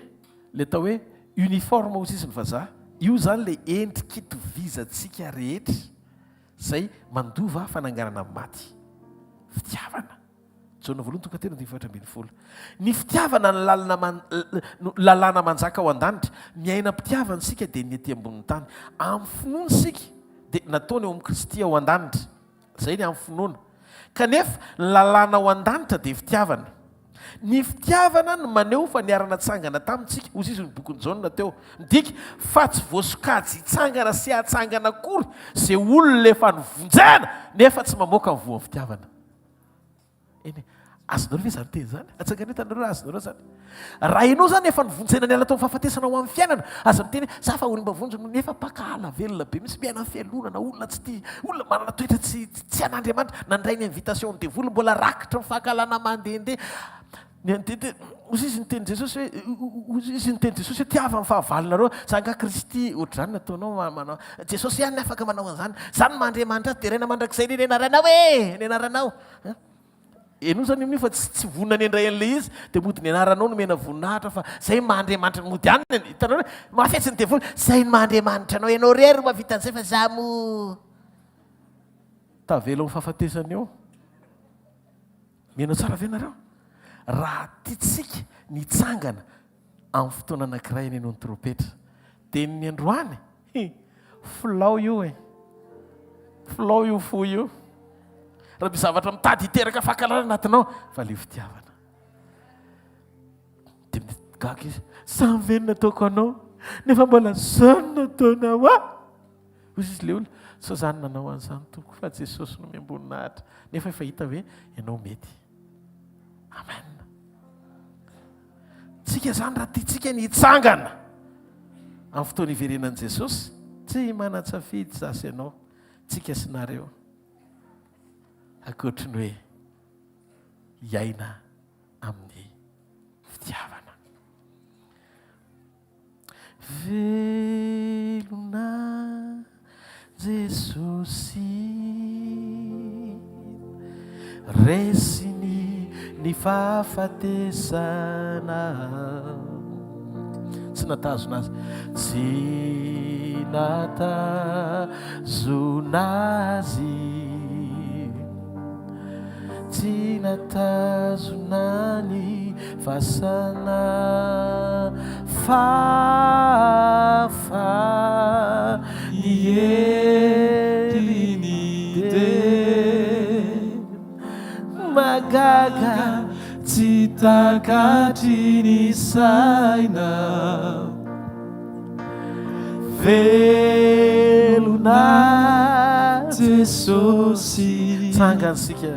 le atao hoe uniforme hoy sisa ny vazaha, io izany ilay endrika itovizantsika rehetra izay mandova fananganana amin'ny maty. Fitiavana. Jaona voalohany toko fahatelo andininy faha-14. Ny fitiavana ny lalina man, no lalàna manjaka ao an-danitra. Miaina am-pitiavana isika dia ny ety ambonin'ny tany. Amin'ny finoana isika dia nataony ao amin'i Kristy ao an-danitra. Izay ny amin'ny finoana. Kanefa ny lalàna ao an-danitra dia fitiavana. Ny fitiavana no maneho fa niara-natsangana tamintsika, hoy izy ny bokin'i Jaona teo. Midika fa tsy voasokajy hitsangana sy hatsangana akory izay olona efa novonjena nefa tsy mamoaka ny voan'ny fitiavana. Eny e, azonareo ve izany teny izany? Atsangano eto anareo raha azonareo izany. Raha ianao izany efa novonjena niala tao amin'ny fahafatesana ho amin'ny fiainana, aza miteny hoe za fa olom-bavonjy no nefa mpankahala velona be mihitsy, miaina amin'ny fialonana, olona tsy tia, olona manana toetra tsy tsy an'Andriamanitra, nandray ny invitation-n'ny devoly, mbola rakitry ny fankahalana mandehandeha. Hoy izy niteny Jesosy hoe, hoy izy niteny Jesosy hoe tiava ny fahavalonareo, za nga Kristy ohatr'izany nataonao manao, Jesosy ihany ny afaka manao an'izany, zany maha Andriamanitra azy, deraina mandrakizay ny anaranao e, ny anaranao. Ianao zany amin'io fa tsy tsy vonona ny handray an'ilay izy, dia mody ny anaranao nomena voninahitra fa zay maha Andriamanitra, mody any, hitanareo hoe mafy etsy ny devoly, zay ny maha Andriamanitra anao, ianao irery no mahavita an'izay fa za moa tavela ho fahafatesana eo. Mihaino tsara ve nareo? Raha tiantsika ny hitsangana amin'ny fotoana anankiray haneno ny trompetra, dia ny androany, hi, filao io e! Filao io fo io. Raha misy zavatra mitady hiteraka fankahalana anatinao, valio fitiavana. Dia gaga izy, zany ve no nataoko anao, nefa mbola zany no nataonao ahy? Hoy izy le olona, sao zany nanao an'izany tompoko fa Jesosy no omem-boninahitra. Nefa efa hita hoe ianao mety. Amen. Tsika zany raha tiantsika ny hitsangana amin'ny fotoana iverenan'i Jesosy, tsy manan-tsafidy za sy ianao, tsika sy nareo. Ankoatry ny hoe hiaina amin'ny fitiavana. Velona Jesosy, resiny ny fahafatesana. Tsy natazona azy. Tsy natazona azy. Tsy natazona ny fasana fa fa ny heriny dia Mahagaga tsy takatry ny saina. Velona Jesosy. Tsangana isika.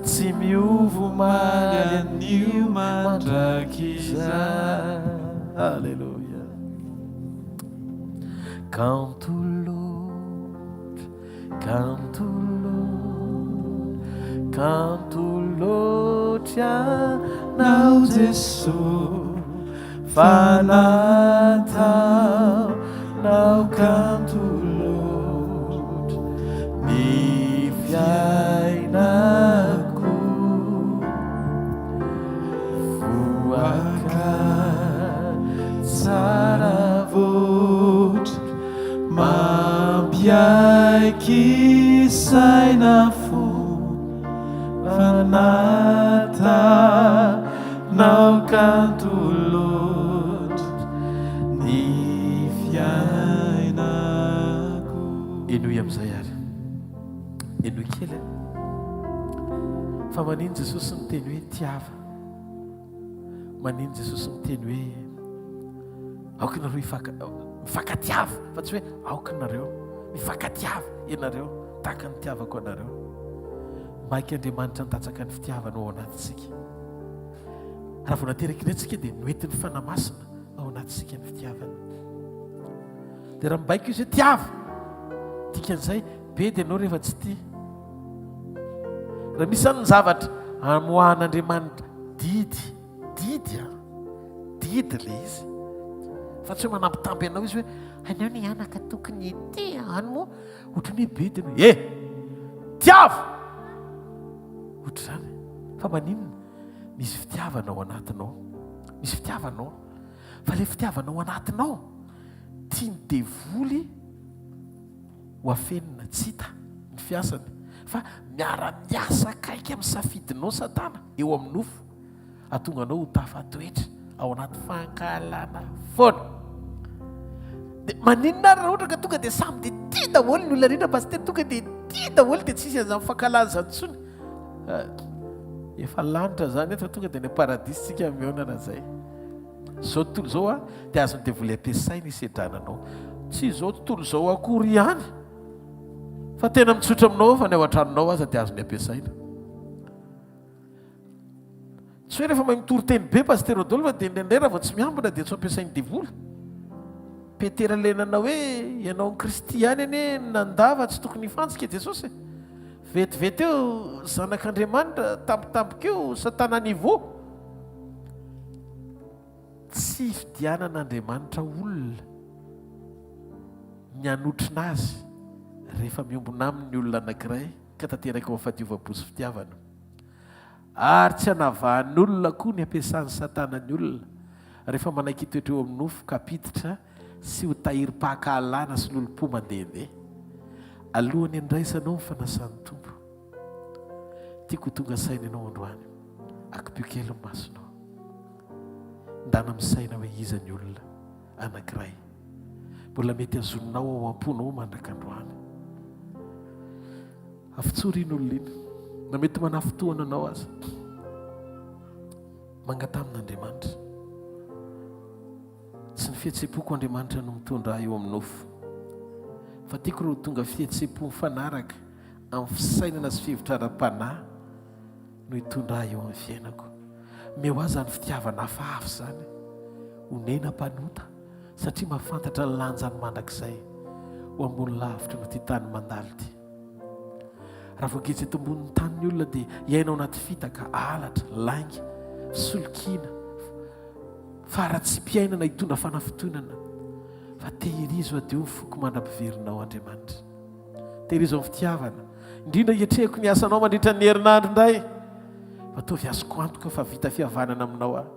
Tsy miova omaly anio mandrakizay. Alléluia. Kanto loatra, kanto loatra, kanto loatra Ianao Jesoa. Fa nataonao kanto loatra ny fiainako. Voaka tsara voatra mampiaiky saina fo. Fa nataonao kanto loatra ny fiainako. Henoy amin'izay ary. Henoy kely an. Fa manino Jesosy niteny hoe tiava? Manino Jesosy miteny hoe aoka ianareo hifaka mifankatiava fa tsy hoe aoka ianareo mifankatiava ianareo tahaka ny nitiavako anareo. Maika Andriamanitra nidatsaka ny fitiavana ao anatintsika. Raha vao nateraka indray tsika dia noentin'ny Fanahy Masina ao anatintsika ny fitiavana. Dia raha mibaiko izy hoe tiava, dikan'izay be dia ianao rehefa tsy tia. Raha misy zany ny zavatra amoahan'Andriamanitra didy, didy an, didy le izy. Fa tsy hoe manambitamby anao izy hoe anao ny anaka tokony hitia any moa ohatran'ny hoe be dia ianao e tiavo! Ohatr'izany. Fa maninona? Misy fitiavana ao anatinao. Misy fitiavana ao. Fa ilay fitiavana ao anatinao tian'ny devoly ho afenina, tsy hita ny fiasany fa miara-miasa akaiky amin'ny safidinao Satana eo amin'ny nofo, hahatonga anao ho tafatoetra ao anaty fankahalana foana. Dia maninona ary raha ohatra ka tonga dia samy dia tia daholo ny olona rehetra pasitera, tonga dia tia daholo dia tsisy an'izany fankahalana izany intsony. Eh, efa lanitra izany eto fa tonga dia any am-paradisa tsika mihaona raha izay. Izao tontolo izao a, dia azon'ny devoly ampiasaina hisedrana anao. Tsy izao tontolo izao akory ihany, fa tena mitsotra aminao fa ny ao an-tranonao aza dia azony ampiasaina. Tsy hoe rehefa mahay mitory teny be Pasitera Rodolphe dia indraindray raha vao tsy miambina dia tsy ampiasain'ny devoly. Petera ilay nanao hoe ianao Kristy ihany anie nandà fa tsy tokony hifantsika Jesosy e. Vetivety eo zanak'Andriamanitra, tampotampoka eo Satana niveau. Tsy ifidianan'Andriamanitra olona ny hanotrona azy rehefa miombona aminy ny olona anankiray ka tanteraka ao amin'ny fahadiovam-po sy fitiavana. Ary tsy anavahan'olona koa ny ampiasan'i Satana ny olona rehefa manaiky hitoetra eo amin'ny nofo ka hampiditra sy ho tahirim-pahankahalana sy lolompo mandehandeha. Alohan'ny handraisanao ny fanasan'ny Tompo, tiako ho tonga saina ianao androany. Akipio kely ny masonao. Ndana misaina hoe iza ny olona anankiray mbola mety hazoninao ao am-ponao mandrak'androany. Afitsory iny olona iny, na mety manafintohina anao aza. Mangataha amin'Andriamanitra. Tsy ny fihetseham-poko Andriamanitra no mitondra ahy eo amin'ny nofo. Fa tiako raha ho tonga fihetseham-po mifanaraka amin'ny fisainana sy fihevitra ara-panahy no hitondra ahy eo amin'ny fiainako. Omeo ahy izany fitiavana hafahafa izany. Onena mpanota satria mahafantatra ny lanjany mandrakizay ho ambony lavitra noho ity tany mandalo ity. Raha voageja eto ambonin'ny tany ny olona dia hiaina ao anaty fitaka, halatra, lainga, fisolokiana, Faharatsiam-piainana hitondra fanafintohinana, fa tehirizo hadio ny foko mandra-piverinao, Andriamanitra. Tehirizo amin'ny fitiavana, indrindra hiatrehako ny asanao mandritra ny herinandro indray, fa ataovy azoko antoka fa vita fihavanana aminao aho.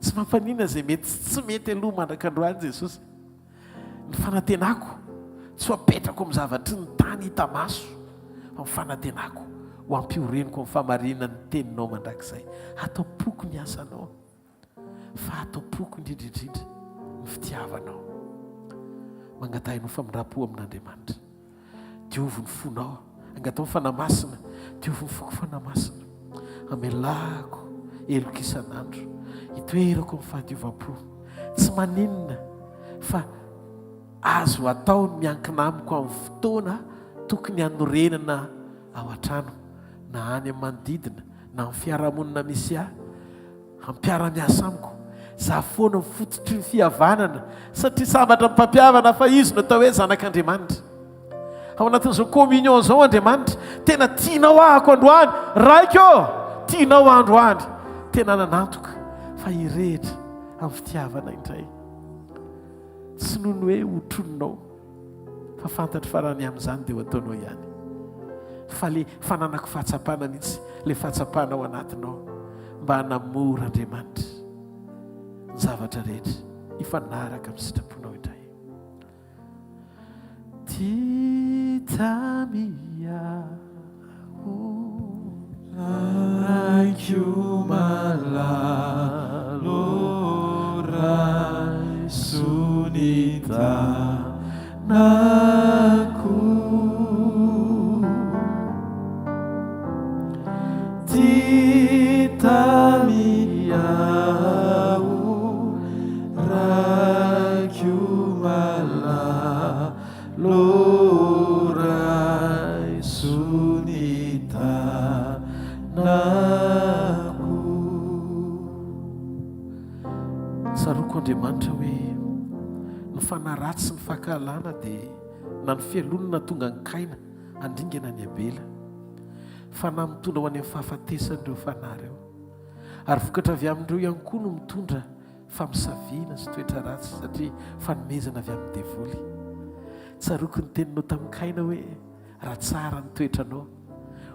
Tsy mampaninona izay mety sy tsy mety aloha mandrak'androany Jesosy. Ny fanantenako tsy ho apetrako amin'ny zavatry ny tany hita maso, fa ny fanantenako ho ampioreniko amin'ny fahamarinan'ny teninao mandrakizay. Ato am-poko ny asanao, fa ato am-poko indrindra indrindra ny fitiavanao. Mangatahinao famindram-po amin'Andriamanitra. Diovy ny fonao. Angataho ny Fanahy Masina. Diovy ny foko Fanahy Masina. Amelako heloka isan'andro. Itoerako amin'ny fahadiovam-po. Tsy maninona fa azo atao ny miankina amiko amin'ny fotoana tokony hanorenana ao an-trano na any amin'ny manodidina na amin'ny fiarahamonina misy ahy. Hampiara-miasa amiko. Za foana no fototry ny fihavanana satria sambatra ny mpampihavana fa izy no atao hoe zanak'Andriamanitra. Ao anatin'izao communion izao Andriamanitra, tena tianao ahako androany, Raiko ô, tianao aho androany. Tena nanantoka fa hirehitra amin'ny fitiavana indray. Tsy noho ny hoe hotroninao. Fa fantatro fa raha ny amin'izany dia ho ataonao ihany. Fa le fananako fahatsapana mihitsy, le fahatsapana ao anatinao mba hanamora Andriamanitra ny zavatra rehetra hifanaraka amin'ny sitraponao indray. Tia tamia ho Raiko malala ô raiso ny tanako. Tia tamia o Raiko malala ô raiso ny tanako. Tsaroako Andriamanitra hoe ny fanahy ratsy sy ny fankahalana dia na ny fialonana tonga an'i Kaina handringana an'i Abela. Fanahy mitondra ho any amin'ny fahafatesana ireo fanahy ireo. Ary vokatra avy amin'ireo ihany koa no mitondra famisaviana sy toetra ratsy satria fanomezana avy amin'ny devoly. Tsaroako ny teninao tamin'i Kaina hoe, Raha tsara ny toetranao,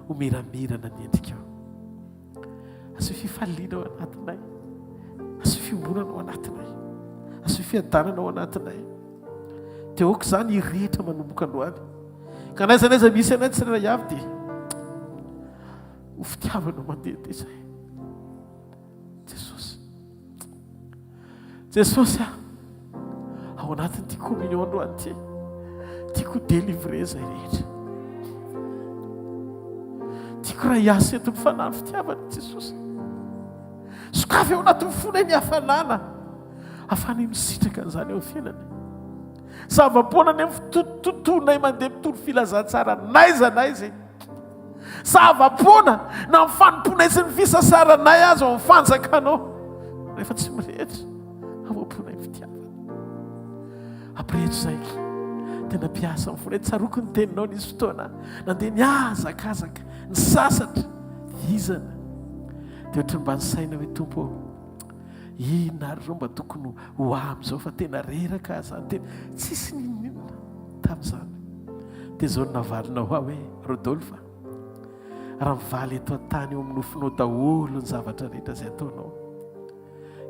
ho miramirana ny endrikao. Asio fifaliana ao anatinay. Asio fiombonana ao anatinay. Asio fiadanana ao anatinay. Dia aoka izany hirehitra manomboka androany. Ka n'aiza n'aiza misy anay tsirairay avy dia ho fitiavanao mandehandeha izay. Jesosy. Jesosy ah, ao anatin'ity communion androany ity, tiako ho délivré izay rehetra. Tiako raha hiasa eto ny fanahy ny fitiavana Jesosy. Sokafy ao anatin'ny fonay ny hafanana, hafanay misitraka an'izany eo amin'ny fiainana. Zava-poana ny amin'ny fitotototonay mandeha mitory filazantsara n'aiza n'aiza e. Zava-poana na amin'ny fanompoanay sy ny fisasaranay aza ao amin'ny fanjakanao rehefa tsy mirehitra ao am-ponay ny fitiavana. Ampirehitro izay tena mpiasa amin'ny fonay. Tsaroako ny teninao nisy fotoana nandeha nihazakazaka, nisasatra, vizana. Dia ohatran'ny mba nisaina hoe Tompo ô, inona ary izao mba tokony ho ahy amin'izao fa tena reraka aho izany, tena tsisy n'inon'inona tamin'izany. Dia izao no navalinao ahy hoe, Rodolphe, raha mivaly eto an-tany eo amin'ny nofinao daholo ny zavatra rehetra izay ataonao,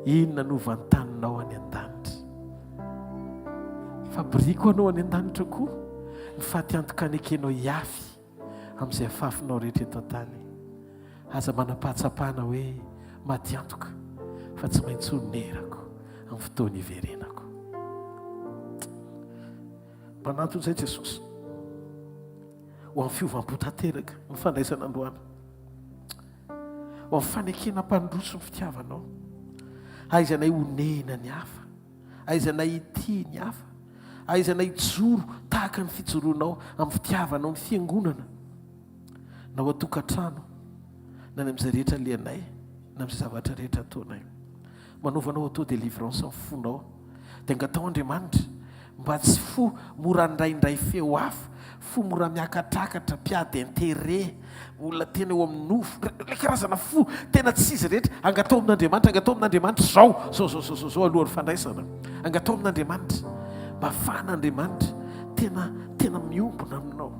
inona no vantaninao any an-danitra? Fa biriako anao any an-danitra koa ny fatiantoka anekenao hiafy amin'izay afafinao rehetra eto an-tany. Aza manam-pahatsapana hoe matiantoka fa tsy maintsy honerako amin'ny fotoana hiverenako. Manantona izay Jesosy ho amin'ny fiovam-po tanteraka ny fandraisana androany, ho amin'ny fanekena mpandroso ny fitiavanao. Aizanay honena ny hafa, aizanay hitia ny hafa, aizanay hijoro tahaka ny fijoroanao amin'ny fitiavanao ny fiangonana, na ao an-tokantrano, na any amin'izay rehetra alehanay, na amin'izay zavatra rehetra ataonay. Manaova anao auto délivrance amin'ny fonao. Dia angataho Andriamanitra mba tsy fo mora andraindray feo hafa, fo mora miakatrakatra, mpiady intérêt, olona tena eo amin'ny nofo, ilay karazana fo tena tsy izy rehetra. Angataho amin'Andriamanitra, angataho amin'Andriamanitra izao, izao, izao, izao, izao alohan'ny fandraisana. Angataho amin'Andriamanitra mba ahafahan'Andriamanitra tena tena miombona aminao,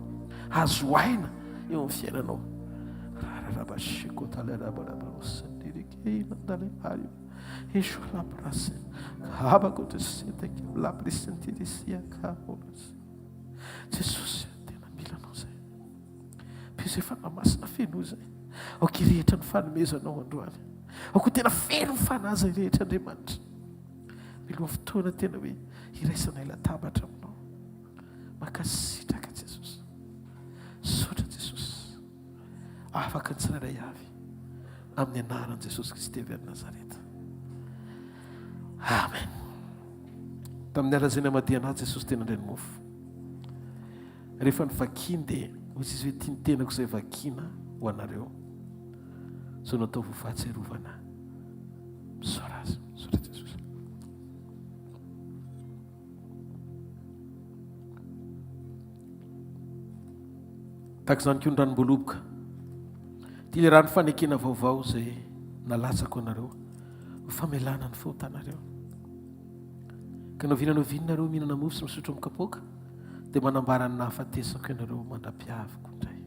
hahazo aina eo amin'ny fiainanao. Jesosy tena mila anao zay. Be izay fanahy masina feno izay. Aoka hirehitra ny fanomezanao androany. Aoka ho tena feno ny fanahy izay rehetra Andriamanitra. Miloha fotoana tena hoe hiraisanay latabatra aminao. Mankasitraka Jesosy. Misaotra Jesosy. Afaka ny tsirairay avy amin'ny anaran'i Jesosy Kristy avy any Nazareta. Amen. Tamin'ny alina izay namadihana ahy Jesosy dia nandray ny mofo. Rehefa novakiny dia hoy izy hoe tia ny tenako izay vakina ho anareo. Izao natao ho fahatsiarovana. Misaora azy. Misaotra Jesosy. Tahaka izany koa ny ranom-boaloboka. Ity ilay rano fanekena vaovao izay nalatsako anareo ho famelana ny fahotanareo. Ka na oviana na oviana nareo mihinana mofo sy misotro amin'ny kapoaka dia manambara ny nahafatesako ianareo mandra-piaviko indray.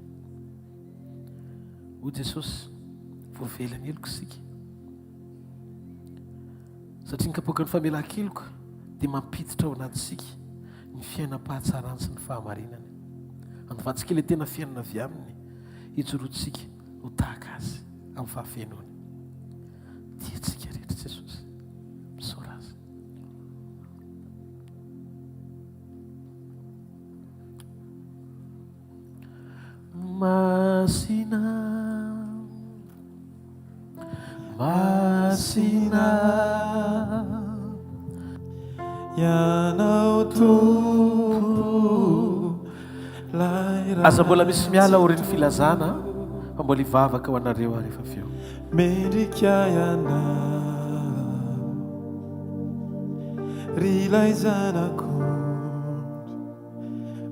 Hoy Jesosy, voavela ny heloka isika. Satria ny kapoakan'ny famelan-keloka dia mampiditra ao anatintsika ny fiainam-pahatsarany sy ny fahamarinany. Andovantsika ilay tena fiainana avy aminy, hijoroantsika ho tahaka azy amin'ny fahafenoany. Tiantsika rehetra Jesosy. Misaora azy. Masina Masina Ianao Tompo lay Aza mbola misy miala aorian'ny filazana fa mbola hivavaka ho anareo aho rehefa avy eo. Mendrika Ianao Ry ilay Zanak'ondry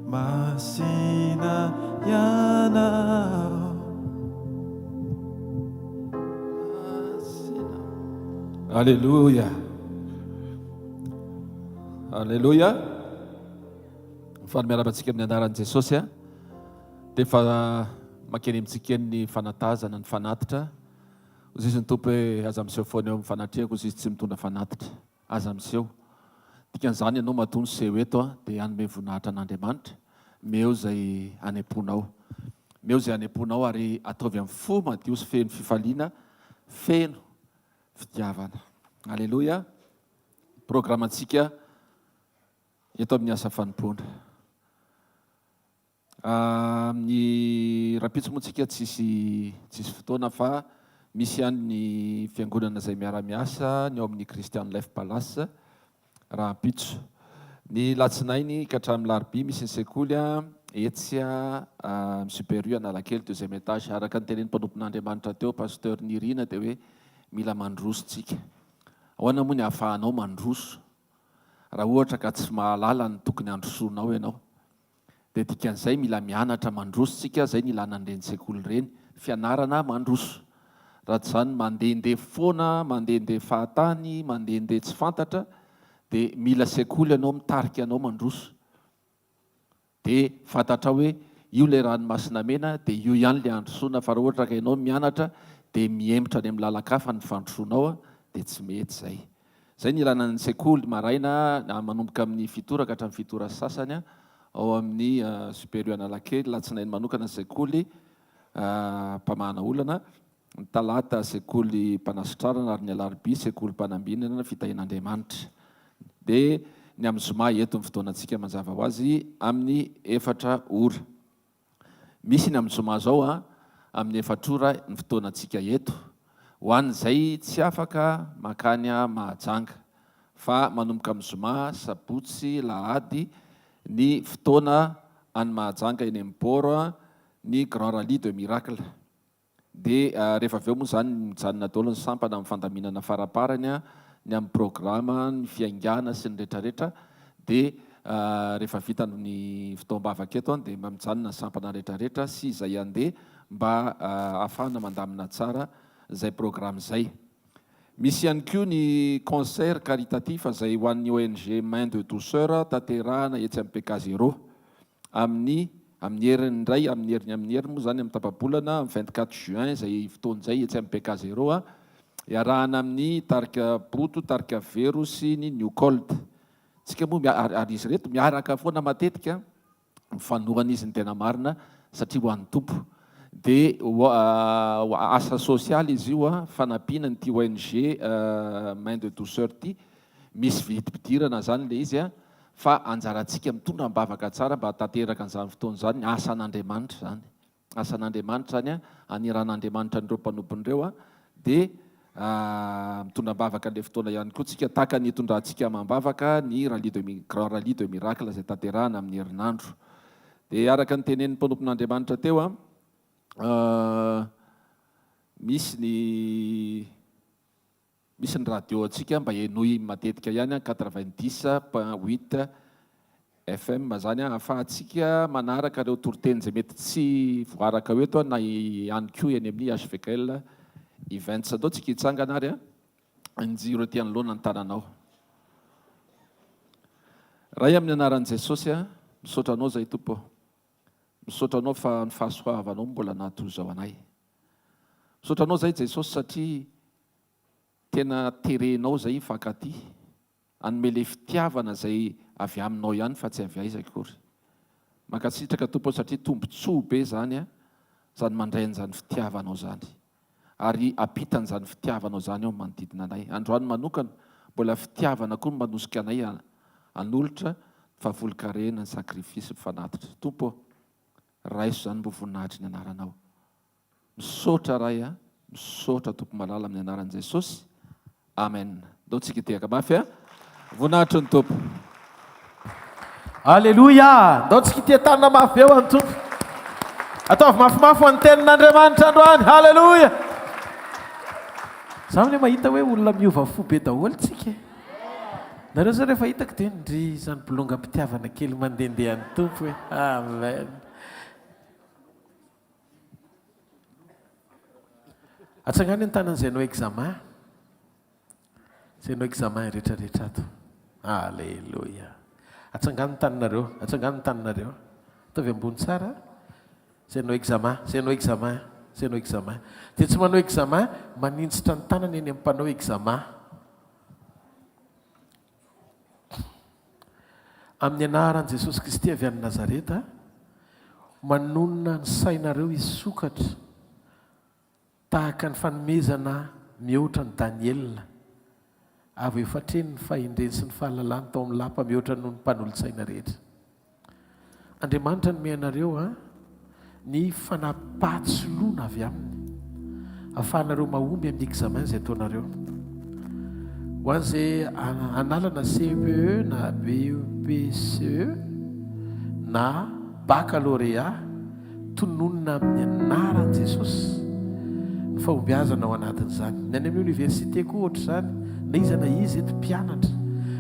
Masina Ianao. Masina. Aleloia. Aleloia. Faly miarahaba antsika amin'ny anaran'i Jesosy a. Dia efa makeny amintsika eny ny fanatazana ny fanatitra. Hoy izy ny Tompo hoe aza miseho foana eo amin'ny fanatrehako hoy izy tsy mitondra fanatitra. Aza miseho. Dikan'izany ianao matoa miseho eto dia hanome voninahitra an'Andriamanitra. Meo izay any am-ponao. Meo izay any am-ponao ary ataovy amin'ny fo madio sy feno fifaliana, feno fitiavana. Aleloia. Programantsika eto amin'ny asa fanompoana. Amin'ny rahampitso moa tsika tsisy tsisy fotoana fa misy ihany ny fiangonana izay miara-miasa ny ao amin'ny Christian Life Palace rahampitso. Ny latsinainy ka hatramin'ny larobia misy ny sekoly etsy amin'ny Super U Analakely deuxième étage. Araka ny tenenin'ny mpanompon'Andriamanitra teo Pasteur Nirina dia hoe mila mandroso tsika. Ahoana moa ny ahafahanao mandroso raha ohatra ka tsy mahalala ny tokony handrosoanao ianao? Dia dikan'izay mila mianatra mandroso tsika, zay ny ilana an'ireny sekoly ireny, fianarana mandroso. Raha tsy izany mandehandeha foana, mandehandeha fahatany, mandehandeha tsy fantatra, dia mila sekoly ianao mitarika anao mandroso. Dia fantatrao hoe io ilay ranomasina mena, dia io ihany ilay handrosoana, fa raha ohatra ka ianao mianatra dia mihemotra any amin'ny lalan-kafa ny fandrosoanao dia tsy mety izay. Izay ny ilana ny sekoly maraina manomboka amin'ny fito ora ka hatramin'ny fito ora sy sasany ao amin'ny Super U Analakely, latsinainy manokana sekoly mpamahana olana, ny talata sekoly mpanasitrarana ary ny alarobia sekoly mpanambinana fitahian'Andriamanitra. Dia ny amin'ny zoma eto ny fotoanantsika mazava ho azy amin'ny efatra ora. Misy ny amin'ny zoma zao a, amin'ny efatr'ora ny fotoanantsika eto, ho an'izay tsy afaka mankany Mahajanga, fa manomboka amin'ny zoma, sabotsy, lahady ny fotoana any Mahajanga eny amin'ny port ny Grand Rallye de Miracle. Dia rehefa avy eo moa izany mijanona daholo ny sampana amin'ny fandaminana faraparany ny amin'ny programa, ny fiaingàna sy ny retraretra dia rehefa vita ny fotoam-bavaka eto dia mba mijanona ny sampana retraretra sy izay handeha mba hahafahana mandamina tsara izay programa izay. Misy ihany koa ny concert caritatif izay ho an'ny ONG Main de Douceur tanterahana etsy amin'ny PK Zéro. Amin'ny amin'ny heriny indray, amin'ny heriny amin'ny heriny moa izany amin'ny tapa-bolana, amin'ny 24 juin izay fotoana izay etsy amin'ny PK Zéro a. Iarahana amin'ny tarika Boto, tarika Vero sy ny New Cold. Tsika moa ary izy ireto miaraka foana matetika, mifanohana izy ny tena marina satria ho an'ny Tompo. Dia asa sosialy izy io, fanampiana an'ity ONG Main de Douceur ity. Misy vidim-pidirana izany ilay izy fa anjarantsika mitondra am-bavaka tsara mba hahatanteraka an'izany fotoana izany, asan'Andriamanitra izany. Asan'Andriamanitra izany, aniran'Andriamanitra an'ireo mpanompony ireo, dia mitondra am-bavaka an'ilay fotoana ihany koa tsika, tahaka ny itondrantsika amam-bavaka ny Rallye de Grand Rallye de Miracle izay tanterahana amin'ny herinandro. Dia araka ny tenenin'ny mpanompon'Andriamanitra teo, misy ny Misy ny radio antsika mba henoy matetika ihany an, 90 point 8 FM zany an, ahafahantsika manaraka ireo toriteny izay mety tsy voaraka eo eto an, na ihany koa eny amin'ny HVKL Events. Andao tsika hitsangana ary an, ny jiro ety anoloana ny tananao. Ray amin'ny anaran'i Jesosy an, misaotra anao zahay Tompo ô. Misaotra anao fa ny fahasoavanao mbola nahatoy izao anay. Misaotra anao zahay Jesosy satria Tena terenao zay hifankatia, hanome le fitiavana zay avy aminao ihany fa tsy avy aiza akory. Mankasitraka Tompo ô satria tombotsoa be zany a, zany mandray an'izany fitiavanao zany. Ary ampita an'izany fitiavanao zany eo amin'ny manodidina anay. Androany manokana, mbola fitiavana koa no manosika anay hanolotra ny fahafolonkarena, ny sacrifice, ny fanatitra. Tompo ô, raiso izany mbo voninahitry ny anaranao. Misaotra Ray a, misaotra Tompo malala amin'ny anaran'i Jesosy. Amen. Ndao tsika hitehaka mafy a. Voninahitry ny Tompo. Aleloia! Ndao tsika hitia-tanana mafy be ho an'ny Tompo. Ataovy mafimafy ho an'ny tenin'Andriamanitra androany. Haleloia! Za anie mahita hoe olona miova fo be daholo tsika e. Nareo zao rehefa hitako dia ndry izany bolongam-pitiavana kely mandehandeha an'ny Tompo e. Amen. Atsangano ny tanan'izay hanao examen. Izay hanao examen rehetra rehetra ato. Alléluia. Atsangano ny tananareo, atsangano ny tananareo. Ataovy ambony tsara. Izay hanao examen, izay hanao examen, izay hanao examen. Dia tsy manao examen, maninjitra ny tanany eny amin'ny mpanao examen. Amin'ny anaran'i Jesosy Kristy avy any Nazareta, manonona ny sainareo hisokatra tahaka ny fanomezana mihoatra an'i Daniela, avo efatreny ny fahendreny sy ny fahalalany tao amin'ny lapa mihoatra noho ny mpanolotsaina rehetra. Andriamanitra nome anareo an ny fanapahatsoloana avy aminy afahanareo mahomby amin'ny examen izay ataonareo. Ho an'izay hanalana CEPE na BEPCE na baccalauréat tononina amin'ny anaran'i Jesosy ny fahombiazana ao anatin'izany. Ny any amin'ny oniversite koa ohatr'izany, na iza na iza eto mpianatra,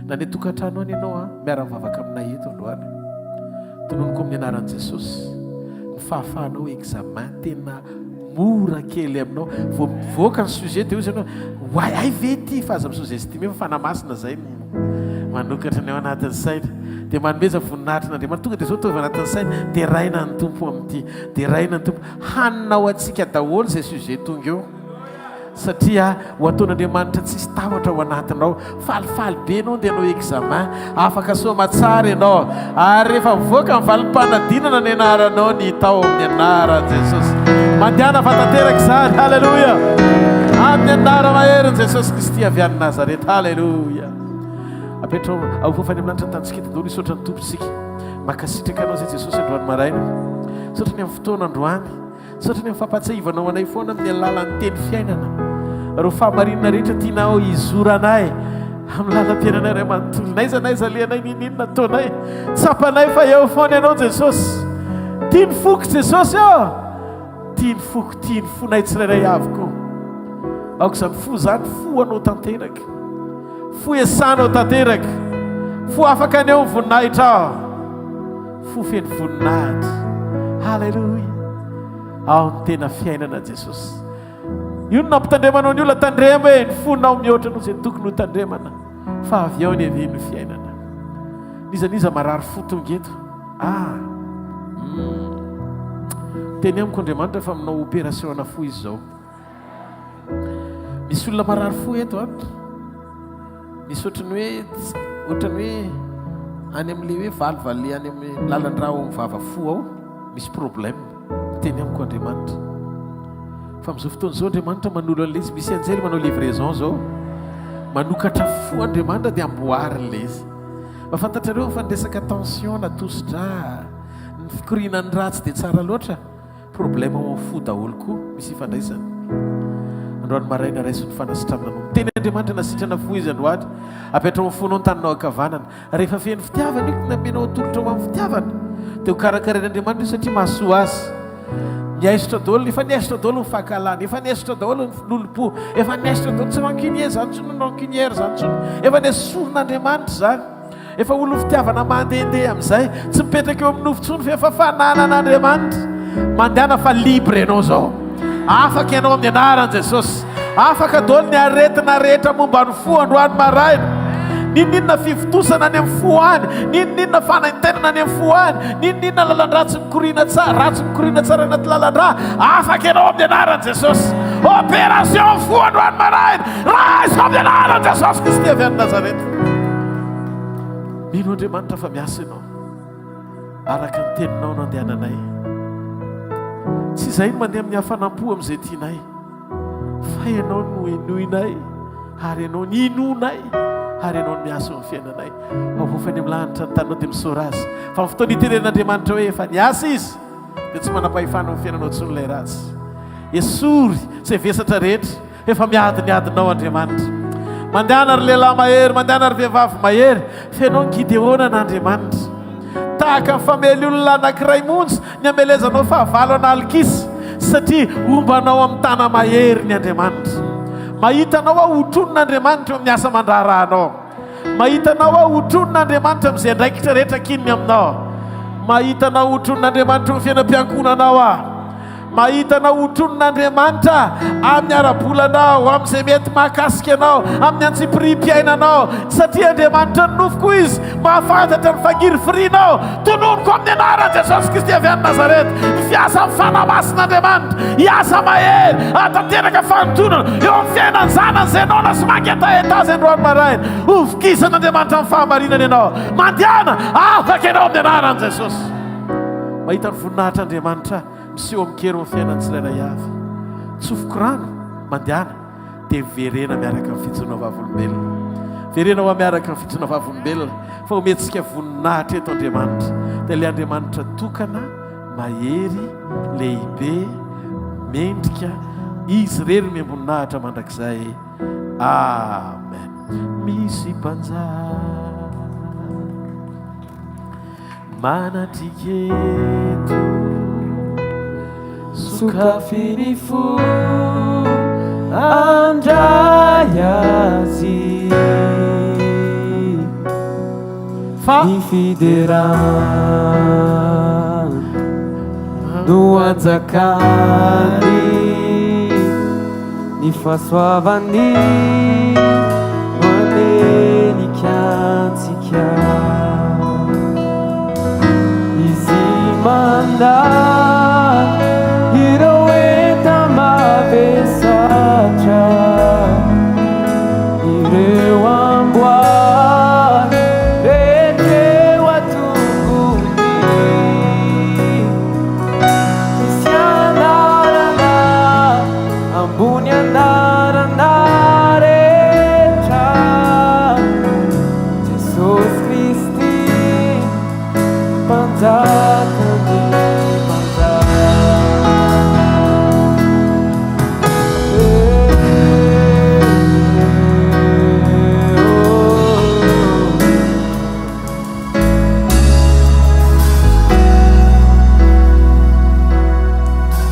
na any an-tokantrano any ianao an, miara-mivavaka aminay eto androany. Tononiko amin'ny anaran'i Jesosy ny fahafahanao examen tena mora kely aminao. Vao mivoaka ny sujet dia hoy ianao, oay hay ve ity fa aza mi-sous-estimer fa fanahy masina izay no manokatra ny ao anatin'ny saina. Dia manomeza voninahitra an'Andriamanitra. Tonga dia izao ataovy anatin'ny saina, deraina ny Tompo amin'ity. Deraina ny Tompo. Hanina ho antsika daholo izay sujet tonga eo. Satria ho ataon'Andriamanitra tsisy tahotra ao anatinao. Falifaly be ianao andeha hanao examen. Afaka soa aman-tsara ianao. Ary rehefa mivoaka ny valim-panadinana ny anaranao ny hita ao amin'ny anaran'i Jesosy. Mandehana fa tanteraka izany. Haleloia. Amin'ny anara-maherin'i Jesosy Kristy avy any Nazareta. Haleloia. Apetrao ahofafa any amin'ny lanitra ny tantsika eto daholo hisaotra ny Tompo isika. Mankasitraka anao izay Jesosy androany maraina. Misaotra ny amin'ny fotoana androany. Misaotra ny amin'ny fampahatsiahivanao anay foana amin'ny alalan'ny teny fiainana. Ireo fahamarinana rehetra tianao hizoranay amin'ny lalam-piainanay iray manontolo. N'aiza n'aiza alehanay, n'inon'inona ataonay. Tsapanay fa eo foana ianao Jesosy. Tia ny foko Jesosy ô! Tia ny foko, tia ny fonay tsirairay avy koa. Aoka izany fo izany fo anao tanteraka. Fo iasanao tanteraka. Fo afaka haneho ny voninahitrao. Fo feno voninahitra. Haleloia. Ao ny tena fiainana Jesosy. Io no nampitandremanao ny olona, tandremo e, ny fonao mihoatra noho izay tokony ho tandremana, fa avy ao ny havian'ny fiainana. N'iza n'iza marary fo tonga eto. Ah. Mm. Teny amiko Andriamanitra fa manao opération ana fo izy izao. Misy olona marary fo eto an. Misy ohatran'ny hoe ohatran'ny hoe any amin'ilay hoe valivale any amin'ny lalan-drà ao amin'ny vava fo ao misy problème. Miteny amiko Andriamanitra. Fa amin'izao fotoana izao Andriamanitra manolo an'ilay izy. Misy anjely manao livraison izao. Manokatra fo Andriamanitra dia amboariny ilay izy. Mba fantatrareo fa ny resaka tension na tosi-drà, ny fikorianan'ny rà tsy dia tsara loatra. Problème ao amin'ny fo daholo koa misy ifandraisany. Androany maraina raiso ny fanasitranana anao. Miteny Andriamanitra nasitrana fo izy androany. Apetraho amin'ny fonao ny taninao ankavanana. Rehefa feno fitiavana io namenao atolotra ho amin'ny fitiavana dia ho karakarain'Andriamanitra io satria mahasoa azy. Niaisotra daholo, efa niaisotra daholo ny fankahalana, efa niaisotra daholo ny lolompo, efa niaisotra daholo tsy rancunier zany intsony, rancunière zany intsony. Efa nesorin'Andriamanitra izany. Efa olon'ny fitiavana mandehandeha amin'izay, tsy mipetraka eo amin'ny nofo intsony fa efa fananan'Andriamanitra. Mandehana fa libre ianao izao. Afaka ianao amin'ny anaran'i Jesosy. Afaka daholo ny aretina rehetra momba ny fo androany maraina. N'inon'inona fivontosana any amin'ny fo any, n'inon'inona fanaintainana any amin'ny fo any, n'inon'inona lalan-dratsy mikoriana tsara, ratsy mikoriana tsara anaty lalan-drà, afaka ianao amin'ny anaran'i Jesosy. Opération fo androany maraina, raiso amin'ny anaran'i Jesosy Kristy avy any Nazareta. Mino Andriamanitra fa miasa ianao. Araka ny teninao no andehananay. Tsy izahay no mandeha amin'ny hafanam-po amin'izay tianay, fa ianao no henoinay, ary ianao no inoanay, ary ianao no miasa eo amin'ny fiainanay. Avofa any amin'ny lanitra ny taninao dia misaora azy. Fa amin'ny fotoana itenenan'Andriamanitra hoe efa niasa izy, dia tsy manam-pahefana amin'ny fiainanao intsony ilay ratsy. Esory izay vesatra rehetra. Efa miady ny adinao Andriamanitra. Mandehana ry lehilahy mahery, mandehana ry vehivavy mahery, feno ny Gideona an'Andriamanitra. Tahaka ny famely olona anankiray monja ny hamelezanao fahavalo an'alikisa, satria homba anao amin'ny tana-mahery ny Andriamanitra. Mahita anao aho hotronin'Andriamanitra eo amin'ny asa aman-draharahanao. Mahita anao aho hotronin'Andriamanitra amin'izay andraikitra rehetra ankininy aminao. Mahita anao hotronin'Andriamanitra eo amin'ny fiainam-piankohonanao aho. Mahita anao hotronin'Andriamanitra amin'ny ara-bolanao, amin'izay mety mahakasika anao, amin'ny antsipiriam-piainanao, satria Andriamanitra ny nofo koa Izy, mahafantatra ny fangirifirianao. Tononiko amin'ny anaran'i Jesosy Kristy avy any Nazareta, ny fiasan'ny Fanahy Masin'Andriamanitra, hiasa mahery, hahatanteraka fanintonana eo amin'ny fiainan'ny zanany izay noana sy mangetaheta azy androany maraina. Hovokisan'Andriamanitra amin'ny fahamarinana ianao. Mandehana, afaka ianao amin'ny anaran'i Jesosy. Mahita ny voninahitr'Andriamanitra. Miseho amin-kery amin'ny fiainan'ny tsirairay avy. Tsofiko rano, mandehana, dia miverena miaraka amin'ny fijoroana vavolombelona. Verena ho miaraka amin'ny fijoroana vavolombelona fa omentsika voninahitra eto Andriamanitra. Dia ilay Andriamanitra tokana, mahery, lehibe, mendrika, Izy irery omem-boninahitra mandrakizay. Amen. Misy mpanjaka. Manatrika eto. Sokafy ny fo handray azy. Fa ny fiderana no anjakany, ny fahasoavany no hanenika antsika. Izy mandà ireo enta-mavesatra, ireo amboara rehetra eo an-tongony. Misy anarana ambony anarana rehetra, Jesosy Kristy, Mpanjakan'ny mpanjaka.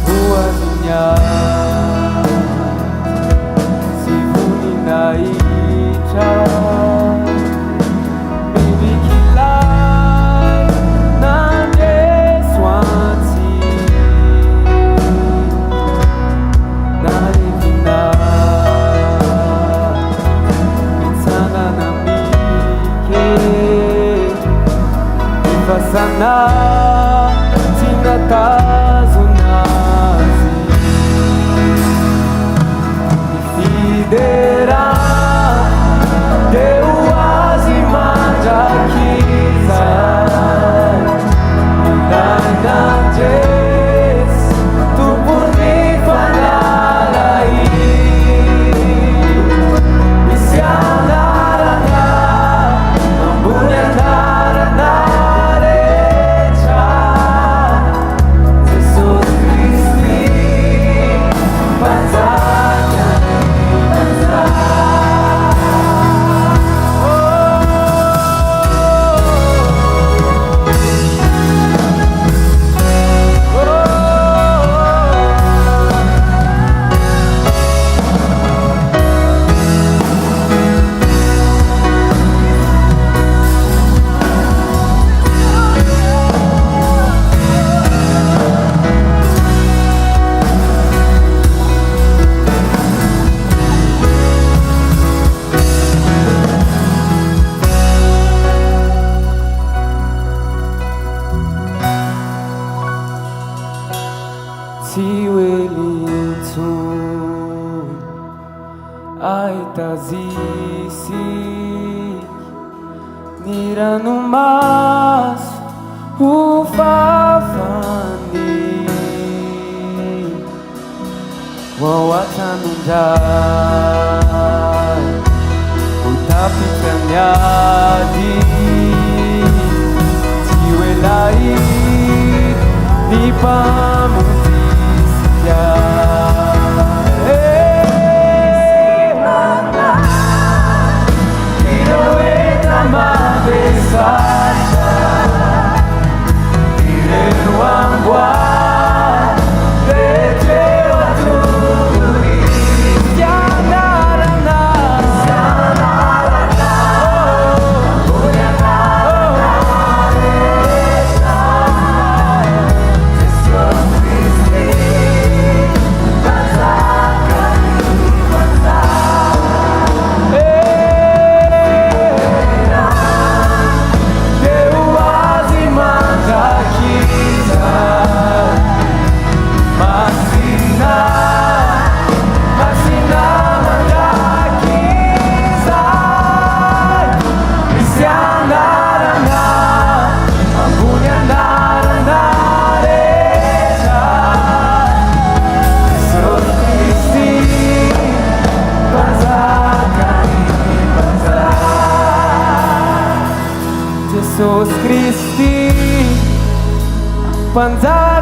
Ho azony ahy sy voninahitra Mendrik'ilay nandresy antsika Narevina mitsangana mike Ny fasana tsy nahatazona azy Ny fiderana. Tsy ho ela intsony ahita azy isika, ny ranomaso ho fafany ho ao an-trano indray, ho tapitra ny ady. Tsy ho ela ny Mpamonjy isika. Ireo enta-mavesatra, ireo amboara rehetra eo an-tongony. Fianarana, Jesosy Kristy Mpanjaka.